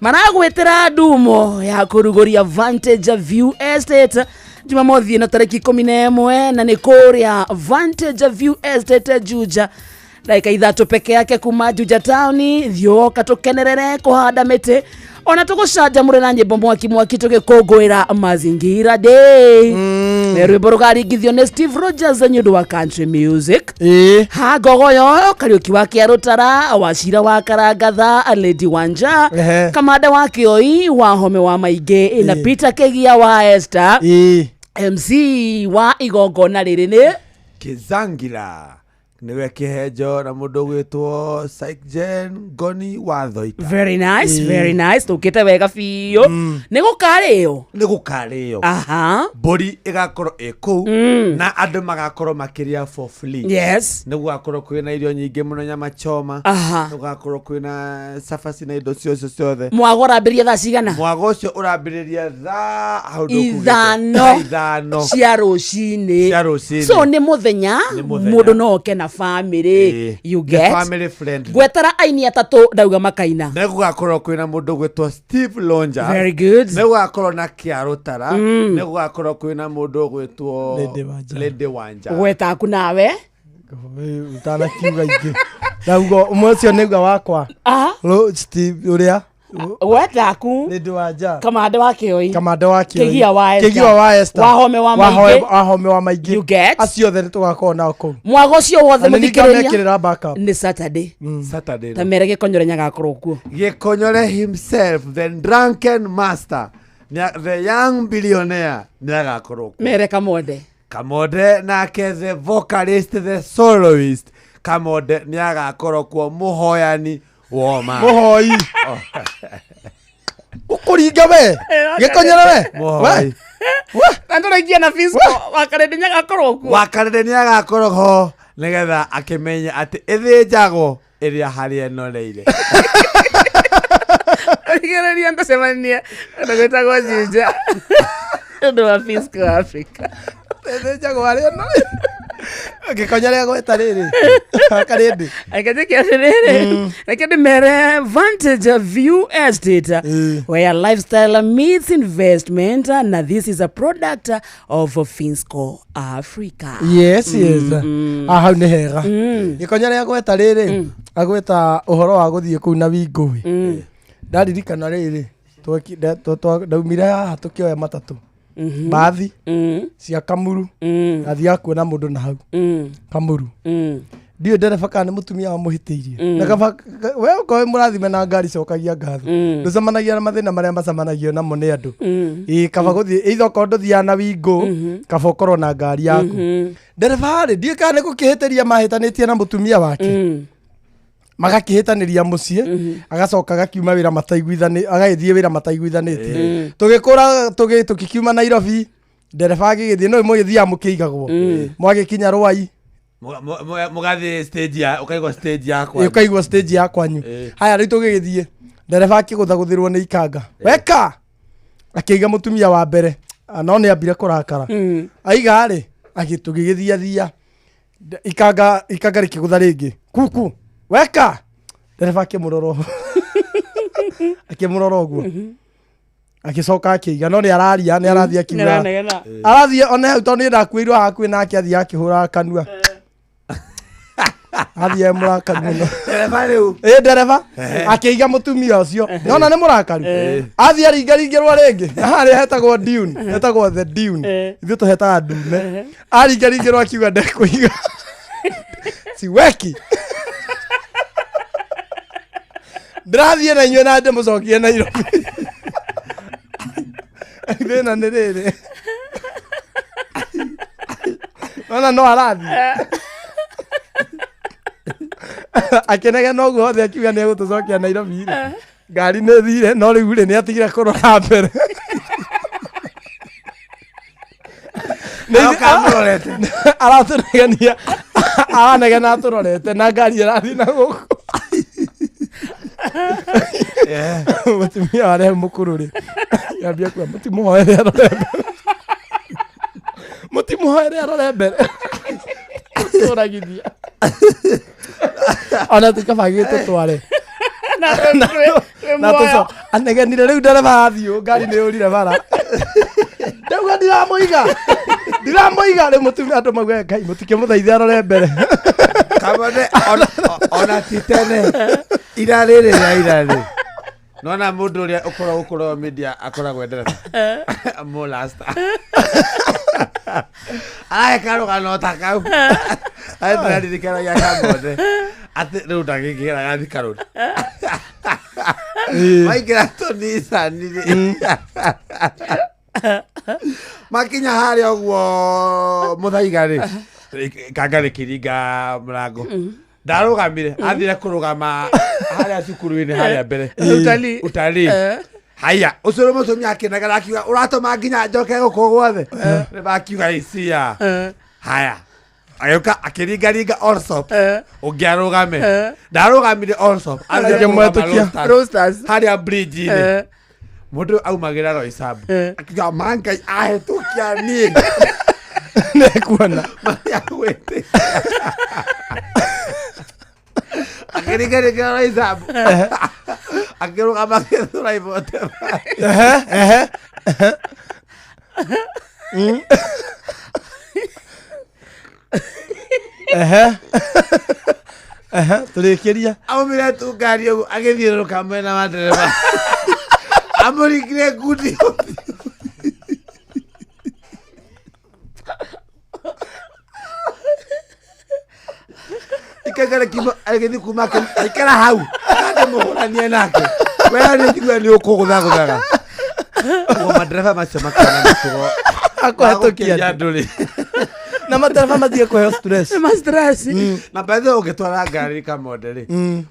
maragwĩtĩra ndumo ya kũrugũria Vantage View Estate Jumamothi ĩno tarĩki 11 na nĩ kũrĩa Vantage View Estate Juja ndagĩka ithatũ peke yake kuma Juja Town thiũka tũkenerere kũhanda mĩtĩ ona tũgũcanjamũre na nyĩmbo mwaki mwaki tũgĩkũngũĩra mazingira day mm. rwĩmbo rũgaringithio nĩ Steve Rogers nĩ ũndũ wa country music ha ngogoyo Kariũki wa Kĩarũtara Wacira wa Karangatha Lady Wanja Ehe. Kamanda wa Kĩoi wa Home wa Maingĩ na Peter Kĩgia wa Esther MC wa igongona rĩrĩ nĩ Kizangira Nĩwe Kĩhenjo na mũndũ ũgwĩtwo Sykejen Ngoni wa Thoita. Very nice, Ĩĩ. very nice. Tũkĩte wega biũ. Nĩ gũkarĩo. Nĩ gũkarĩo. Aha. Mbũri ĩgakorwo ĩ kũu na andũ magakorwo makĩrĩa for free. Yes. Nĩ gũgakorwo kwĩna irio nyingĩ mũno, nyama choma. Aha. Nĩ gũgakorwo kwĩna cabaci na indo ciothe ciothe. Mwago ũrambĩrĩria thaa cigana? Mwago ũcio ũrambĩrĩria thaa hau ndũkugĩte. Ithano. Thaa ithano cia rũcinĩ. Cia rũcinĩ. So nĩ mũthenya Nĩ mũthenya. mũndũ no oke na family. Ĩĩ. You Nĩ get? family friendly. Ngwetera aini atatũ ndauga makaina. Nĩ gũgakorwo kwĩna mũndũ ũgwĩtwo Steve Lonja. Very good. Nĩ gũgakorwo na Kĩarũtara. Nĩ gũgakorwo kwĩna mũndũ ũgwĩtwo Lady Wanja. Lady Wanja. Gweta aku nawe. Utanakiuga ingĩ ndauga ũmwe ũcio nĩuga wakwa Steve ũrĩa Gweta aku. Lady Wanja. Kamande wa Kĩoi. Kamande wa Kĩoi. Kĩgia wa Esther. Kĩgia wa Esther. Wahome wa Maingĩ. Wahome wa Maingĩ. You get? Acio othe nĩ tũgakorwo nao kũu. Mwago ũcio wothe Na nĩ mũthikĩrĩria. nĩngamekĩrĩra backup. Nĩ Saturday. Saturday. Ta mere Gĩkonyore nyagakorwo kuo. Gĩkonyore himself, the drunken master, the young billionaire nĩ agakorwo kuo. Mere Kamonde. Kamonde nake the vocalist, the soloist Kamonde nĩ agakorwo kuo, mũhoyani woma. Mũhoi. Ũkũringa we. Gĩkonyore we. Mũhoi. Na ndũraingia na Fisco wakarende nyagakorwo kuo. Wakarende nĩ agakorwo ho nĩgetha akĩmenye atĩ ĩthĩnjagwo ĩrĩa harĩa ĩnoreire. Rigĩrĩria ndũcemanie na gwĩtagwo Jinja. Ũndũ wa Fisco Africa. Ĩthĩnjagwo harĩa ĩnoreire. Gĩkonyore agweta rĩrĩ. Karĩndĩ. Reke njĩke atĩrĩrĩ, reke ndĩmere Vantage View Estate where lifestyle meets investment, na this is a product of Finsco Africa. Yes, yes. Ah, hau nĩ hega. Gĩkonyore agweta rĩrĩ, agweta ũhoro wa gũthiĩ kũu na wingũĩ. Ndaririkana rĩrĩ, ndaumire haha tũkĩoya matatũ. Mbathi cia Kamuru. Ngathiaga kuona mũndũ na hau. Kamuru. Ndiũĩ ndereba kana nĩ mũtumia wamũhĩtĩirie. Na kaba we okorwo wĩ mũrathime na ngari cokagia ngatho. Ndũcemanagia na mathĩna marĩa macemanagio namo nĩ andũ. Ĩĩ kaba gũthiĩ either okorwo ndũthiaga na wingũ, kaba ũkorwo na ngari yaku. Ndereba rĩ, ndiũĩ kana nĩ gũkĩhĩtĩria mahĩtanĩtie na mũtumia wake. Magakĩhĩtanĩria mũciĩ, agacoka agakiuma wĩra mataiguithanĩ, agagĩthiĩ wĩra mataiguithanĩtie. Tũgĩkũra tũgĩkiuma Nairobi, ndereba agĩgĩthiĩ, no mũgĩthiaga mũkĩigagwo. Mwagĩkinya Rwai, Mũgathiĩ stage ya ũkaigua stage ya kwanyu. ũkaigua stage ya kwanyu. Haya rĩu tũgĩgĩthiĩ, ndereba akĩgũthagũthĩrwo nĩ ikanga. Weka! Akĩiga mũtumia wa mbere, no nĩ ambire kũrakara. Aiga rĩ, tũgĩgĩthiathia. Ikanga ikanga rĩkĩgũtha rĩngĩ. Kuku! Weka! Ndereba akĩmũrora ũguo. Akĩmũrora ũguo. Agĩcoka akĩiga, no nĩ araria, nĩ arathiĩ akiuga. Nĩaranegena. Arathiĩ ona hau tondũ nĩ ndakuĩirwo hakuhĩ nake athiĩ akĩhũraga kanua. Athiĩ e mũrakaru mũno. Ndereba rĩu. Ĩ ndereba akĩiga mũtumia ũcio. Nona nĩ mũrakaru. Athiĩ aringaringĩrwo rĩngĩ. Na harĩa hetagwo Dune, hetagwo the Dune. Ithuĩ tũhetaga ndume. Aringaringĩrwo akiuga ndekũiga. Siweki. Ndĩrathiĩ na inyuĩ na ndĩmũcokie Nairobi. Thĩna nĩ rĩrĩ. Nona no arathiĩ. Akĩnegena ũguo hothe akiuga nĩ egũtũcokia Nairobi rĩ. Ngari nĩ thire no rĩu rĩ nĩ atigire kũrora mbere. Aratũnegenia, aranegena atũrorete na ngari ĩrathiĩ na gũkũ. Mũtumia warĩa mũkũrũ rĩ, ambia kuga mũtimũhoere arore mbere. Mũtimũhoere arore mbere. Tũragithia. Ona ti kaba gĩtũtware. Na tũco anegenire rĩu ndereba athiĩ ũũ, ngari nĩ yũrire bara. Ndauga ndiramũiga. Ndiramũiga rĩu mũtumia andũ mauga Ngai mũtikĩmũthaithe arore mbere. Kamande ona ti tene ira rĩrĩ rĩa ira rĩ nona mũndũ ũrĩa ũkoragwo gũkũ media akoragwo endereba mũlasta arahe karũgano ta kau arĩ ndĩraririkanagia Kamonde atĩ rĩu ndagĩkĩraga thikarũri maingĩra tũnicani rĩ makinya harĩa ũguo mũthaiga rĩ Ikanga rĩkĩringa mũrango. Ndarũgamire, athire kũrũgama harĩa cukuru-inĩ harĩa mbere. Utalii. Utalii. Haya, ũcio nĩ mũtumia akĩnegera akiuga ũratũma nginya njoke gũkũ gwothe. Nĩ isia. Haya. Agĩũka akĩringaringa Allsop. Ũngĩ arũgame. Ndarũgamire Allsop. Athire kũrũgama Akĩmwetũkia. Roasters. Harĩa bridge-inĩ. Mũndũ aumagĩra Roysambu. Akiuga ma Ngai ahĩtũkia niĩ. Nĩkuona. Marĩa agwĩte. Akĩringaringa Roysambu. Akĩrũgama agĩthura ibote. Ehe, ehe, ehe. Ehe. Ehe, tũrĩkĩria. Aumire tu ngari ũguo agĩthiũrũrũka mwena wa ndereba. Amũringire ngundi. Ikanga rĩkiuma agĩthiĩ kuma aikara hau ndĩmũhũranie nake we nĩ njigua nĩ ũkũgũthagũthaga. Ũguo madereba macio makoragwo na mĩtugo Akũhetũkia wa gũkĩria andũ rĩ. Na matereba mathiĩ kũheo stress. Ma stress. Na by the way ũngĩtwara ngari kamonde rĩ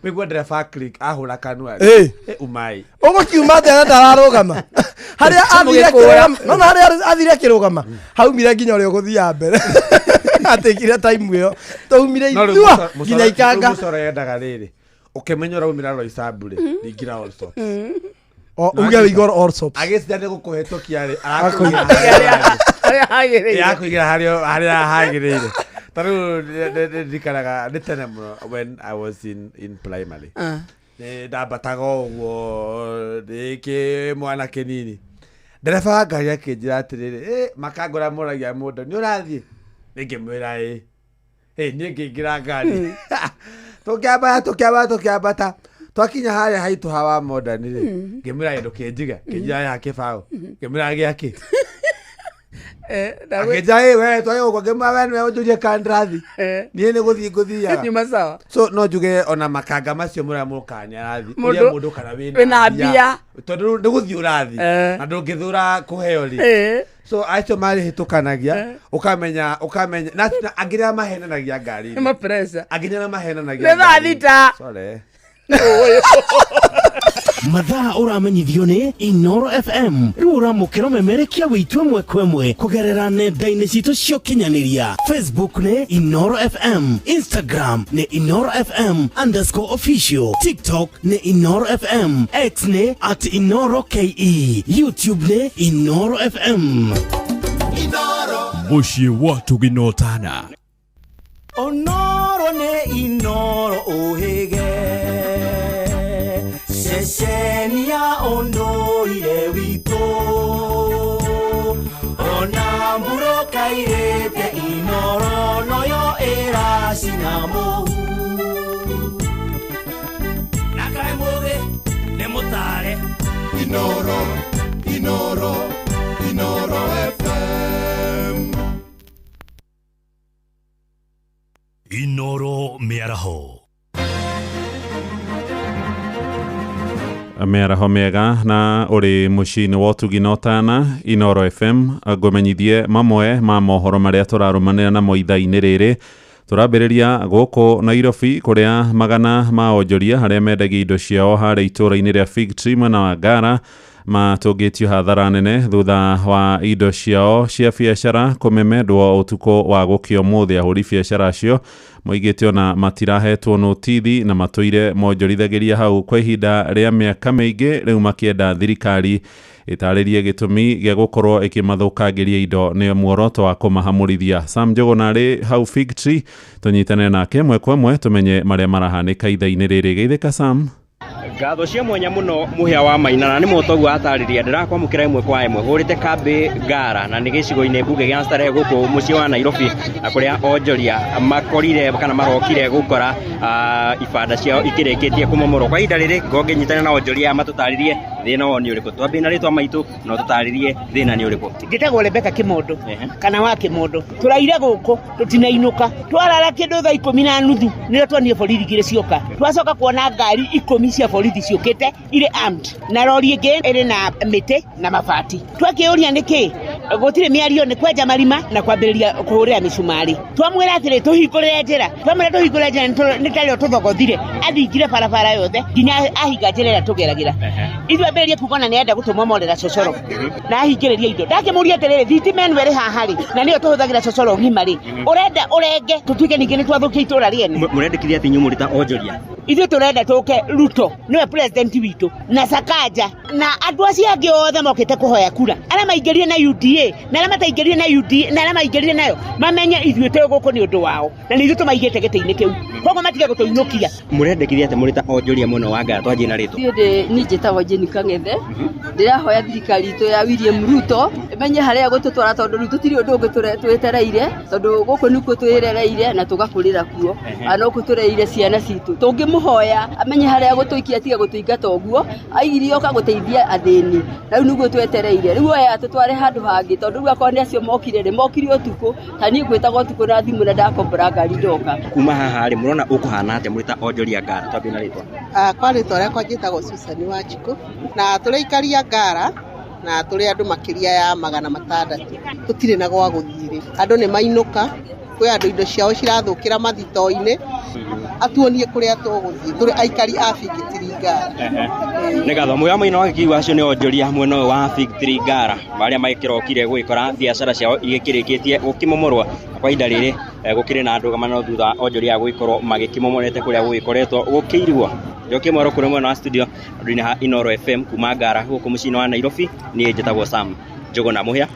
wĩigua ndereba click ahũra kanua Ĩ. rĩ umai. Ũgũkiuma atĩa na ndararũgama harĩa athire Mũgĩkũra. akĩrũgama no na harĩa athire akĩrũgama haumire nginya ũrĩa ũgũthiaga mbere atĩkire time ĩyo twaumire No rĩu ithua nginya rĩu ikanga mũcoro yendaga rĩrĩ ũkĩmenya ũraumĩra Roysambu rĩ ringĩra Allsops. O, uge wĩigua Allsops. Agĩciria nĩ gũkũhetũkia rĩ Akũigĩra harĩa hagĩrĩire. akũigĩra harĩa hagĩrĩire. Ta rĩu ndirikanaga nĩ tene mũno when I was in primary. Nĩ ndambataga o ũguo ndĩ kĩmwana kĩnini. Ndereba wa ngari akĩnjĩra atĩrĩrĩ, "Ĩ, makangora moragia mũndũ nĩ ũrathiĩ?" Ngĩmwĩra ĩ. Ĩ, niĩ ngĩingĩra ngari. Tũkĩambata tũkĩambata tũkĩambata twakinya harĩa haitũ hawa modern rĩ ngĩmwĩra ĩ ndũkĩnjiga kĩnjira ya kĩbaũ ngĩmwĩra gĩakĩ akĩnjira ĩ we twage gũkũ ngĩmwĩra we nĩwe ũnjũrie kandarathi niĩ nĩ gũthiĩ ngũthiaga Nyuma sawa. So no njuge ona makanga macio mũrĩa mũkaga nĩ arathiĩ Mũndũ- ũrĩa mũndũ kana wĩna wĩna mbia. Tondũ rĩu nĩ gũthiĩ ũrathiĩ na ndũngĩthũra kũheo rĩ. So acio marĩhĩtũkanagia ũkamenya ũkamenya na angĩ nĩ mahenanagia ngari Nĩ ma pressure. Angĩ nĩ mahenanagia Nĩ thaa ngari. thita. Sorry. Mathaa ũramenyithio nĩ Inoro FM rĩu ũramũkĩra ũmemerekia wĩitũ ĩmwe kwa ĩmwe kũgerera nenda-inĩ citũ cia ũkinyanĩria. Facebook nĩ Inoro FM, Instagram nĩ Inoro FM underscore official, TikTok nĩ Inoro FM, X nĩ at Inoro KE, YouTube nĩ Inoro FM. Mũciĩ wa Tũginotana. Onoro nĩ Inoro ũhĩge ceceni ya ũndũire witũ ona mburũka irĩte Inoro noyo ĩracina mũhu Na kaĩ mũgĩ nĩ mũtare. Inoro, Inoro, Inoro FM. Inoro mĩaraho. Mĩaraho mĩega na ũrĩ mũciĩ-inĩ wa ũtugi na ũtana Inoro FM ngũmenyithie mamwe ma mohoro marĩa tũrarũmanĩra namo ithaa-inĩ rĩrĩ. Tũrambĩrĩria gũkũ Nairobi kũrĩa magana ma onjoria harĩa mendagia indo ciao harĩa itũũra-inĩ rĩa Fig Tree mwena wa Ngara matũngĩtio hathara nene thutha wa indo ciao cia biacara kũmemendwo ũtukũ wa gũkĩa ũmũthĩ. Ahũri biacara acio moigĩte ona matirahetwo notithi na matũire monjorithagĩria hau kwa ihinda rĩa mĩaka mĩingĩ, rĩu makĩenda thirikari ĩtarĩrie gĩtũmi gĩa gũkorwo ĩkĩmathũkangĩria indo nĩ muoroto wa kũmahamũrithia. Sam Njũgũna arĩ hau Fig Tree, tũnyitane nake ĩmwe kwa ĩmwe tũmenye marĩa marahanĩka ithaa-inĩ rĩrĩ. Geithĩka Sam. Ngatho cia mwanya mũno mũhĩa wa Maina na nĩ motoguo atarĩria ndĩrakwamũkĩra ĩmwe kwa ĩmwe hũrĩte kambĩ Ngara na nĩ gĩcigo-inĩ mbunge gĩa Starehe gũkũ mũciĩ wa Nairobi na kũrĩa onjoria makorire kana marokire gũkora ibanda ciao ikĩrĩkĩtie kũmomorwo. Kwa ihinda rĩrĩ ngongĩ nyitane na onjoria aya matũtarĩrie thĩna wao nĩ ũrĩkũ. Twambie na rĩtwa maitũ no tũtarĩrie thĩna nĩ ũrĩkũ. Ngĩtagwo Rebecca Kimondo kana wa Kimondo. Tũraire gũkũ tũtinainũka, twarara kĩndũ thaa 10:30 nĩrĩo tuonire borithi igĩrĩ cioka. Twacoka kuona ngari 10 cia borithi ciũkĩte irĩ armed na rori ĩngĩ ĩrĩ na mĩtĩ na mabati. Twakĩũria nĩkĩ, Gũtirĩ mĩario, nĩ kwenja marima na kwambĩrĩria kũhũrĩra mĩcumarĩ. Twamwĩra atĩrĩ, tũhingũrĩre njĩra, twamwĩra tũhingũrĩre njĩra, nĩ tarĩo tũthogothire, athingire barabara yothe nginya ahinga njĩra ĩrĩa tũgeragĩra. Ithuĩ ambĩrĩrie kuga ona nĩarenda gũtũmomorera cocoro na ahingĩrĩrie indo. Ndakĩmũria atĩrĩrĩ, thitima ĩno ĩrĩ haha rĩ, na nĩyo tũhũthagĩra cocoro ng'ima rĩ, ũrenda ũrenge tũtuĩke ningĩ nĩ twathũkia itũra rĩene? Mũrendekithia atĩ inyuĩ mũrĩ ta onjoria? Ithuĩ tũrenda tũke Ruto nĩwe president witũ na Sakaja na andũ acio angĩ othe mokĩte kũhoya kura, arĩa maingĩrire na UDA na arĩa mataingĩrire na UDA na arĩa maingĩrire nayo, mamenye ithuĩ twĩ gũkũ nĩ ũndũ wao na nĩ ithuĩ tũmaigĩte gĩtĩ-inĩ kĩu, koguo matige gũtũinũkia. Mũrendekithia atĩ mũrĩ ta onjoria mwena wa Ngara? Twanjie na rĩtwa. Niĩ ndĩ niĩ njĩtagwo Jane Kang'ethe. Ndĩrahoya thirikari itũ ya William Ruto ĩmenye harĩa gũtũtwara, tondũ rĩu tũtirĩ ũndũ ũngĩ twetereire, tondũ gũkũ nĩkuo twĩrereire na tũgakũrĩra kuo, na nĩkuo tũrereire ciana citũ. Tũngĩmũhoya amenye harĩa gũtũikia, atige gũtũingata ũguo, aigire oka gũteithia athĩni, na rĩu nĩguo twetereire. Rĩu oya tũtware handũ hangĩ, tondũ rĩu akorwo nĩ acio mokire rĩ, mokire ũtukũ, ta niĩ ngwĩtaga ũtukũ na thimũ na ndakombora ngari ndoka. Kuma haha rĩ, mũrona ũkũhana atĩa mũrĩ ta onjoria Ngara? Twambie na rĩtwa. Kwa rĩtwa rĩakwa njĩtagwo Susan Wanjikũ, na tũrĩ aikari a Ngara na tũrĩ andũ makĩria ya 600. Tũtirĩ na gwa gũthiĩ rĩ, andũ nĩ mainũka, kwĩ andũ indo ciao cirathũkĩra mathito-inĩ, atuonie kũrĩa tũgũthiĩ. Tũrĩ aikari a Fig Tree Ngara. Nĩ ngatho mũya mũina wa gĩkĩigua. Acio nĩ onjoria mwena ũyũ wa Fig Tree Ngara, marĩa magĩkĩrokire gũgĩkora biacara ciao igĩkĩrĩkĩtie gũkĩmomorwo. Na kwa ihinda rĩrĩ gũkĩrĩ na ndũgamano thutha wa onjoria aya gũgĩkorwo magĩkĩmomorete kũrĩa gũgĩkoretwo gũkĩirwo. Njokie mwaro kũrĩ mwena wa studio andũ-inĩ ha Inoro FM kuma Ngara gũkũ mũciĩ-inĩ wa Nairobi. Niĩ njĩtagwo Sam Njũgũna Mũhĩa.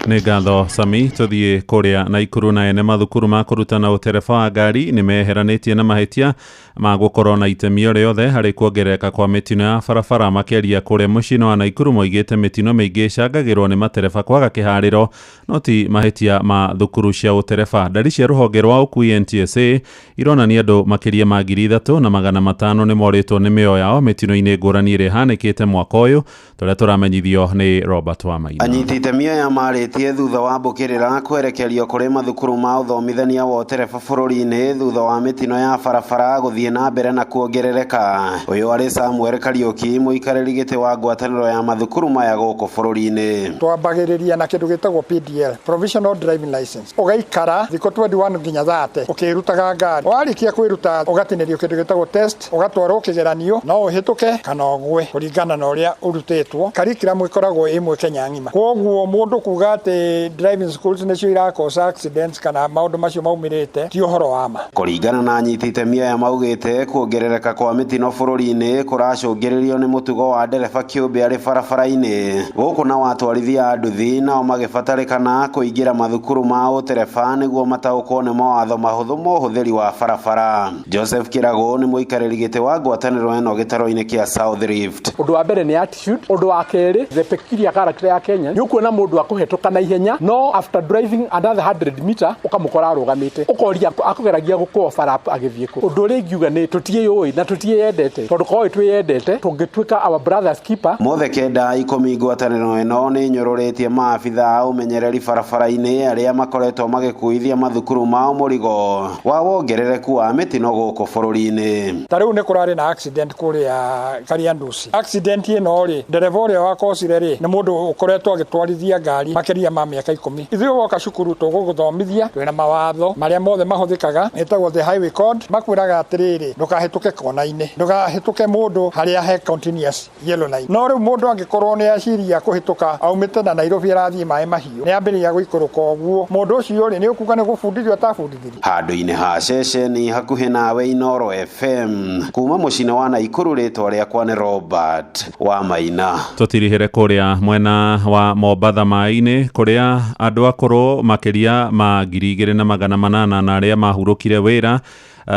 Nĩ ngatho Sami. Tũthiĩ kũrĩa Naikuru, na ene mathukuru ma kũrutana ũtereba wa ngari nĩ meheranĩtie na mahĩtia ma gũkorwo na itemi o rĩothe harĩ kuongerereka kwa mĩtino ya barabara. Makĩaria kũrĩa mũciĩ-inĩ wa Naikuru, moigĩte mĩtino mĩingĩ ĩcangagĩrwo nĩ matereba kwaga kĩharĩro, no ti mahĩtia ma thukuru cia ũtereba. Ndari cia rũhonge rwa ũkui NTSA ironania andũ makĩria ma 3500 nĩ morĩtwo nĩ mĩoyo yao mĩtino-inĩ ngũrani ĩrĩa ĩhanĩkĩte mwaka ũyũ, tũrĩa tũramenyithio nĩ Robert Wamaina. Anyiti itemi aya marĩtie thutha wa mbũkĩrĩra kwerekerio kũrĩ mathukuru ma ũthomithania wa ũtereba bũrũri-inĩ thutha wa mĩtino ya barabara gũthiĩ na mbere na kuongerereka. Ũyũ arĩ Samuel Kariũki, mũikarĩri gĩtĩ wa ngwatanĩro ya mathukuru maya gũkũ bũrũri-inĩ. Twambagĩrĩria na kĩndũ gĩtagwo PDL, Provisional Driving License, ũgaikara thikũ 21 nginya 30 ũkĩrutaga ngari. Warĩkia kwĩruta, ũgatinĩrio kĩndũ gĩtagwo test, ũgatwarwo kĩgeranio, no ũhĩtũke kana ũgwe kũringana na ũrĩa ũrutĩtwo. Curriculum ĩkoragwo ĩmwe Kenya ng'ima, koguo mũndũ kuga atĩ driving schools nĩcio irakosa accidents kana maũndũ macio maumĩrĩte ti ũhoro wa ma. Kũringana na anyiti itemi aya, maugĩte kuongerereka kwa mĩtino bũrũri-inĩ kũracũngĩrĩrio nĩ mũtugo wa ndereba kĩũmbe arĩ barabara-inĩ gũkũ, na watwarithia a nduthi nao magĩbatarĩkana kũingĩra mathukuru ma ũtereba nĩguo mataũkwo nĩ mawatho mahũthũ ma ũhũthĩri wa barabara. Joseph Kĩragũ nĩ mũikarĩri gĩtĩ wa ngwatanĩro ĩno gĩtaro-inĩ kĩa South Rift. Ũndũ wa mbere nĩ attitude, ũndũ wa kerĩ the peculiar character ya Kenya. Nĩ ũkuona mũndũ akũhetũka na ihenya, no after driving another 100 meter ũkamũkora arũgamĩte, ũkoria akũgeragia gũkũ overlap agĩthiĩ kũ. Ũndũ ũrĩa ingiuga nĩ tũtiĩyũĩ na tũtiĩyendete, tondũ korwo twĩyendete tũngĩtuĩka our brother's keeper. Mothe kenda ikũmi, ngwatanĩro ĩno nĩ ĩnyũrũrĩtie maabitha a ũmenyereri barabara-inĩ arĩa makoretwo magĩkuithia mathukuru mao mũrigo wa wongerereku wa mĩtino gũkũ bũrũri-inĩ. Ta rĩu nĩ kũrarĩ na accident kũrĩa Kariandusi. Accident ĩno rĩ, ndereba ũrĩa wakocire rĩ, nĩ mũndũ ũkoretwo agĩtwarithia ngari makĩria ma mĩaka 10. Ithuĩ woka cukuru tũgũgũthomithia, twĩna mawatho marĩa mothe mahũthĩkaga, ĩtagwo the highway code, makwĩraga atĩrĩrĩ, ndũkahĩtũke kona-inĩ, ndũkahĩtũke mũndũ harĩa he continuous yellow line. No rĩu mũndũ angĩkorwo nĩ aciria kũhĩtũka aumĩte na Nairobi arathiĩ maĩ mahiũ, nĩ ambĩrĩria gũikũrũka ũguo, mũndũ ũcio rĩ, nĩ ũkuga nĩ gũbundithio atabundithirio. Handũ-inĩ ha ceceni hakuhĩ nawe Inoro FM, kuma mũciĩ wa Naikuru, rĩtwa rĩakwa nĩ Robert wa Maina. Tũtirihĩre kũrĩa mwena wa Mombatha maĩ-inĩ, kũrĩa andũ akũrũ makĩria ma 2800 na arĩa mahurũkire wĩra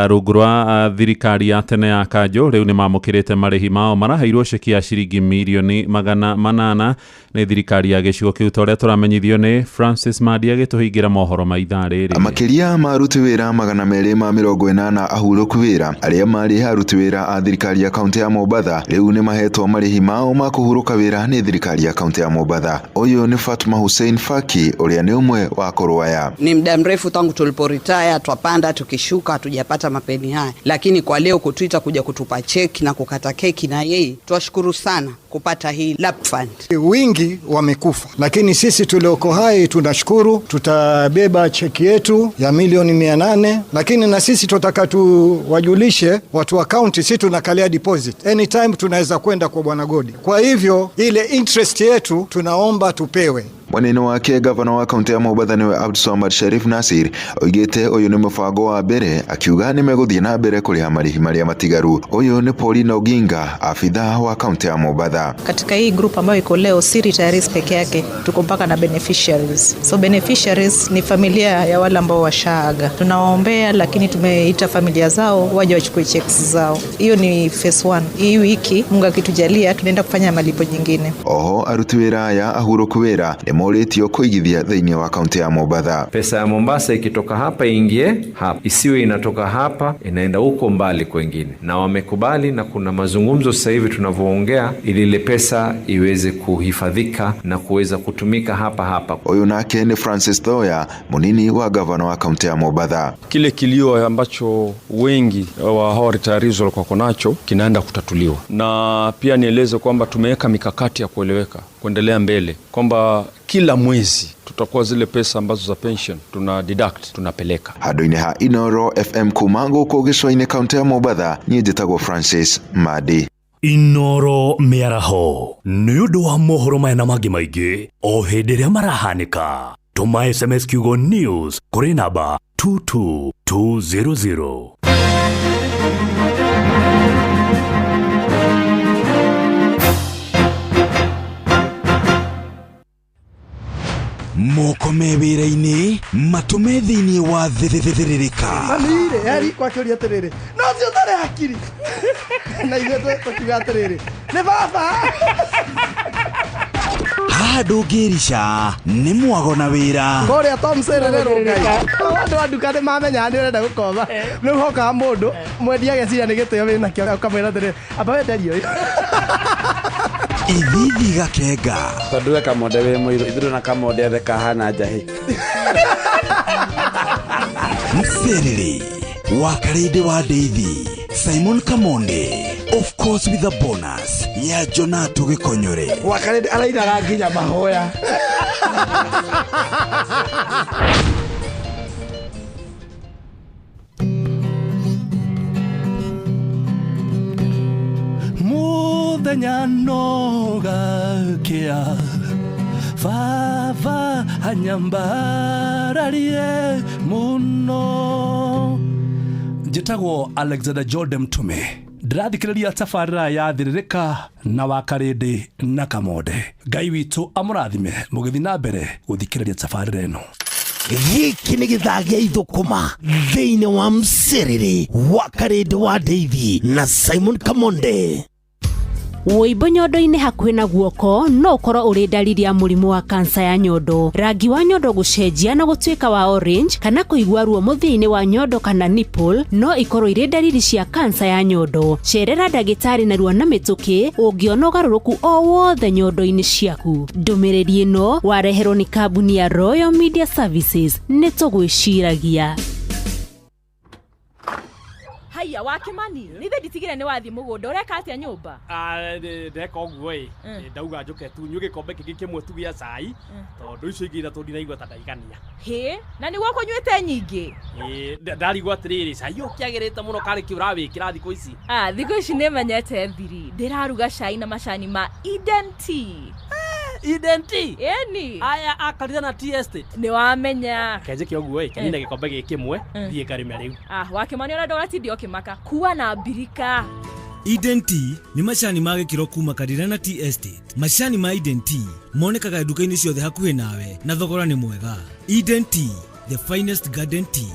rungu rwa thirikari ya tene ya kanjũ rĩu nĩ mamũkĩrĩte marĩhi mao. Maraheirwo ceki ya ciringi mirioni 800 nĩ thirikari ya gĩcigo kĩu, ta ũrĩa tũramenyithio nĩ Francis Mandi agĩtũhingĩra mohoro ma ithaa rĩrĩ. Makĩria ma aruti wĩra 280 ahurũku wĩra arĩa marĩ aruti wĩra a thirikari ya kaunti ya Mombatha rĩu nĩ mahetwo marĩhi mao ma kũhurũka wĩra nĩ thirikari ya kaunti ya Mombatha. Ũyũ nĩ Fatma Hussein Faki, ũrĩa nĩ ũmwe wa akũrũ aya. Ni muda mrefu tangu tuliporetire, twapanda tukishuka, hatujapata kupata mapeni haya, lakini kwa leo kutuita kuja kutupa cheki na kukata keki na yeye, twashukuru sana kupata hii lap fund. Wingi wamekufa, lakini sisi tulioko hai tunashukuru. Tutabeba cheki yetu ya milioni 800, lakini na sisi tutaka tuwajulishe watu wa kaunti, sisi tunakalia deposit anytime, tunaweza kwenda kwa bwana Godi. Kwa hivyo ile interest yetu tunaomba tupewe. Mwena-inĩ wake gavana wa kaunti ya Mombatha nĩwe Abdulswamad Sharif Nasir oigĩte ũyũ nĩ mũbango wa mbere akiuga nĩmegũthiĩ na mbere kũrĩha marĩhi marĩa matigaru. Ũyũ nĩ Paulina Oginga, afitha wa kaunti ya Mombatha. Katika hii group ambayo iko leo si retirees peke yake, tuko mpaka na beneficiaries. So beneficiaries ni familia ya wale ambao washaaga, tunawaombea, lakini tumeita familia zao waje wachukue checks zao. Hiyo ni phase one. Hii wiki Mungu akitujalia, tunaenda kufanya malipo nyingine. Oho aruti wĩra aya ahurũku wĩra nĩmorĩtio kũigithia thĩinĩ wa kaunti ya Mombatha. Pesa ya Mombasa ikitoka hapa ingie hapa, isiwe inatoka hapa inaenda huko mbali kwengine, na wamekubali, na kuna mazungumzo sasa hivi tunavyoongea, ili ile pesa iweze kuhifadhika na kuweza kutumika hapa hapa. Ũyũ nake nĩ Francis Thoya, mũnini wa gavana wa kaunti ya Mombatha. Kile kilio ambacho wengi wa hawa retirees walikuwa nacho kinaenda kutatuliwa, na pia nieleze kwamba tumeweka mikakati ya kueleweka kuendelea mbele, kwamba kila mwezi tutakuwa zile pesa ambazo za pension tuna deduct tunapeleka. Handũ-inĩ ha Inoro FM kuma gũkũ gĩcũa-inĩ kaunti ya Mombatha, niĩ njĩtagwo Francis Madi. Inoro mĩaraho nĩ ũndũ wa mohoro maya na mangĩ maingĩ o hĩndĩ ĩrĩa marahanĩka. Tũma SMS kiugo news kũrĩ namba 22200. Moko me wĩra-inĩ matũme thĩinĩ wa thĩthĩrĩrĩka. Mami-rĩ eri kwakĩũria atĩrĩrĩ, no ũcio ũtarĩ hakiri na ithuĩ tũkiuga atĩrĩrĩ, nĩ baba. Haha ndũngĩrica nĩ mwago na wĩra. Kũrĩa Tom Serere Rũngai, andũ a nduka nĩ mamenyaga nĩ ũrenda gũkomba, rĩu hokaga mũndũ mwendia ageciria nĩ gĩtĩo wĩnakĩo, ũkamwĩra atĩrĩrĩ, amba wenderie ũyũ. Ithithi gakenga. Tondũ we Kamonde wĩ mũirũ, ithuĩ na Kamonde othe kahana njahĩ. Mserere wa Karĩndĩ wa Ndeithi, Simon Kamonde, of course with a bonus ya Jonato Gĩkonyore. Wa Karĩndĩ arainaga nginya mahoya. Muthenya no gakia baba anyambararie muno. Njĩtagwo Alexander Jordan Mtume, ndĩrathikĩrĩria tabarĩra ya Thĩrĩrĩka na wa Karĩndĩ na Kamonde. Ngai witũ amũrathime mũgĩthiĩ na mbere gũthikĩrĩria tabarĩra ĩno. Gĩkĩ nĩ gĩthaa gĩa ithũkũma thĩinĩ wa Mserere wa Karĩndĩ wa Ndeithi na Simon Kamonde. Wũimbo nyondo-inĩ hakuhĩ na guoko no ũkorwo ũrĩ ndariri ya mũrimũ wa kansa ya nyondo. Rangi wa nyondo gũcenjia na gũtuĩka wa orange kana kũigua ruo mũthia-inĩ wa nyondo kana nipple no ikorwo irĩ ndariri cia kansa ya nyondo. Cerera ndagĩtarĩ narua na mĩtũkĩ ũngĩona ũgarũrũku o wothe nyondo-inĩ ciaku. Ndũmĩrĩri ĩno wareherwo nĩ kambuni ya Royal Media Services. Nĩ tũgwĩciragia. Haiya wa Kimani, nithe nditigire nĩ wathiĩ mũgũnda, ũreka atĩa nyũmba? Ndeka ũguo ĩ, ndauga njũke tu nyue gĩkombe kĩngĩ kĩmwe tu gĩa cai, tondũ icio ingĩ ithatũ ndinaigua ta ndaigania. Hĩ, na nĩguo ũkũnyuĩte nyingĩ? Ĩ, ndarigwo atĩrĩrĩ, cai ũyũ ũkĩagĩrĩte mũno karĩ kĩ ũrawĩkĩra thikũ ici? Thikũ ici nĩmenyete thiri, ndĩraruga cai na macani ma Eden Tea. Eden Tea? Ĩni. Aya akarire na tea estate. Nĩ wamenya. Kenjĩke ũguo ĩ, kenine gĩkombe gĩkĩ kĩmwe, thiĩ ngarĩme rĩu. Wa Kimani ona ndũgatinda ũkĩmaka, kua na mbirika. Eden Tea nĩ macani ma gĩkĩro kuma Karirana Tea Estate. Macani ma Eden Tea monekaga nduka-inĩ ciothe hakuhĩ nawe na thogora nĩ mwega. Eden Tea, the finest garden tea.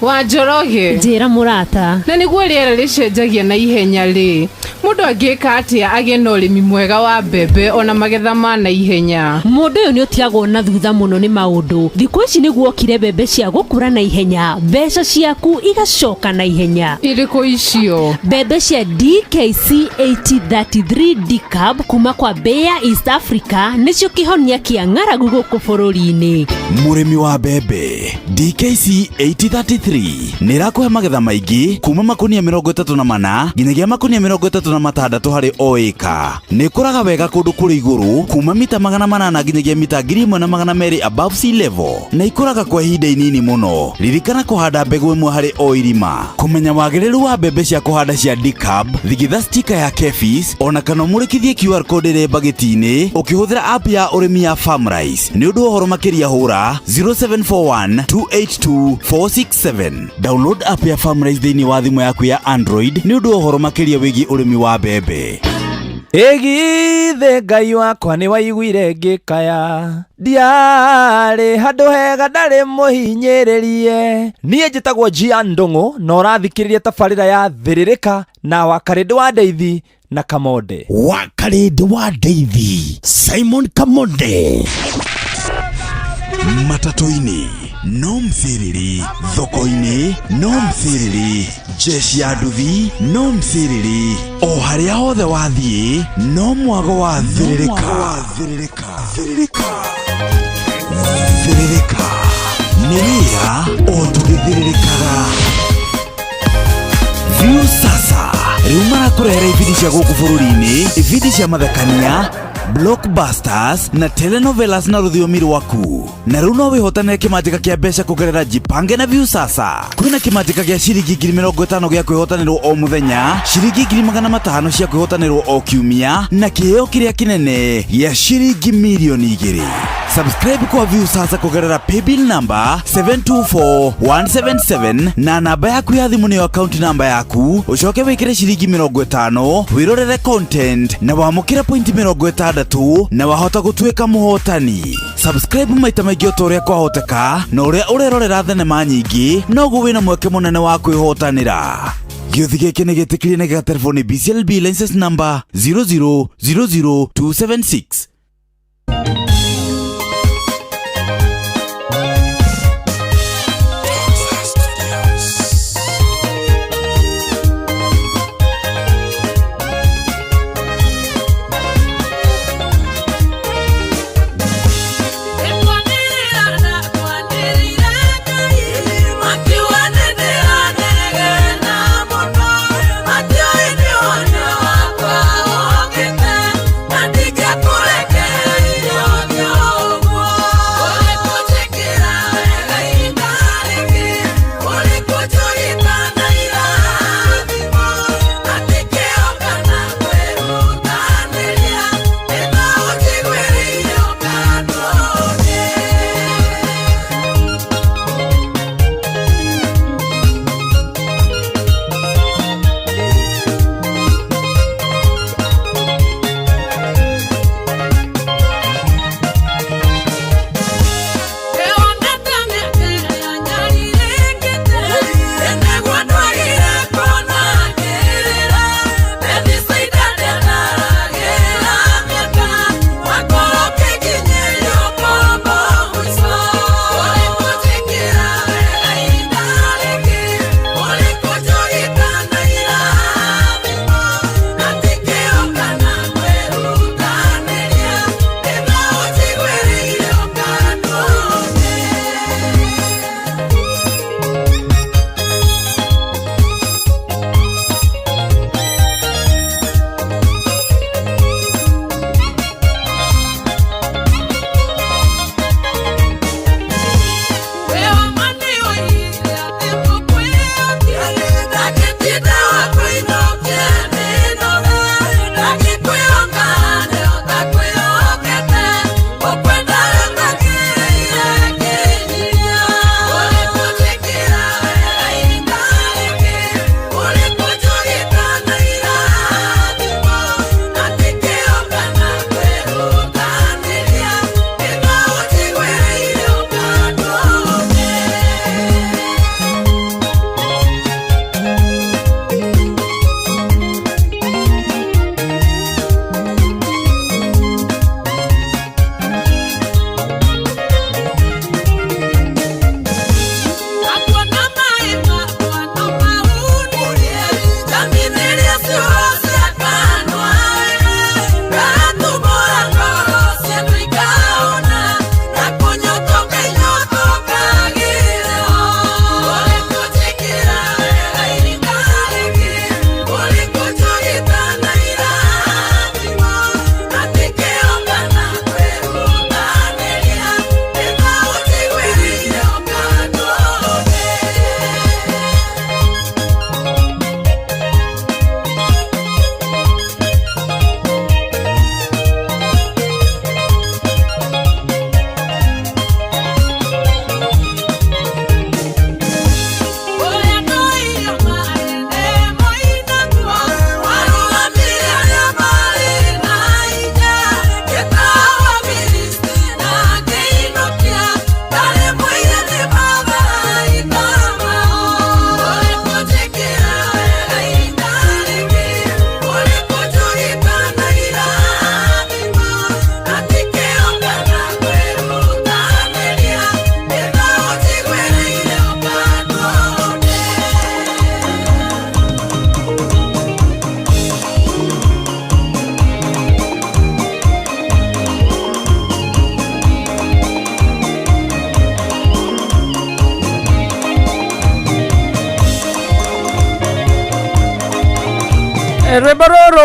Wa Njoroge, njĩra mũrata, na nĩguo rĩera rĩcenjagia na ihenya rĩ, mũndũ Mũndũ angĩka atĩa agĩe na ũrĩmi mwega wa mbembe ona magetha ma naihenya? Mũndũ ũyũ nĩ ũtigagwo na thutha mũno nĩ maũndũ. Thikũ ici nĩ guokire mbembe cia gũkũra na ihenya, mbeca ciaku igacoka na ihenya. Irĩkũ icio? Mbembe cia DKC 8033 DCAB kuma kwa Bayer East Africa nĩcio kĩhonia kĩa ng'aragu gũkũ bũrũri-inĩ. Mũrĩmi wa mbembe, DKC 8033 nĩ ĩrakũhe magetha maingĩ kuma makunia 34 nginyagia makunia 36 harĩ o ĩka. Nĩ ĩkũraga wega kũndũ kũrĩ igũrũ kuma mita 800 nginyagia mita 1200 above sea level, na ikũraga kwa ihinda inini mũno. Ririkana kũhanda mbegũ ĩmwe harĩ o irima. Kũmenya wagĩrĩru wa mbembe cia kũhanda cia DCAB, thigitha stika ya KEPHIS ona kana ũmũrĩkithie QR code ĩrĩ mbagĩti-inĩ ũkĩhũthĩra app ya ũrĩmi ya FarmRice. Nĩ ũndũ wa ũhoro makĩria hũra 0741 282 467. Download app ya FarmRice thĩinĩ wa thimũ yaku ya Android nĩ ũndũ wa ũhoro makĩria wĩgiĩ ũrĩmi wa mbembe. Ĩgithe Ngai wakwa nĩ waiguire ngĩkaya, ndiarĩ handũ hega ndarĩ mũhinyĩrĩrie. Niĩ njĩtagwo Gian Ndũng'ũ na ũrathikĩrĩria tabarĩra ya Thĩrĩrĩka na Wakarĩndĩ wa Ndeithi na Kamonde. Wakarĩndĩ wa Ndeithi, Simon Kamonde. Matatũ-inĩ no mcĩrĩri, thoko-inĩ no mcĩrĩri, jeshi ya nduthi no mcĩrĩri, o harĩa hothe wathiĩ no mwago wa thĩrĩrĩka. Thĩrĩrĩka nĩ wĩra o tũgĩthĩrĩrĩkaga. View sasa rĩu marakũrehera ibindi cia gũkũ bũrũri-inĩ, ibindi cia mathekania, blockbusters na telenovelas na rũthiomi rwaku. Na rĩu no wĩhotanĩre kĩmanjĩka kĩa mbeca kũgerera Jipange na View sasa. Kwĩna kĩmanjĩka gĩa ciringi 50,000 gĩa kwĩhotanĩrwo o mũthenya, ciringi 500,000 cia kwĩhotanĩrwo o kiumia, na kĩheo kĩrĩa kĩnene gĩa ciringi 2 million. Subscribe kwa View sasa kũgerera paybill number 724177 na namba yaku ya thimũ nĩyo account namba yaku, ũcoke wĩkĩre ciringi 50 wĩrorere content na wamũkĩre point 60 na wahota gũtuĩka mũhotani. Subscribe maita maingĩ o ta ũrĩa kwahoteka, na ũrĩa ũrerorera thenema nyingĩ noguo wĩna mweke mũnene wa kwĩhotanĩra. Gĩũthi gĩkĩ nĩ gĩtĩkĩrie na gĩgaterwo nĩ BCLB license number 0000276. Kure.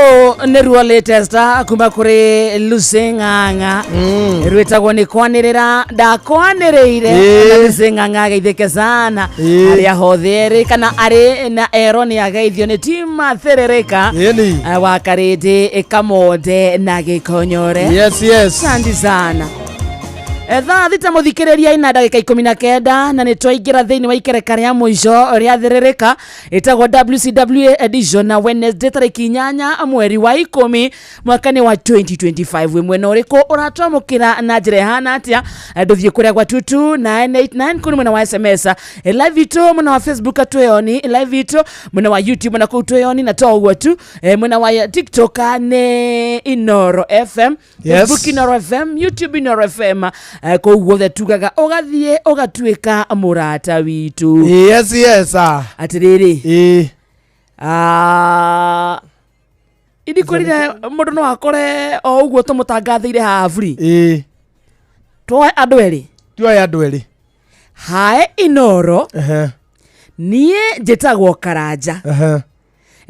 Rũrũ nĩruo latest kuma kũrĩ Lucy Ng'ang'a rwĩtagwo nĩ kwanĩrĩra ndakwanĩrĩire. Ĩĩ. Na Lucy Ng'ang'a ageithĩke sana Ĩĩ. harĩa hothe erĩ kana arĩ na erwo nĩ ageithio nĩ tima thĩrĩrĩka. Ĩni. Wa Karĩndĩ, Kamonde na Gĩkonyore. Yes, yes. Asante sana. Thaa 6 mũthikĩrĩria ina ndagĩka 19, na nĩ twaingĩra thĩinĩ wa ikereka rĩa mũico rĩa thĩrĩrĩka ĩtagwo WCWA edition na Wednesday tarĩki 8 mweri wa 10 mwaka nĩ wa 2025. Wĩ mwena ũrĩkũ, ũratwamũkĩra na njĩra ĩhana atĩa? Ndũthiĩ kũrĩa gwa 22989 kũrĩ mwena wa SMS, live itũ mwena wa Facebook twĩoni, live itũ mwena wa YouTube na kũu twĩoni, na to ũguo tu, mwena wa TikTok nĩ Inoro FM. Yes. Facebook Inoro FM, YouTube Inoro FM. Kũu guothe tugaga ũgathiĩ ũgatuĩka mũrata witũ. Yes. Atĩrĩrĩ. Ĩĩ. Ah, indikwĩrire mũndũ no akore o ũguo tũmũtangathĩire haha free. Ĩĩ. Tuoe andũ erĩ. Tuoe andũ erĩ. Hae Inoro. Ehe. Niĩ njĩtagwo Karanja. Ehe.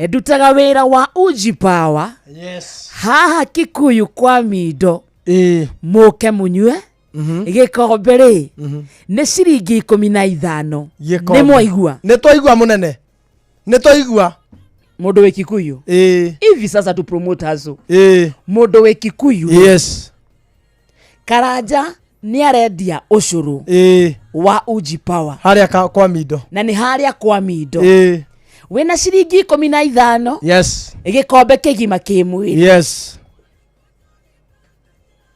Ndutaga wĩra wa Uji Power. Yes. Haha Kikuyu kwa Mindo. Ĩĩ. Mũke mũnyue gĩkombe rĩ nĩ ciringi 15. Gĩkombe. Nĩ mwaigua? Nĩ twaigua mũnene. Nĩ twaigua. Mũndũ wĩ Kikuyu. Ĩĩ. Hivi sasa tu promote hazo. Ĩĩ. Mũndũ wĩ Kikuyu. Yes. Karanja nĩ arendia ũcũrũ Ĩĩ. wa Uji Power. Harĩa kwa Mindo. Na nĩ harĩa kwa Mindo. Ĩĩ. Wĩna ciringi 15. Yes. Gĩkombe kĩgima kĩ mwĩrĩ. Yes.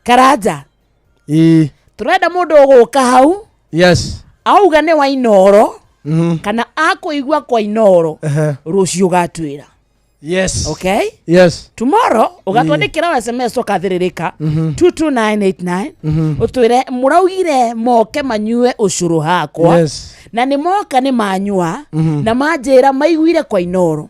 Karanja, Ĩĩ. tũrenda mũndũ ũgũka hau Yes. auga nĩ wa Inoro kana akũigua kwa Inoro. Ehe. Rũciũ ũgatwĩra. Yes. Okay. Yes. Tomorrow ũgatwandĩkĩra SMS ũkathĩrĩrĩka 22989 ũtwĩre mũraugire moke manyue ũcũrũ hakwa. Yes. Na nĩ moka nĩ manyua na manjĩra maiguire kwa Inoro,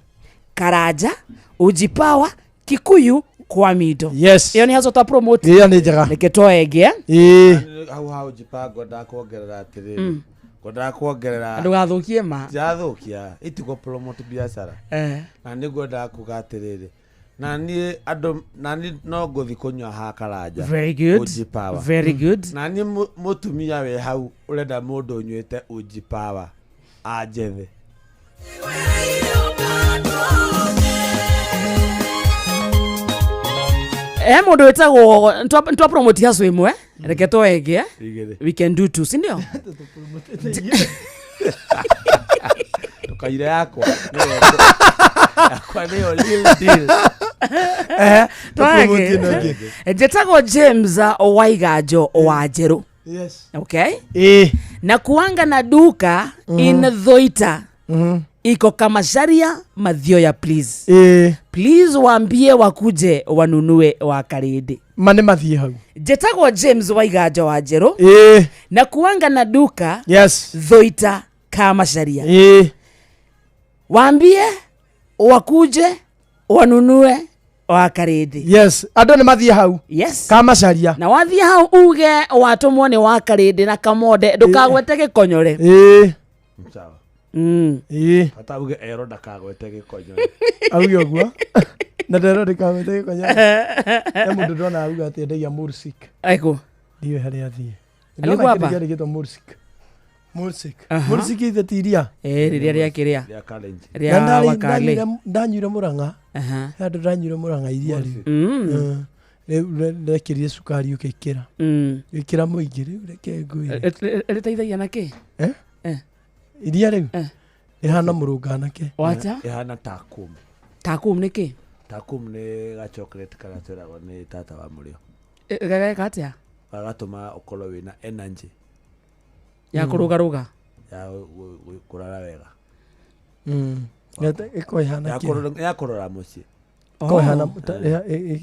Karanja, Uji Power, Kikuyu kwa Mindo. Yes. Ĩyo nĩ haco twa promote. Ĩyo nĩ njega. Reke twoe ĩngĩ. Ĩĩ. Hau hau njipanga ngwendaga kuongerera atĩrĩrĩ, ngwendaga kuongerera. Ndũgathũkie ma. Ndirathũkia, itigo promote biacara. Na nĩ ngwendaga kuga atĩrĩrĩ, na niĩ andũ na niĩ no ngũthi kũnyua ha Karanja. Very good. Uji Power. Very good. Na niĩ mũtumia wĩ hau ũrenda mũndũ ũnyuĩte Uji Power anjethe. He mũndũ wĩtagwo nĩtwa promote haco ĩmwe, reke twoe ĩngĩ. Igĩrĩ. We can do two, sindio? Ndũkaire yakwa. Nĩyo yakwa nĩyo real deal. Ehe. Twoe Tũpromote ĩno ĩngĩ. ĩngĩ. Njĩtagwo James Waiganjo wa Njerũ. Yes. Okay. Ĩĩ. Na kuanga na duka in Thoita iko Kamasharia Mathioya, please. Ĩĩ. Please waambie wakuje wanunue wa Karĩndĩ. Ma nĩ mathiĩ hau. Njĩtagwo James Waiganjo wa Njerũ. Ĩĩ. Na kuanga na duka Yes. Thoita Kamasharia. Ĩĩ. Waambie wakuje wanunue wa Karĩndĩ. Yes. Andũ nĩ mathiĩ hau. Yes. Kamacaria. Na wathiĩ hau uge watũmwo nĩ wa Karĩndĩ na Kamonde, ndũkagwete Gĩkonyore. Ĩĩ. Sawa. Ĩĩ. Bata uge erwo ndakagwete Gĩkonyo. Auge ũguo. Na nderwo ndĩkagwete Gĩkonyore. He mũndũ ndona auga atĩ endagia Mursik. Eko. Ndiũĩ harĩa athiĩ. Alikuwa hapa? Kĩandĩkĩtwo Mursik. Mursik. Aha. Mursik ithe ti iria. Rĩrĩa rĩa kĩrĩa. Rĩa Kalenjin. Rĩa Na Wakale. ndanyuire Mũrang'a. Aha. He handũ ndanyuire Mũrang'a iria rĩu. Rĩu ndekĩrire cukari ũkĩkĩra. Gĩkĩra mũingĩ rĩu reke ngwĩre. Rĩteithagia na kĩ? Eh? Eh. Iria rĩu rĩhana mũrũnganake. Wacha? Ĩhana takum. Takum nĩ kĩ? Takum nĩ ga chocolate karĩa twĩragwo nĩ tata wa mũrĩo. Gageka atĩa? Gagatũma ũkorwo wĩna energy. Ya kũrũgarũga. Ya kũrara wega. Ĩkorwo ĩhana Ya kĩ? ya kũrora mũciĩ. Ĩkorwo ĩhana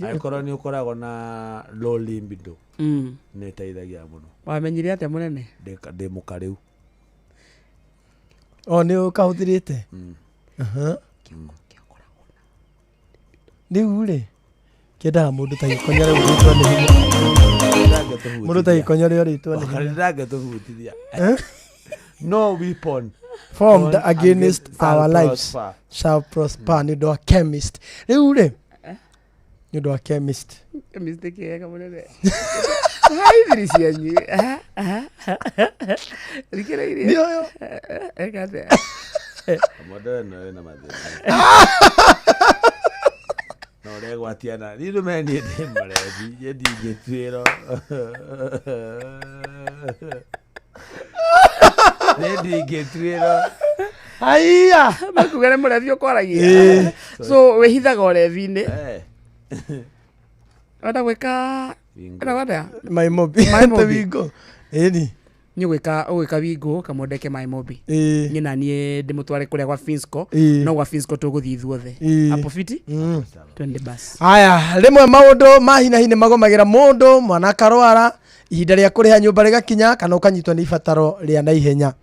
Angĩkorwo nĩ ũkoragwo na low libido nĩ ĩteithagia mũno. Wamenyire atĩa mũnene? Ndĩ mũkarĩu. O nĩ ũkahũthĩrĩte? Aha. Rĩu rĩ kĩendaga mũndũ ta Gĩkonyore ũrĩtwo nĩ hinya. Mũndũ ta Gĩkonyore ũrĩtwo nĩ hinya. Ndangĩtũhutithia. Eh? No weapon Formed formed against shall our lives prosper. shall prosper nĩ ũndũ wa chemist. Rĩu rĩ Nĩ ũndũ wa chemist. Chemist kĩega mũnene. Hai thiri cianyu. Thikĩrĩirie. Nĩ ũyũ. Eka atĩa? Kamũndũ ĩno ĩna mathĩna na ũregwatia na niĩ ndũme niĩ ndĩ mũrebi niĩ ndingĩtuĩrwo niĩ ndingĩtuĩrwo Haiya. Makuga nĩ mũrebi ũkwaragia. Ĩĩ. So wĩhithaga ũrebi-inĩ. Wenda gwĩka ĩno atĩa? Maimobi. Maĩ Mobi. Wingo. Ĩni. Nĩ ũgwĩka ũgwĩka wingo kamũndeke maĩ mobi. Ĩĩ. Niĩ na niĩ ndĩmũtware kũrĩa gwa Finsco. Ĩĩ. No gwa Finsco tũgũthiĩ ithuothe. Ĩĩ. Hapo fiti? Mm. Twende basi. Aya, rĩmwe maũndũ ma hi na hi nĩ magomagĩra mũndũ, mwana akarwara, ihinda rĩa kũrĩha nyũmba rĩgakinya kana ũkanyitwo nĩ ibataro rĩa naihenya.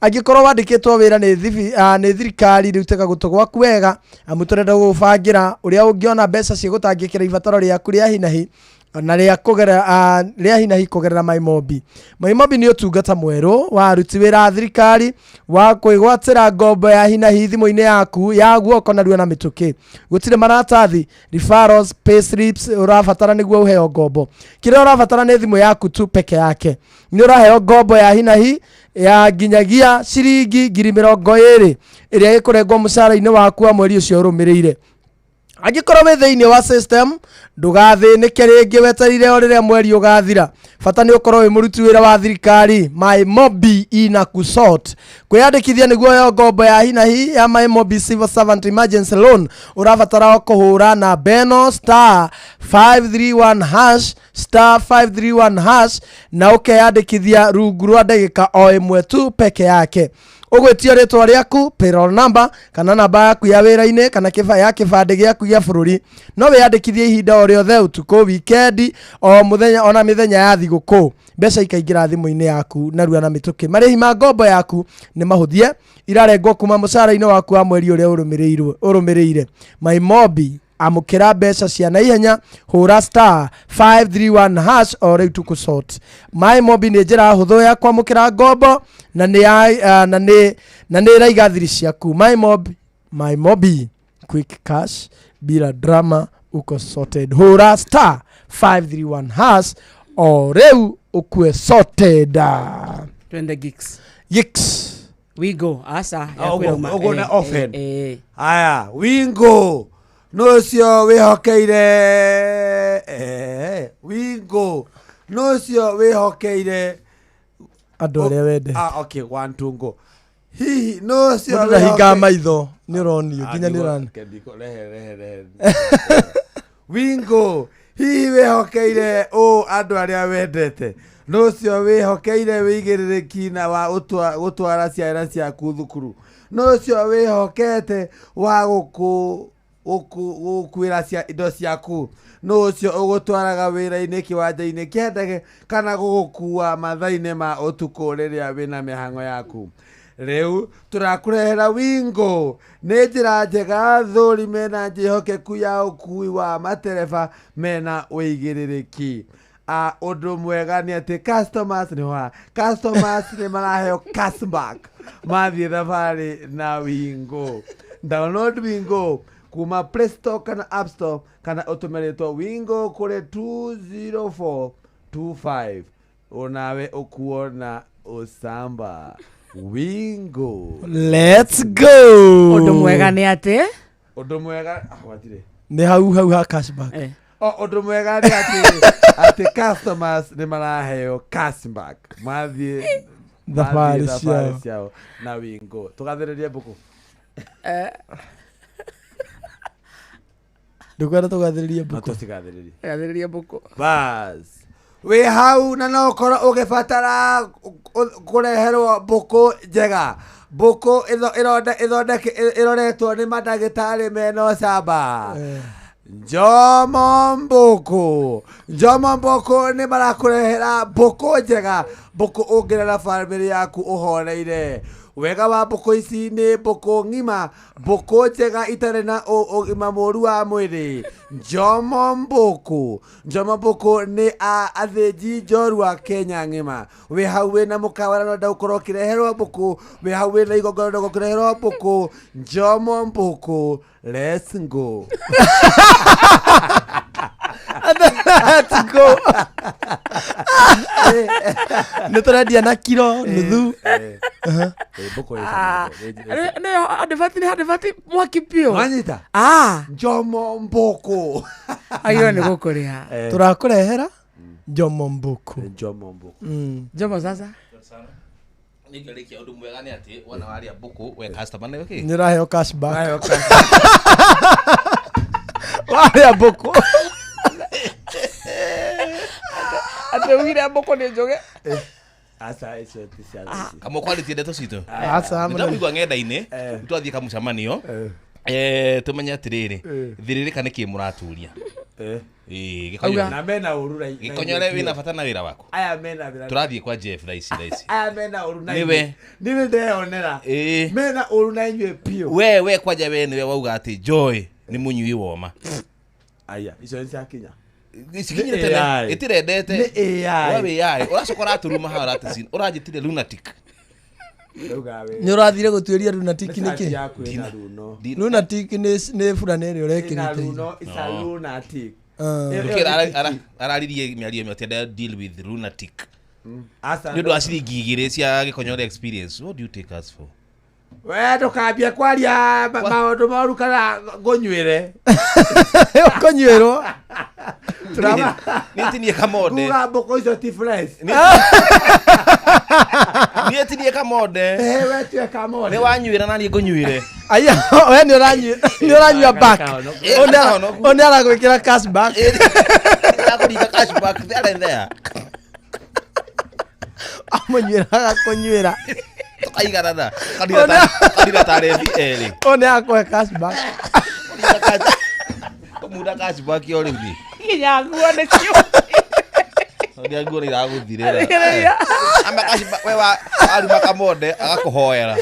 Angĩkorwo wandĩkĩtwo wĩra nĩ thibi, nĩ thirikari rĩu tega gũtũ gwaku wega amu tũrenda gũgũbangĩra ũrĩa ũngĩona mbeca cia gũtangĩkĩra ibataro rĩaku rĩa hi na hi na rĩa kũgerera rĩa hi na hi kũgerera MyMobi. MyMobi nĩ ũtungata mwerũ wa aruti wĩra a thirikari wa kwĩgwatĩra ngombo ya hi na hi thimũ-inĩ yaku ya guoko narua na mĩtũkĩ. Gũtirĩ maratathi, referrals, payslips ũrabatara nĩguo ũheo ngombo. Kĩrĩa ũrabatara nĩ thimũ yaku tu peke yake. Nĩ ũraheo ngombo ya hi na hi ya nginyagia ciringi 20,000 ĩrĩa ĩkũrengwo mũcara-inĩ waku wa mweri ũcio ũrũmĩrĩire. Angĩkorwo wĩ thĩinĩ wa system ndũgathĩnĩke rĩngĩ wetereire o rĩrĩa mweri ũgathira. Bata nĩ ũkorwo wĩ mũruti wĩra wa thirikari. MyMobi ina kusort. Kwĩyandĩkithia nĩguo ũheo ngombo ya hi na hi ya MyMobi Civil Servant Emergency Loan ũrabatara o kũhũra namba ĩno star 531 hash star 531 hash na ũkeyandĩkithia rungu rwa ndagĩka o ĩmwe tu peke yake. Ũgwĩtio rĩtwa rĩaku, payroll number kana namba yaku ya wĩra-inĩ kana ya kĩbandĩ gĩaku gĩa bũrũri. No wĩyandĩkithie ihinda o rĩothe ũtukũ, wikendi, o mũthenya ona mĩthenya ya thigũkũ. Mbeca ikaingĩra thimũ-inĩ yaku narua na mĩtũkĩ. Marĩhi ma ngombo yaku nĩ mahũthie, irarengwo kuma mũcara-inĩ waku wa mweri ũrĩa ũrũmĩrĩire. MyMobi, amũkĩra mbeca cia naihenya, hũra star 531 hash o rĩu tũkũsort. MyMobi nĩ njĩra hũthũ ya kwamũkĩra ngombo na nĩ ya, na nĩ na nĩ ĩraiga thiri ciaku. MyMobi, MyMobi, quick cash bila drama, uko sorted. Hũra star 531 hash o rĩu ũkue sorted. Twende gigs. Gigs. Wingo, aca. Ah, ũguo na open. Aya, wingo nũ ũcio wĩhokeire wingo nũ ũcio wĩhokeire Andũ arĩa wende. Ah, okay, one, two, go. Hihi nũ ũcio Mũndũ ndahingaga maitho nĩ ũronio nginya nĩ ũrona. Rehe, rehe, rehe. Wingo hihi wĩhokeire ũ andũ arĩa wendete nũ ũcio wĩhokeire wĩigĩrĩrĩki na wa gũtwara ciana ciaku thukuru nũ ũcio wĩhokete wa gũkuĩra indo ciaku nũ ũcio ũgũtwaraga wĩra-inĩ kĩwanja-inĩ kĩa ndege kana gũgũkua mathaa-inĩ ma ũtukũ rĩrĩa wĩna mĩhang'o yaku. Rĩu tũrakũrehera Wingo nĩ njĩra njega thũri mena njĩhokeku ya ũkui wa matereba mena ũigĩrĩrĩki. Ũndũ mwega nĩ atĩ customers nĩ wa customers nĩ maraheo cashback mathiĩ thabarĩ na Wingo. Download Wingo kuma Play Store kana App Store kana ũtũme rĩtwa Wingo kũrĩ 20425 onawe ũkuo na ũcamba. Wingo. Let's go. Ũndũ mwega nĩ atĩ ũndũ mwega watirĩ. Nĩ hau hau ha cashback. O ũndũ mwega nĩ atĩ customers nĩ maraheo cashback mathiĩ Thabarĩ ciao. ciao na Wingo. Tũgathĩrĩrie mbũkũ. Ndũkwenda tũgathĩrĩrie mbũkũ. Tũcigathĩrĩrie. Gathĩrĩrie mbũkũ. Bas. Wĩ hau na no ũkorwo ũgĩbatara kũreherwo mbũkũ njega. Mbũkũ ĩroretwo nĩ mandagĩtarĩ mena ũcamba. Njomo Mbũkũ. Njomo Mbũkũ nĩ marakũrehera mbũkũ njega. Mbũkũ ũngĩrera bamĩrĩ yaku ũhoreire. Wega wa mbũkũ ici nĩ mbũkũ ng'ima, mbũkũ njega itarĩ na ũgima mũru wa mwĩrĩ. Njomo Mbũkũ. Njomo Mbũkũ nĩ athĩnji njorua Kenya ng'ima. Wĩ hau wĩna mũkawa na ũrenda gũkorwo ũkĩreherwo mbũkũ, wĩ hau wĩna igongona ũrenda gũkorwo ũkĩreherwo mbũkũ. Njomo Mbũkũ, let's go. Nĩ tũrendia na kiro nuthu. Eh, mbũkũ ĩ cama mũno. Nĩyo advert, nĩ advert mwaki biũ. Wanyita? Ah. Njomo mbũkũ. Agĩrĩirwo nĩ gũkũrĩha. Tũrakũrehera Njomo Mbũkũ. Njomo Mbũkũ. Njomo sasa. Nĩngĩrĩkia ũndũ mwega nĩ atĩ wona warĩa mbũkũ we customer nĩwe kĩ? Nĩ ũraheo cashback. Ũraheo Warĩa mbũkũ. Atĩ ugire mbũkũ nĩ njũge. Aca icio ti cia thaa ici. Kamwe kwarĩtie ndeto citũ. Aca, mũnene. Ndamũigua ng'enda-inĩ twathiĩ kamũcemanio, tũmenye atĩrĩrĩ, thĩrĩrĩka nĩkĩ mũraturia. Ĩĩ, Gĩkonyore. Na mena ũru na Gĩkonyore wĩna bata na wĩra waku. Aya mena wĩra. Tũrathiĩ kwa Jeff thaa ici thaa ici. Aya mena ũru na Nĩwe. inyuĩ. Nĩwe ndeyonera. Ĩĩ. Mena ũru na inyuĩ biũ. We kwanja we nĩwe wauga atĩ Joy nĩ mũnyui woma. Aya, icio nĩ ciakinya. Cikinyire Nĩ tene AI. ĩtirendete. Nĩ AI. We wĩ AI. Ũracoka ũratũruma haha ũratũcina. Ũranjĩtire lunatic. Ndauga we. Nĩ ũrathire gũtuĩria lunatic Nĩ nĩkĩ? cati yaku ĩna runo. Lunatic nĩ burana ĩrĩa Ĩna ũrekĩrĩte. runo, it's a lunatic. Ah. Ĩyo Nĩkĩ nĩ tiki. araririe mĩario ĩmwe atĩ enda deal with lunatic. Aca, Nĩ ũndũ wa ciringi igĩrĩ cia Gĩkonyore experience. What do you take us for? We ndũkambie kwaria maũndũ moru kana ngũnyuĩre. Ũkũnyuĩrwo. Niĩ tinie kamonde. Nguga mbũkũ icio ti fresh. Niĩ tinie kamonde. Eh, we tiwe kamonde. Nĩ wanyuĩra na niĩ ngũnyuĩre. Aya, we nĩ ũranyua nĩ ũranyua back. Eh, Ũyũ nĩ aragwĩkĩra cashback. Ndakũringa cashback there and there. Amũnyuĩra agakũnyuĩra. Tũkaiganana. Kanira ta rebi erĩ. Ũyũ nĩ akũhe cashback. Kũmunda cashback o rĩu niĩ. Nginya nguo nĩcio. Ũrĩa nguo nĩ iragũthirĩra. Thikĩrĩria. Ama cashback we wa aruma kamonde agakũhoera.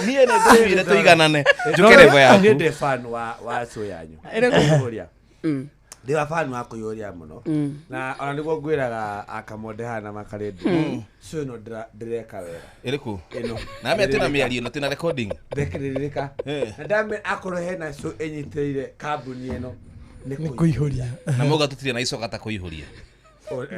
Niĩ nĩ ngũnyuĩre tũiganane. Njũke level yaku. Niĩ ndĩ fan wa show yanyu. Ĩrĩkũ? Kũiyũria. Ndĩ wa fan wa kũiyũria mũno. Na ona nĩguo ngwĩraga akamonde haha na makarĩndĩ. Show ĩno ndĩreka wega. Ĩrĩkũ? Ĩno. Na me twĩna mĩario ĩno twĩna recording. Ndekĩrĩrĩka. Na ndame akorwo hena show ĩnyitĩrĩire kambuni ĩno nĩ kũihũria. Na mauga tũtirĩ na icoka ta kũihũria.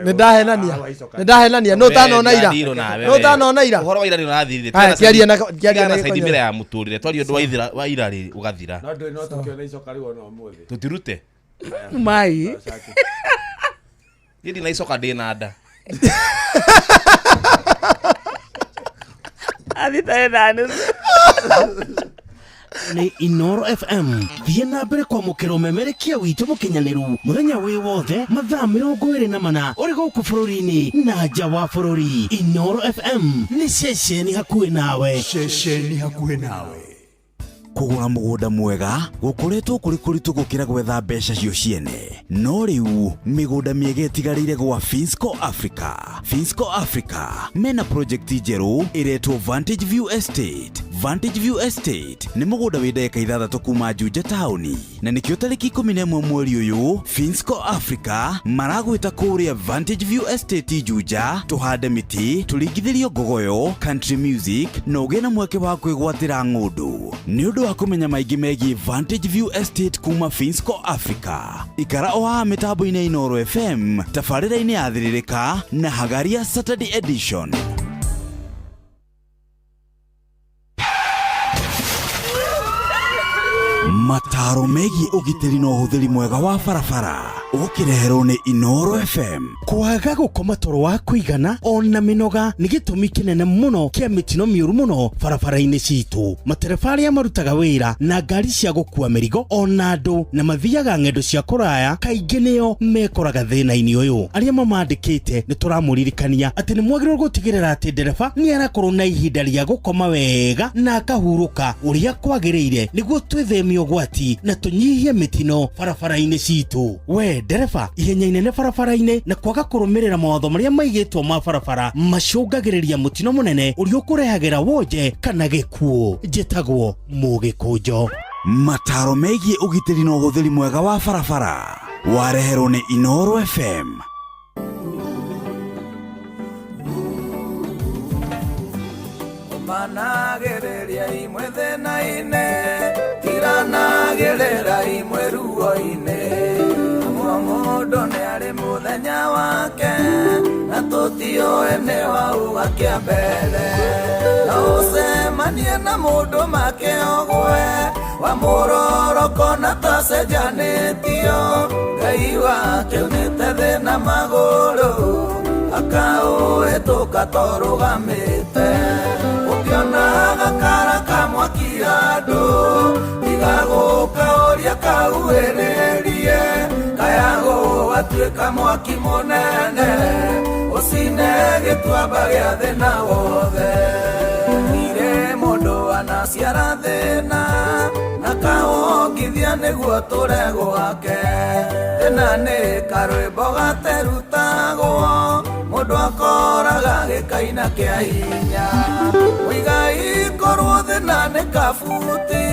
Nĩ ndahenania. Nĩ ndahenania. Nũ ũtanona ira? Nũ ũtanona ira? Ũhoro wa ira nĩ ũrathirire. Aya, kĩaria na kĩaria na na saidi Gĩkonyore. mbere ya mũtũrĩre. Twaria ũndũ wa ithira wa ira rĩ ũgathira. No ndũĩ no tũkĩona icoka rĩu ona ũmũthĩ. Tũtirute. Mai. Niĩ ndina icoka ndĩ na nda. Athita ĩna nuthu. Nĩ Inoro FM. Thiĩ na mbere kwamũkĩra ũmemerekia witũ mũkinyanĩru mũthenya wĩ wothe mathaa 24 ũrĩ gũkũ bũrũri-inĩ na nja wa bũrũri. Inoro FM nĩ ceceni hakuhĩ nawe. Ceceni hakuhĩ nawe. Kũgũra mũgũnda mwega gũkoretwo kũrĩ kũritũ gũkĩra gwetha mbeca cio ciene, no rĩu mĩgũnda mĩega ĩtigarĩire gwa Finsco Africa. Finsco Africa mena project njerũ ĩretwo Vantage View Estate. Vantage View Estate nĩ mũgũnda wĩ ndagĩka 6 kuma Juja taũni, na nĩkĩo tarĩki 11 mweri ũyũ Finsco Africa maragwĩta kũrĩa Vantage View Estate Juja, tũhande mĩtĩ, tũringithĩrio ngogoyo, country music na ũgĩe na mweke wa kwĩgwatĩra ng'ũndũ. Nĩ ũndũ wa kũmenya maingĩ megiĩ Vantage View Estate kuma Finsco Africa, ikara o haha mĩtambo-inĩ ya Inooro FM tabarĩra-inĩ ya Thĩrĩrĩka na Hagaria Saturday Edition. Mataro megiĩ ũgitĩri na ũhũthĩri mwega wa barabara ũkĩreherwo nĩ Inooro FM. Kwaga gũkoma toro wa kũigana ona mĩnoga nĩ gĩtũmi kĩnene mũno kĩa mĩtino mĩũru mũno barabara-inĩ citũ. Matereba arĩa marutaga wĩra na ngari cia gũkua mĩrigo ona andũ na mathiaga ng'endo cia kũraya kaingĩ nĩo mekoraga thĩna-inĩ ũyũ. Arĩa mamandĩkĩte nĩ tũramũririkania atĩ nĩ mwagĩrĩirwo gũtigĩrĩra atĩ ndereba nĩ arakorwo na ihinda rĩa gũkoma wega na akahurũka ũrĩa kwagĩrĩire nĩguo twĩtheme ũgwati na tũnyihie mĩtino barabara-inĩ citũ. We ndereba, ihenya inene barabara-inĩ na kwaga kũrũmĩrĩra mawatho marĩa maigĩtwo ma barabara macũngagĩrĩria mũtino mũnene ũrĩa ũkũrehagĩra wonje kana gĩkuũ. Njĩtagwo Mũgĩkũnjo. Mataro megiĩ ũgitĩri na ũhũthĩri mwega wa barabara wareherwo nĩ Inooro FM. Managĩrĩria imwe thĩna-inĩ, tiranagĩrĩra imwe ruo-inĩ. Amwe mũndũ Mũndũ nĩ arĩ mũthenya wake na tũtiũĩ nĩ wauga kĩa mbere. No ũcemanie na mũndũ make ogwe wa mũroroko na tacenjanĩtio. Ngai wake unĩte thĩna magũrũ akaũhĩtũka torũgamĩte. Ũkĩona gakara ka mwaki andũ tiga gũkaũria kauhĩrĩrie kayago gatuĩka mwaki mũnene ũcine gĩtuamba gĩa thĩna wothe. Ire mũndũ anaciara thĩna na kawongithia nĩguo tũre gwake. Thĩna nĩ karwĩmbo gaterutagwo mũndũ akoraga gĩkaina kĩa hinya. Mũigai korwo thĩna nĩ kabuti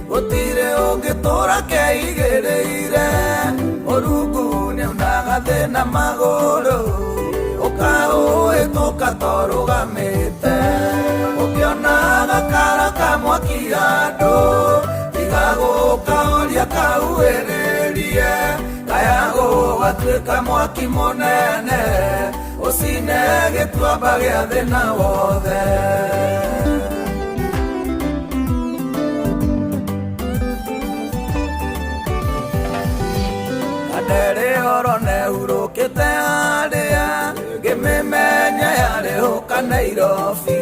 gũtirĩ ũngĩtũra keigĩrĩire. Mũrungu nĩaunaga thĩna magũrũ ũkaũhĩtũka torũgamĩte. Ũkĩona gakara ka mwaki andũ tiga gũkaũria kauhĩrĩrie kayago gatuĩka mwaki mũnene ũcine gĩtuamba gĩa thĩna wothe. Kandere oro nehurũkĩte harĩa ngĩmĩmenya yarĩ hũka Nairobi.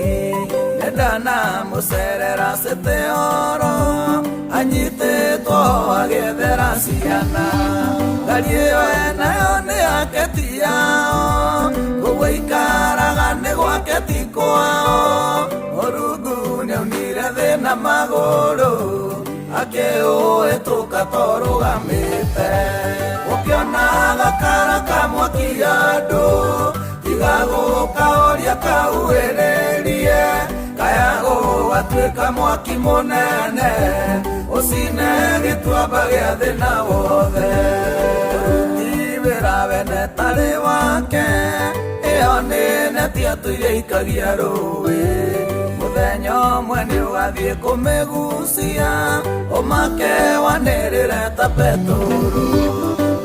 Nĩndanamũcerera cĩtĩ oro anyitĩtwo agĩethera ciana. Ngari ĩyo enayo nĩ yake ti yao kũu aikaraga nĩ gwake ti kwao. Mũrungu nĩaunire thĩna magũrũ akĩũhĩtũka torũgamĩte. Ũkĩona gakara ka mwaki andũ tiga gũkaũria kauhĩrĩrie kayago gatuĩka mwaki mũnene ũcine gĩtuamba gĩa thĩna wothe. Mũruti wĩra wene tarĩ wake ĩyo nĩ neti atũire ikagia rũĩ. Mũthenya ũmwe nĩũgathiĩ kũmĩgucia ũmake wanĩrĩre ta petũrũ.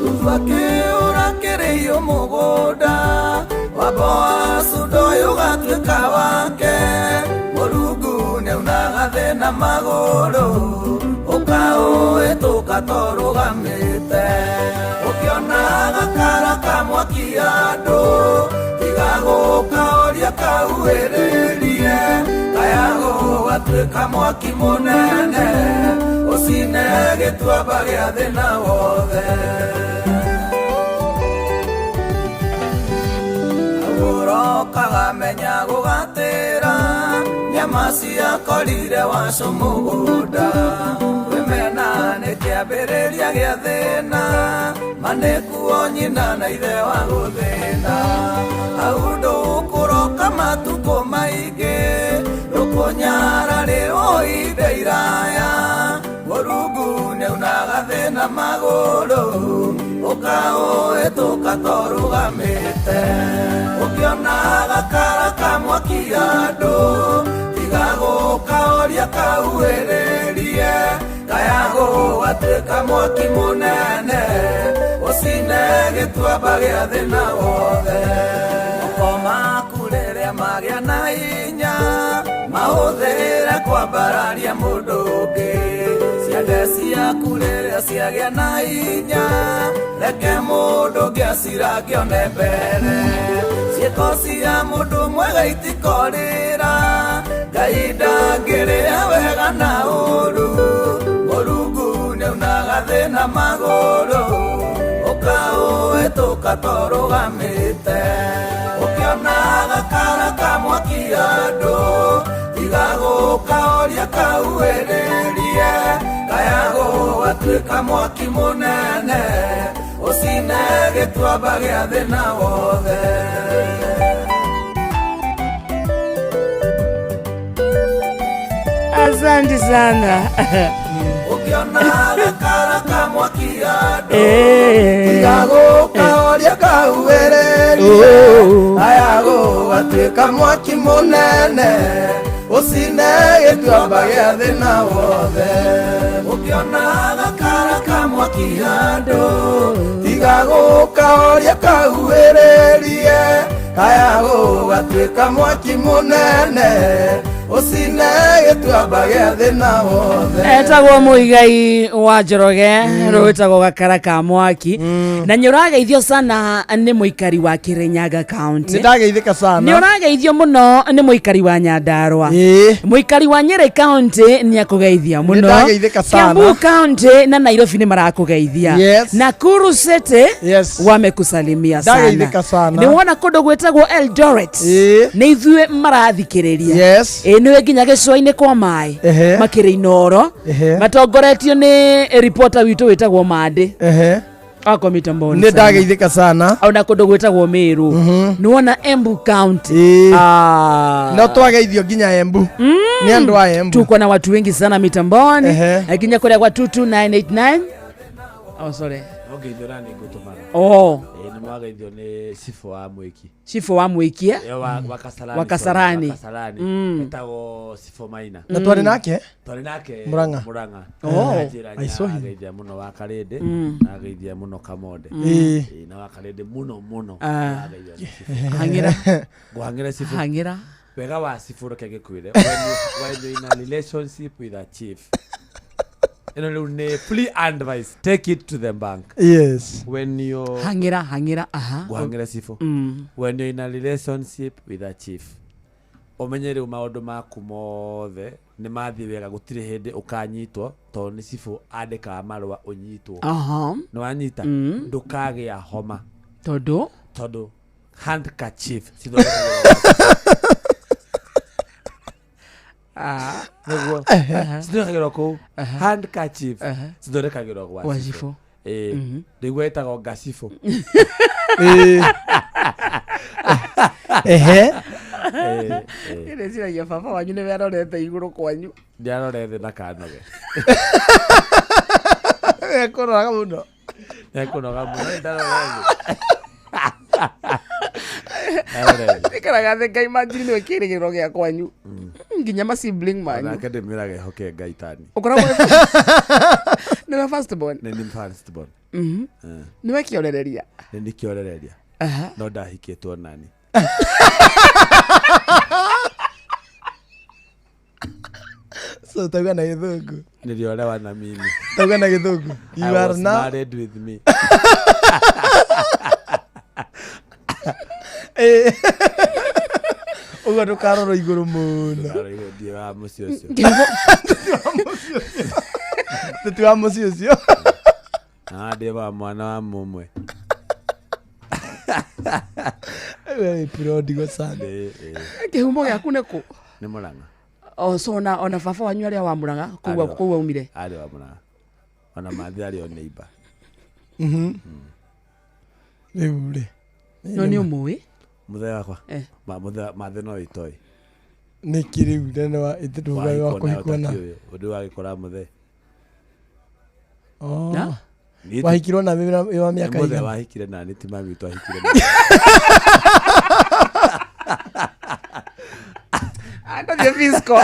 Ruthu akĩũra kĩrĩiyo mũgũnda wa Boazu ndoĩ ũgatuĩka wake. Mũrungu nĩaunaga thĩna magũrũ ũkaũhĩtũka torũgamĩte. Ũkĩona gakara ka mwaki andũ tiga gũkaũria kauhĩrĩrie kayago gatuĩka mwaki mũnene ũcine gĩtuamba gĩa thĩna wothe. Ũrokaga menya gũgatĩra nyama ciakorire waco mũgũnda. Wĩmena nĩ kĩambĩrĩria gĩa thĩna ma nĩkuo nyina na ithe wa gũthĩna. Hau ndũkũroka matukũ maingĩ ndũkũnyararĩrwo ihinda iraya. Mũrungu nĩaunaga thĩna magũrũ ũkaũhĩtũka torũgamĩte. Ũkĩona gakara ka mwaki andũ tiga gũkaũria kauhĩrĩrie kayago gatuĩka mwaki mũnene ũcine gĩtuamba gĩa thĩna wothe. Moko maku rĩrĩa magĩa na hinya mahũthĩre kwambararia mũndũ ũngĩ. Ciande ciaku rĩrĩa ciagĩa na hinya reke mũndũ ũngĩ acirange one mbere. Ciĩko cia mũndũ mwega itikorĩra Ngai ndangĩrĩa wega na ũũru. Mũrungu nĩaunaga thĩna magũrũ ũkaũhĩtũka torũgamĩte. Ũkĩona gakara ka mwaki andũ tiga gũkaũria kauhĩrĩrie kayago gatuĩka mwaki mũnene ũcine gĩtuamba gĩa thĩna wothe. Asante sana. Ũkĩona gakara ka mwaki andũ tiga gũkaũria kauhĩrĩrie kayago gatuĩka mwaki mũnene ũcine gĩtuamba gĩa thĩna wothe. Ũkĩona gakara ka mwaki andũ tiga gũkaũria Ũkahoria kahuĩrĩrie kaya gũgatuĩka mwaki mũnene ũcine gĩtuamba gĩa thĩna wothe. Etagwo Muigai wa Njoroge, rwĩtagwo Gakara ka Mwaki, na nĩ ũrageithio sana nĩ mũikari wa Kirinyaga County. Nĩ ndageithĩka sana. Nĩ ũrageithio mũno nĩ mũikari wa Nyandarua. Mũikari wa Nyeri County nĩ akũgeithia mũno. Nĩndageithĩka sana. Kiambu County na Nairobi nĩ marakũgeithia. Yes. Nakuru City wamekusalimia sana. Ndageithĩka sana. Nĩ wona kũndũ gwĩtagwo Eldoret nĩ ithuĩ marathikĩrĩria. Yes. Ĩ nĩwe nginya gĩcũa-inĩ kwa maĩ Ehe. makĩrĩ Inoro Ehe. matongoretio nĩ reporter witũ wĩtagwo Mandĩ Ehe. ako mitamboni Nĩ ndageithĩka sana. Ona kũndũ gwĩtagwo Meru nĩ wona Embu County. Ah. No twageithio nginya Embu. Nĩ andũ a Embu. Tuko na watu wengi sana mitamboni nginya kũrĩa gwa 22989. Oh, sorry. Nongeithio na nĩ ngũtũmana. Oh. Ĩĩ, nĩ mwageithio nĩ cibũ wa Mwĩki. Cibũ wa Mwĩki, eh? Ĩyo wa Kasarani. Wa Kasarani. Wa Kasarani. Etagwo Cibũ Maina. Na twarĩ nake? Twarĩ nake Murang'a. Murang'a. Oh. Anjĩra I saw him. nĩageithia mũno wa Karĩndĩ na ageithia mũno Kamonde. Ĩĩ. Ĩĩ, na wa Karĩndĩ mũno mũno. Ah. Ageithio nĩ cibũ. Hang'ĩra. Ngũhang'ĩra cibũ. Hang'ĩra. Wega wa cibũ reke ngĩkwĩre. When you're in a relationship with a chief. Ĩno rĩu nĩ free advice. Take it to the bank. Yes. When you're Hang'ĩra, hang'ĩra, aha. Ngũhang'ĩra cibũ. When you're in a relationship with a chief, ũmenye rĩu maũndũ maku mothe nĩ mathiĩ wega, gũtirĩ hĩndĩ ũkanyitwo tondũ nĩ cibũ andĩkaga marũa ũnyitwo. Aha. Nĩ wanyita? Ndũkagĩa homa. Tondũ? Tondũ handkerchief cithondekagĩrwo nĩguo cithondekagĩrwo kũu, handkerchief cithondekagĩrwo gwa Gwa cibũ. cibũ. Ĩĩ, ndĩguo ĩtagwo ngacibũ. Ĩĩ. Ehe. Ĩĩ, ĩĩ. Ndĩciragia baba wanyu nĩwe arorete igũrũ kwanyu. Ndiarore thĩ ndakanoge. Ekũnoga mũno. Ekũnoga mũno ndarore thĩ. Ndarore thĩ. Ikaraga thĩ ngaimagine nĩwe kĩrĩgĩrĩro gĩa kwanyu nginya ma sibling manyu. Onake ndĩmwĩraga ehoke Ngai tani. Ũkoragwo nĩwe first born? Nĩ niĩ first born. Eh. Nĩwe kĩorereria? Nĩ niĩ kĩorereria. Aha. No ndahikĩtwo nani. So tauga na gĩthũngũ. Niliolewa na mimi. Tauga na gĩthũngũ. You I are was now married with me. Ĩĩ. Ũguo ndũkarorwo igũrũ mũno. Ndũkarorwo igũrũ, ndiĩ wa mũciĩ ũcio. Tũti wa mũciĩ ũcio. Ah, ndĩ wa mwana wa mũmwe. Wewe prodigal son. Ĩĩ, ĩĩ. Kĩhumo gĩaku nĩ kũ? Nĩ Mũrang'a. Oh, so ona baba wanyu arĩa wa Mũrang'a kũu kũu aumire? Arĩ wa Mũrang'a. Ona mathi arĩ o neighbor. Rĩu rĩ. No nĩ ũmũĩ? Mũthee wakwa. Eh. Mathi no itoĩ. Nĩkĩ rĩu nene wa ĩtũruga wa kũhikwo na. Ũndũ wagĩkora mũthee. Oh. Na? Wahikirwo na wĩ wa Nĩ mĩaka mũthee igana. wahikire nani, ti mami witũ ahikire nani. Ndathiĩ fisco.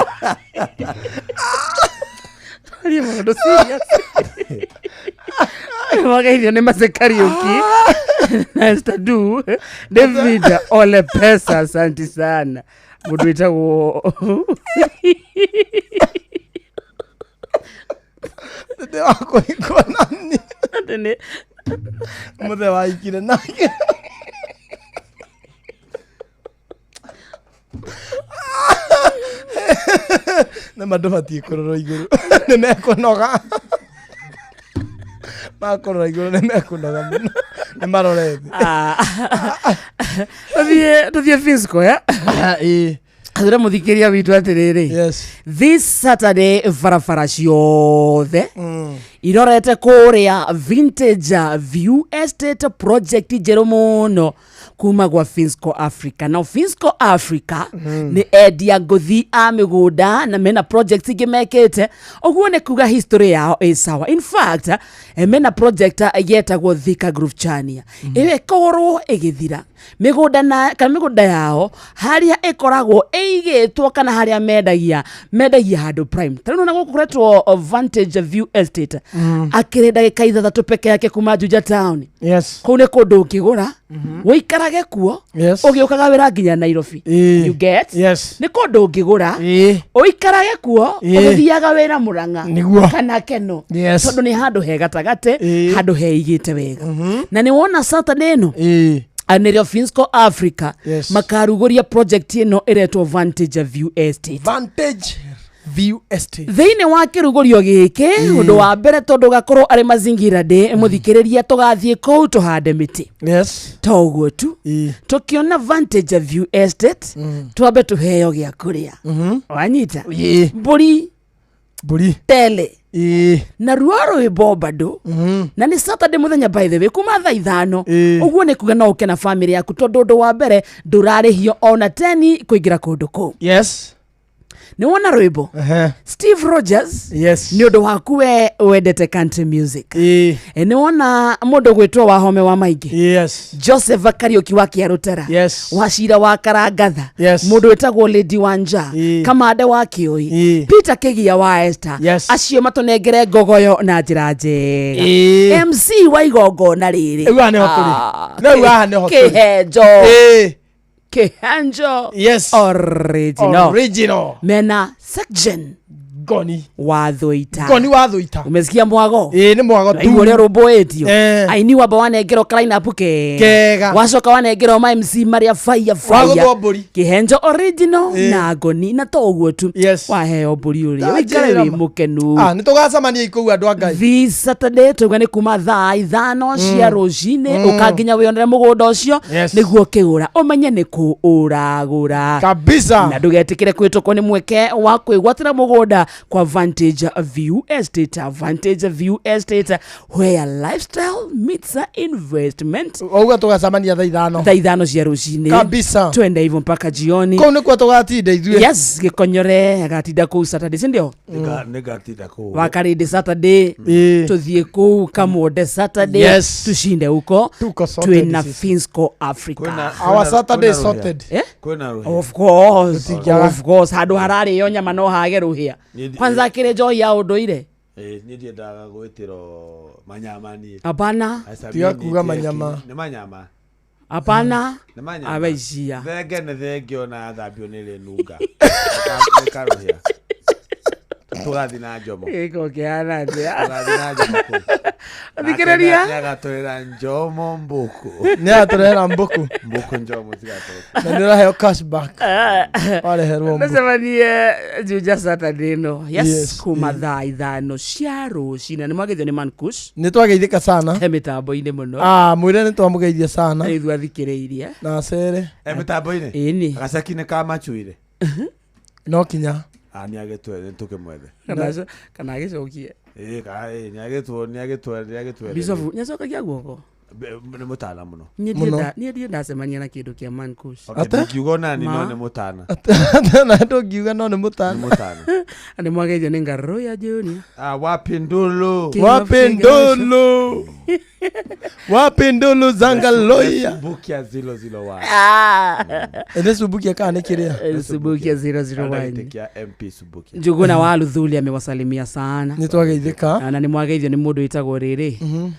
Aria maũndũ serious. Wageithio nĩ Mercy Kariuki na Esther Du, David Ole Pesa, asante sana. Mũndũ wĩtagwo Tete wa kũhikwo nani. Atĩ nĩ Mũthee wahikire nake. Na ma ndũbatiĩ kũrora igũrũ. Nĩ mekũnoga. Makũrora igũrũ nĩ mekũnoga mũno. Nĩ marore thĩ. Tũthiĩ fisco ya thura mũthikĩria witũ atĩrĩrĩ, this Saturday barabara ciothe irorete kũrĩa Vintage View Estate, project njerũ mũno kuma gwa Finsco Africa. Na Finsco Africa nĩ endia ngũthi a mĩgũnda na mena project ingĩ mekĩte ũguo nĩ kuga history yao ĩ sawa. In fact, mena project yetagwo Thika Groove Chania, ĩyo ĩkorwo ĩgĩthira mĩgũnda na kana mĩgũnda yao harĩa ĩkoragwo ĩigĩtwo kana harĩa mendagia handũ prime. Ta rĩu nĩwona gũkũ kũretwo Vantage View Estate. Akĩrĩ ndagĩka 6 peke yake kuma Juja town. Yes. Kũu nĩ kũndũ ũngĩgũra ũikarage kuo Yes. ũgĩũkaga wĩra nginya Nairobi. Ĩĩ. You get? Yes. Nĩ kũndũ ũngĩgũra Ĩĩ. ũikarage kuo Ĩĩ. ũgĩthiaga wĩra Mũrang'a Nĩguo. kana Keno. Yes. Tondũ nĩ handũ he gatagatĩ, handũ heigĩte wega. Na nĩ wona Saturday ĩno Ĩĩ. nĩrĩo Finsco Africa Yes. makarugũria project ĩno ĩretwo Vantage View Estate. Vantage View Estate. Thĩinĩ wa kĩrugũrio gĩkĩ, ũndũ wa mbere, tondũ gakorwo arĩ mazingira ndĩ mũthikĩrĩria, tũgathiĩ kũu tũhande mĩtĩ. Yes. To ũguo tu, tũkĩona Vantage View Estate, twambe tũheo gĩa kũrĩa, wanyita mbũri mbũri tele Ĩĩ. Na ruo rwĩmbo bado, na nĩ Saturday mũthenya, by the way, kuma thaa 5. Ũguo nĩ kuga no ũke na famĩlĩ yaku, tondũ ũndũ wa mbere ndũrarĩhio ona teni kũingĩra kũndũ kũu. Yes. Nĩ wona rwĩmbo Ehe. Steve Rogers. Yes. Nĩ ũndũ waku we wendete country music. Ĩĩ. Nĩ wona mũndũ gwĩtwo Wahome wa Maingĩ. Yes. Joseph Kariũki wa Kĩarũtara. Yes. Wacira wa Karangatha. Yes. Mũndũ wĩtagwo Lady Wanja. Kamande wa Kĩoi. Peter Kĩgia wa Esther. Yes. Acio matũnengere ngogoyo na njĩra njega. Ĩĩ. MC wa igongona rĩrĩ. Rĩu haha nĩho tũrĩ. Ah, Rĩu haha nĩho tũrĩ. Kĩhenjo. Ĩĩ. Kĩhenjo. Yes. Original. Original. Mena section Ngoni. Wa Thũita. Ngoni wa Thũita. Umesikia mwago? Ĩĩ, nĩ mwago tu. Aigua ũrĩa rũmbũĩtio. Eh. Aini wamba wanengerwo kalainapu kega. Kega. Wacoka wanengerwo ma MC marĩa fire fire. Wagũthwo mbũri. Kĩhenjo original Ĩĩ. na ngoni, na to ũguo tu. Yes. Waheo mbũri ũrĩa Ndanjĩra ũikare wĩ ma. mũkenu. Ah, nĩ tũgacemania ikũu, andũ a Ngai. This Saturday tuga nĩ kuma thaa 5 cia rũcinĩ, ũka nginya wĩonere mũgũnda ũcio. Yes. Nĩguo ũkĩgũra ũmenye nĩ kũ ũragũra Kabisa. na ndũgetĩkĩre kwĩtũkwo nĩ mweke wa kwĩgwatĩra mũgũnda kwa Vantage View Estate. Vantage View Estate, where lifestyle meets investment. Wauga tũgacemania thaa 5. Thaa 5 cia rũcinĩ. Kabisa. Twende hivyo mpaka jioni. Kũu nĩkuo tũgatinda ithuĩ. Yes, gĩkonyore agatinda kũu Saturday, sindio? Nĩngatinda kũu. Wakarĩndĩ Saturday. Ĩĩ. Tuthiĩ kũu Kamwonde Saturday. Yes. Tushinde huko. Tuko sorted Twĩna sisi. Finsco Africa. Our Saturday is sorted. Eh? Kwĩna rũhĩa. Of course. Tũtingĩaga. Of course, handũ hararĩo nyama no hage rũhĩa. Kwanza kĩrĩ njohi ya ũndũire. Ĩĩ, niĩ ndiendaga gwĩtĩrwo manyama niĩ. Hapana. Aca, Tiga niĩ kuga ndiĩ- manyama. Nĩ manyama. Hapana. Nĩ manyama. Abaishia. Thenge nĩ thenge, ona thambio nĩ rĩnunga. Nĩ karũhĩa. Tũgathiĩ na njomo. Gĩko kĩhana atĩa? Tũgathiĩ na njomo kũu. Thikĩrĩria. Nake nĩagatũrĩra njomo mbũkũ. Nĩ agatũrehera mbũkũ. Mbũkũ njomo cigatũrwo. Na nĩ ũraheo cashback. Wareherwo mbũkũ. Tũcemanie Juja Saturday ĩno. Yes, Yes, kuma thaa 5 cia rũcinĩ. Nĩ mwageithio nĩ Mankush. Nĩ twageithĩka sana. He mĩtambo-inĩ mũno. Ah, mwĩre nĩ twamũgeithia sana. Nĩ ithuĩ athikĩrĩirie. Na acere. E mĩtambo-inĩ? Ĩni. Gaceki nĩ kamacuire. No kinya. Ah, nĩagĩtwe nĩ tũkĩmwethe. Kana agĩcokie. Ĩĩ, kana ĩĩ, nĩagĩtwo nĩagĩtwe nĩagĩtwethe. Bishop nĩacokagia guoko. Nĩ mũtana mũno. Niĩ ndirĩ ndacemania na kĩndũ kĩa Mankush. Okay, ndingiuga onani no nĩ mũtana. Na ndũngiuga no nĩ mũtana. Nĩ mũtana. Nĩ mwageithio nĩ Ngaruya Junior. Ah, wapi ndulu? King of Wapi ndulu? Wapi ndulu zangaloya? Subukia 001. Ah. Nĩ Subukia kana nĩ kĩrĩa? Subukia 001. Gĩtĩ kĩa MP Subukia. Njuguna wa Luthuli amewasalimia sana. Nĩ twageithĩka. Na nĩ mwageithio nĩ mũndũ wĩtagwo rĩrĩ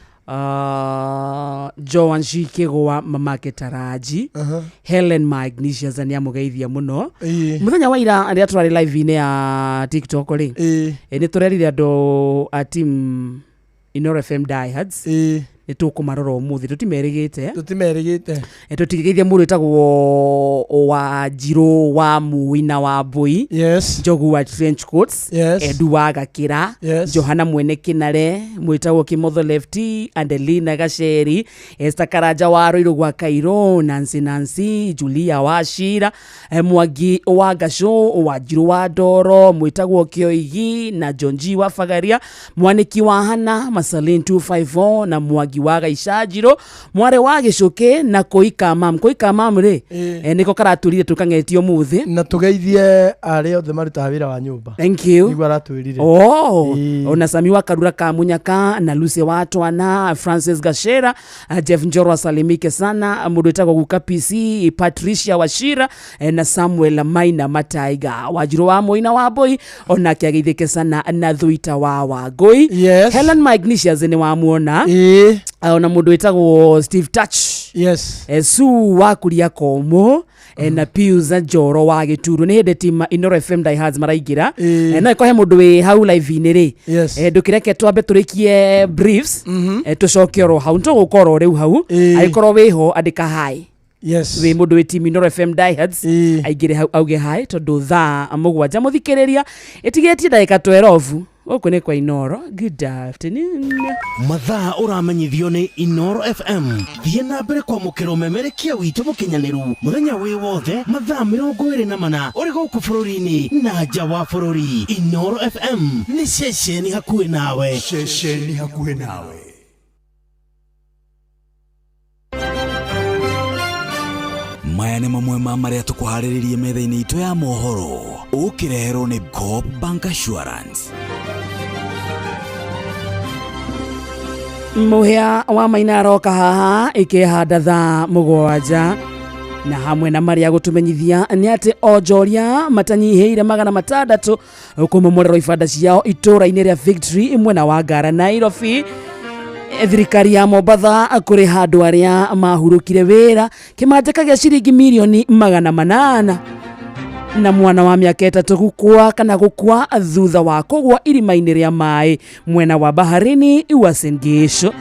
Joan Shikĩgwa, mamake Taraji. Helen Magnesius nĩ amũgeithia mũno. Ĩĩ. Mũthenya wa ira rĩrĩa tũrarĩ live-inĩ ya TikTok rĩ, Ĩĩ. nĩ tũrerire andũ a team Inoro FM Diehards Ĩĩ. nĩ tũkũmarora ũmũthĩ, tũtimerĩgĩte. Tũtimerĩgĩte. Tũtigĩgeithia mũndũ wĩtagwo wa Njirũ wa Mui na wa Mbui. Yes. Njogu wa trench coats. Yes. Edu wa Gakĩra. Yes. Johana mwene Kĩnare, mwĩtagwo Kĩmotho Lefty, Adelina Gaceri, Esther Karanja wa Rũirũ gwa Kairũ, Nancy Nancy Julia wa Shira, Mwangi wa Gacũ wa Njirũ wa Ndoro, mwĩtagwo Kĩoigi na John G wa Bagaria, Mwanĩki wa Hana Masalin 254 na Mwangi Mwangi wa Gaicanjirũ, mwarĩ wa Gĩcũkĩ na Kũikamam. Kũikamam rĩ, nĩko karatũrire tũkang'etio mũthĩ. Na tũgeithie arĩa othe marutaga wĩra wa nyũmba. Thank you. Nĩguo aratwĩrire. Oh, ona Sami wa Karura Kamunyaka na Lucy wa Twana, Francis Gashera, Jeff Njoro asalimike sana, mũndũ wĩtagwo Guka PC, Patricia Wachira na Samuel Maina Mataiga, Wanjirũ wa Mũina wa Mbũi onake ageithĩke sana na Thuita wa Wangũi. Yes. Helen Magnesius nĩ wamuona. Ona mũndũ wĩtagwo Steve Touch. Yes. Sue wa Kuria Komũ na Pius Njoro wa Gĩturu. Nĩ hĩndĩ team Inoro FM Diehards maraingĩra. No ĩkohe mũndũ wĩ hau live-inĩ rĩ, Yes. ndũkĩreke twambe tũrĩkie briefs, tũcoke oro hau nĩtũgũka oro rĩu hau. Angĩkorwo wĩho andĩka hi. Yes. Wĩ mũndũ wĩ team Inoro FM Diehards aingĩre hau auge hi, tondũ thaa 7 mũthikĩrĩria ĩtigĩtie ndagĩka 12. Gũkũ nĩ kwa Inoro. Good afternoon. Mathaa ũramenyithio nĩ Inoro FM. Thiĩ na mbere kwamũkĩra ũmemerekia witũ mũkinyanĩru mũthenya wĩ wothe mathaa 24 ũrĩ gũkũ bũrũri-inĩ na nja wa bũrũri. Inoro FM nĩ ceceni hakuhĩ nawe. Ceceni hakuhĩ nawe. Maya nĩ mamwe ma marĩa tũkũharĩrĩrie metha-inĩ itũ ya mohoro, ũkĩreherwo nĩ Coop Bank Assurance. Mũhĩa wa Maina aroka haha ĩkĩhanda thaa 7, na hamwe na marĩa gũtũmenyithia nĩ atĩ onjoria matanyihĩire 600 kũmomorerwo ibanda ciao itũũra-inĩ rĩa Victory mwena wa Ngara Nairobi. Thirikari ya Mombatha kũrĩha andũ arĩa mahurũkire wĩra kĩmanjĩka gĩa ciringi mirioni 800, na mwana wa mĩaka 3 gũkua kana gũkua thutha wa kũgwa irima-inĩ rĩa maĩ mwena wa Baharini Uasin Gishu.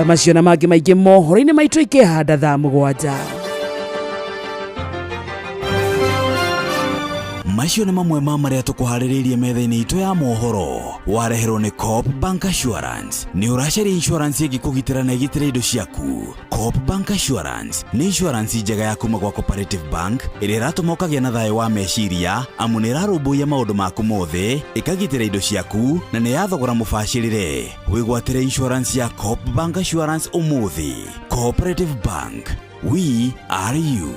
Macio na mangĩ maingĩ mohoro-inĩ maitũ ikĩhanda thaa 7. Macio nĩ mamwe ma marĩa tũkũharĩrĩirie metha-inĩ itũ ya mohoro, wareherwo nĩ Coop Bank Assurance. Nĩ ũracaria insurance ĩngĩkũgitĩra na ĩgitĩre indo ciaku? Coop Bank Assurance nĩ insurance njega ya kuma gwa Cooperative Bank ĩrĩa ĩratũma ũkagĩa na thayũ wa meciria, amu nĩ ĩrarũmbũiya maũndũ maku mothe, ĩkagitĩra indo ciaku na nĩ ya thogora mũbacĩrĩre. Wĩgwatĩre insurance ya Coop Bank Assurance ũmũthĩ. Cooperative Bank, we are you.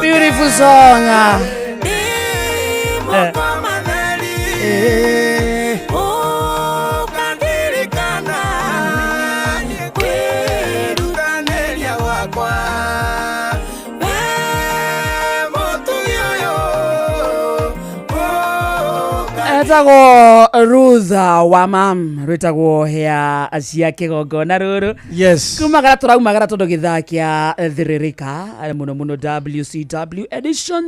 Beautiful song. Etagwo Rutha wa mam rwĩtagwo hĩa cia kĩgongona rũrũ. Yes. Kumagara tũraumagara tondũ gĩthaa kĩa thĩrĩrĩka mũno mũno WCW edition.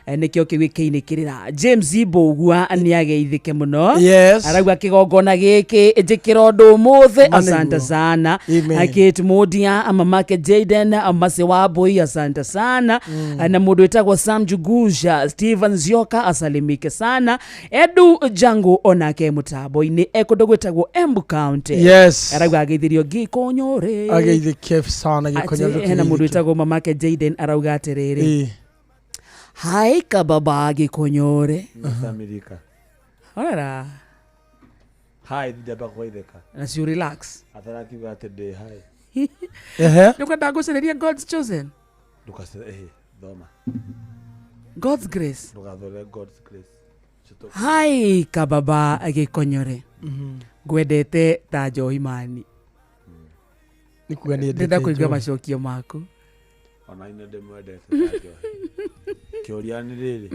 Nĩkĩo kĩu gĩkĩinĩkĩrĩra. James Mbũgua nĩageithĩke mũno. Yes. Arauga kĩgongona gĩkĩ njĩkĩra ũndũ ũmũthĩ. Ma nĩguo. Asante sana. Amen. Kate Modia, mamake Jaden, Mase wa Mbũi, asante sana. Na mũndũ wĩtagwo Sam Jugusha, Steven Zioka asalimike sana. Edu Jango onake mũtambo-inĩ ekũndũ gwĩtagwo Embu County. Yes. Arauga ageithirio Gĩkonyore. Ageithĩke sana Gĩkonyore. Atĩ hena mũndũ wĩtagwo mamake Jaden arauga atĩrĩrĩ, hai kababa Gĩkonyore. Samirika. Horera. Hi, ndĩamba kũgeithĩka. Na cio relax. Atarakiuga atĩ ndĩ hi. Ehe. Nĩ ũkwenda ngũcereria God's chosen. Ndũkace ĩhĩ, thoma. God's grace. Ndũgathore God's grace. Citũ- Hai kababa gĩkonyore. Ngwendete ta njohi mani. Nĩ kuga nĩ Ndĩrenda kũigua macokio maku. Ona ine ndĩmwendete ta njohi. Kĩũria nĩ rĩrĩ,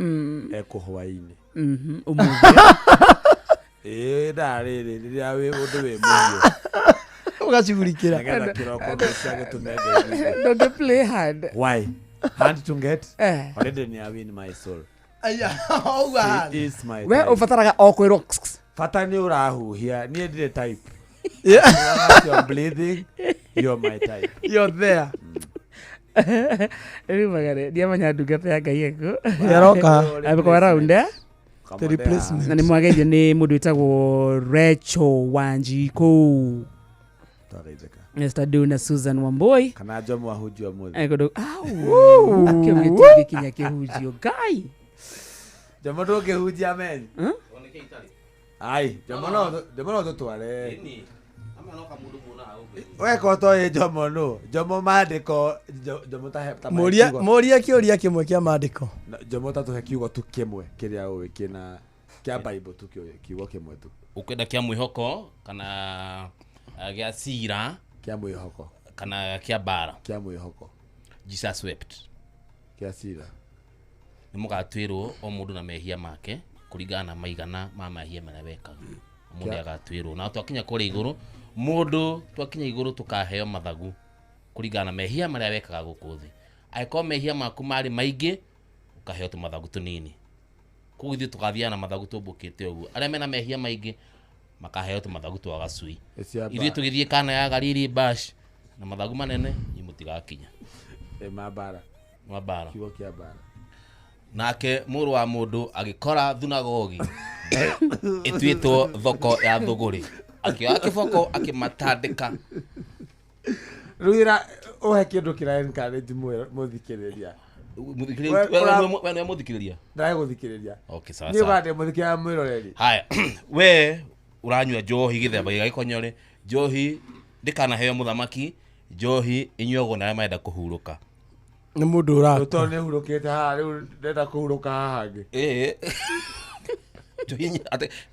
ekũ hwaĩ-inĩ. Ũmũthĩ. Ĩĩ thaa rĩrĩ rĩrĩa wĩ ũndũ wĩ mũhiũ. Ũgacugurikĩra. Nĩgetha kĩroko mbeca gĩtũme ngeithĩke. Ndũngĩ play hard. Why? Hand to get? Eh. Already ni I win my soul. Aya, ũguo She is my We type. ũbataraga o kwĩrwo. Bata nĩ ũrahuhia, niĩ ndirĩ type. Yeah. As long as you're breathing, you're my type. You're there. Rĩu magare ndiamenya ndungata ya Ngai ĩkũ. Nĩaroka. Abĩkorwo round eh? The replacement. Na nĩ mwageithio nĩ mũndũ wĩtagwo Rachel Wanjikũ. Twageithĩka. Mr. Du na Susan Wambui. Kana Jomo ahunjia ũmũthĩ. Kũndũ au. Kĩu gĩtingĩkinya kĩhunjio. Ngai. Jomo ndũngĩhunjia men. Ai, Jomo no Jomo no tũtware. We ko toĩ Jomo nũ? Jomo maandĩko Jomo ta he ta mahe Mũria kiugo. mũria kĩũria kĩmwe kĩa maandĩko. Na- Jomo ta tũhe kiugo tu kĩmwe kĩrĩa ũĩ kĩna kĩa Bible tu kĩũĩ kiugo kĩmwe tu. Ũkwenda kĩa mwĩhoko kana gĩa cira Kĩa mwĩhoko. kana kĩa mbara? Kĩa mwĩhoko. Jesus wept. Kĩa cira. Nĩ mũgatuĩrwo o mũndũ na mehia make kũringana na maigana ma mehia marĩa wekaga. Mũndũ Kĩa- agatuĩrwo na twakinya kũrĩa igũrũ mũndũ twakinya igũrũ tũkaheo mathagu kũringana na mehia marĩa wekaga gũkũ thĩ. Angĩkorwo mehia maku marĩ maingĩ ũkaheo tũmathagu tũnini. Koguo ithuĩ tũgathiaga na mathagu tũmbũkĩte ũguo. Arĩa mena mehia maingĩ makaheo tũmathagu twa gacui. Cia Ithuĩ mbara. tũgĩthiĩ kana ya Galili bash na mathagu manene inyuĩ mũtigakinya. Ĩ ma mbara. Ma mbara. Kiugo kĩa mbara. Nake mũrũ wa mũndũ agĩkora thunagogi ĩtuĩtwo thoko ya thũgũrĩ akĩoya kĩboko akĩmatandĩka. Rĩu ĩra ũhe kĩndũ kĩra encourage mũthikĩrĩria. Mũthikĩrĩria- We- ũra- we nĩwe mũthikĩrĩria? Ndĩragũthikĩrĩria. Okay, sawa Niĩ sawa. ũgandĩ mũthikĩrĩria mwĩroreri. Haya, we ũranyua njohi gĩthemba gĩa gĩkonyore, njohi ndĩkanaheo mũthamaki, njohi ĩnyuagwo na arĩa marenda kũhurũka. Nĩ mũndũ ũrakua. Tondũ nĩ hurũkĩte haha rĩu ndĩrenda kũhurũka haha hangĩ. Ĩĩ. Njohi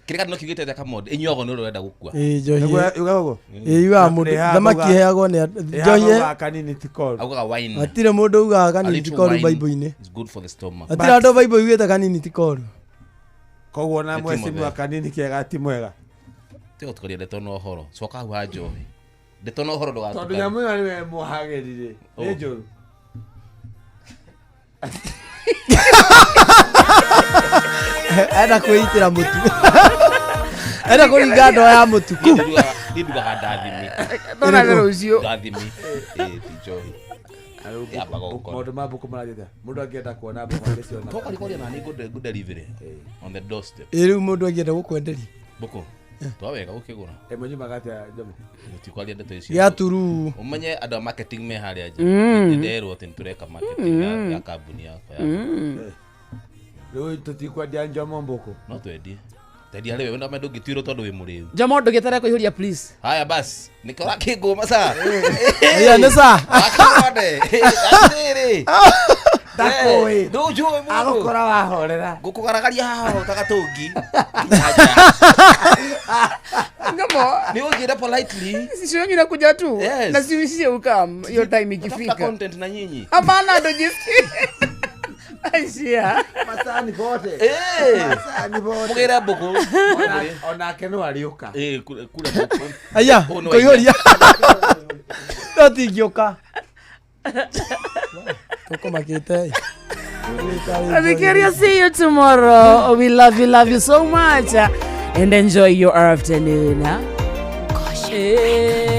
kĩrĩa no kiugĩte atĩa Kamonde, ĩnyuagwo nĩ ũrĩa ũrenda gũkua. Ĩĩ njohi. Yuga ũguo? Ĩĩ yugaga mũndũ thamaki ĩheagwo nĩ andũ- njohi. Kanini ti koru. Augaga wine. Hatirĩ mũndũ ugaga A kanini ti little koru wine Bible-inĩ. is good for the stomach. Hatirĩ andũ Bible yugĩte kanini ti koru. Koguo na Nĩ ti mwecimiwa mũthee. kanini kega ti mwega. Tiga gũtukaria ndeto na ũhoro. Coka hau ha njohi. Ndeto na ũhoro Tondũ ndũgatukanie. nyamũ ĩyo nĩwe mũhagĩrire. Nĩ Oh. njũru. Enda kwĩitĩra mũtu. Enda kũringa ndoo ya mũtu. Ku. Niĩ ndugaga ndathimi. Ndonane rũciũ. Ndathimi. Ĩĩ ti njohi. Yambaga gũkora. Maũndũ ma mbũkũ marathiĩ atĩa? Mũndũ angĩenda kuona mbũkũ angĩciona. Toka rikoria na nĩ ngũ delivery on the doorstep. Ĩ rĩu mũndũ angĩenda gũkwenderia. Mbũkũ. Twa wega gũkĩgũra. Ĩ mũnyumaga atĩa Jomo? Mũtikwaria ndeto icio. Gĩa turuu. Ũmenye andũ a marketing me harĩa nja. Nĩnderwo atĩ nĩtũreka marketing ya kambuni yakwa ya. Rĩu tũtikwendia Njomo mbũkũ. No twendie. Twendia harĩ we wenda ndũngĩtuĩrwo tondũ wĩ mũrĩu. Jomo ndũgĩtere kũihũria please. Haya basi, nĩkĩo ũrakĩngũma sa. Aya nĩ sa. Wakamode. Atĩrĩrĩ. Ndakũĩ. Ndũnjũĩ mũndũ. Agũkora wahorera. Ngũkũgaragaria haha ta gatũngi. Ngamo. Nĩ ũnjĩre politely. Sisi wenyu nakuja tu. Yes. Na si ukam hiyo time Tafuta ikifika. content na nyinyi. Hapana ndojisikii. Aishia. Macani bote. Eh. Macani bote. Mũgĩre mbũkũ. Onake no arĩũka. Eh, kura mbũkũ. Aya, Ũũ nĩ kũihũria. No tingĩũka. Tũkũmakĩte. Abikiria, see you tomorrow. We love you so much. And enjoy your afternoon. Huh? Eh.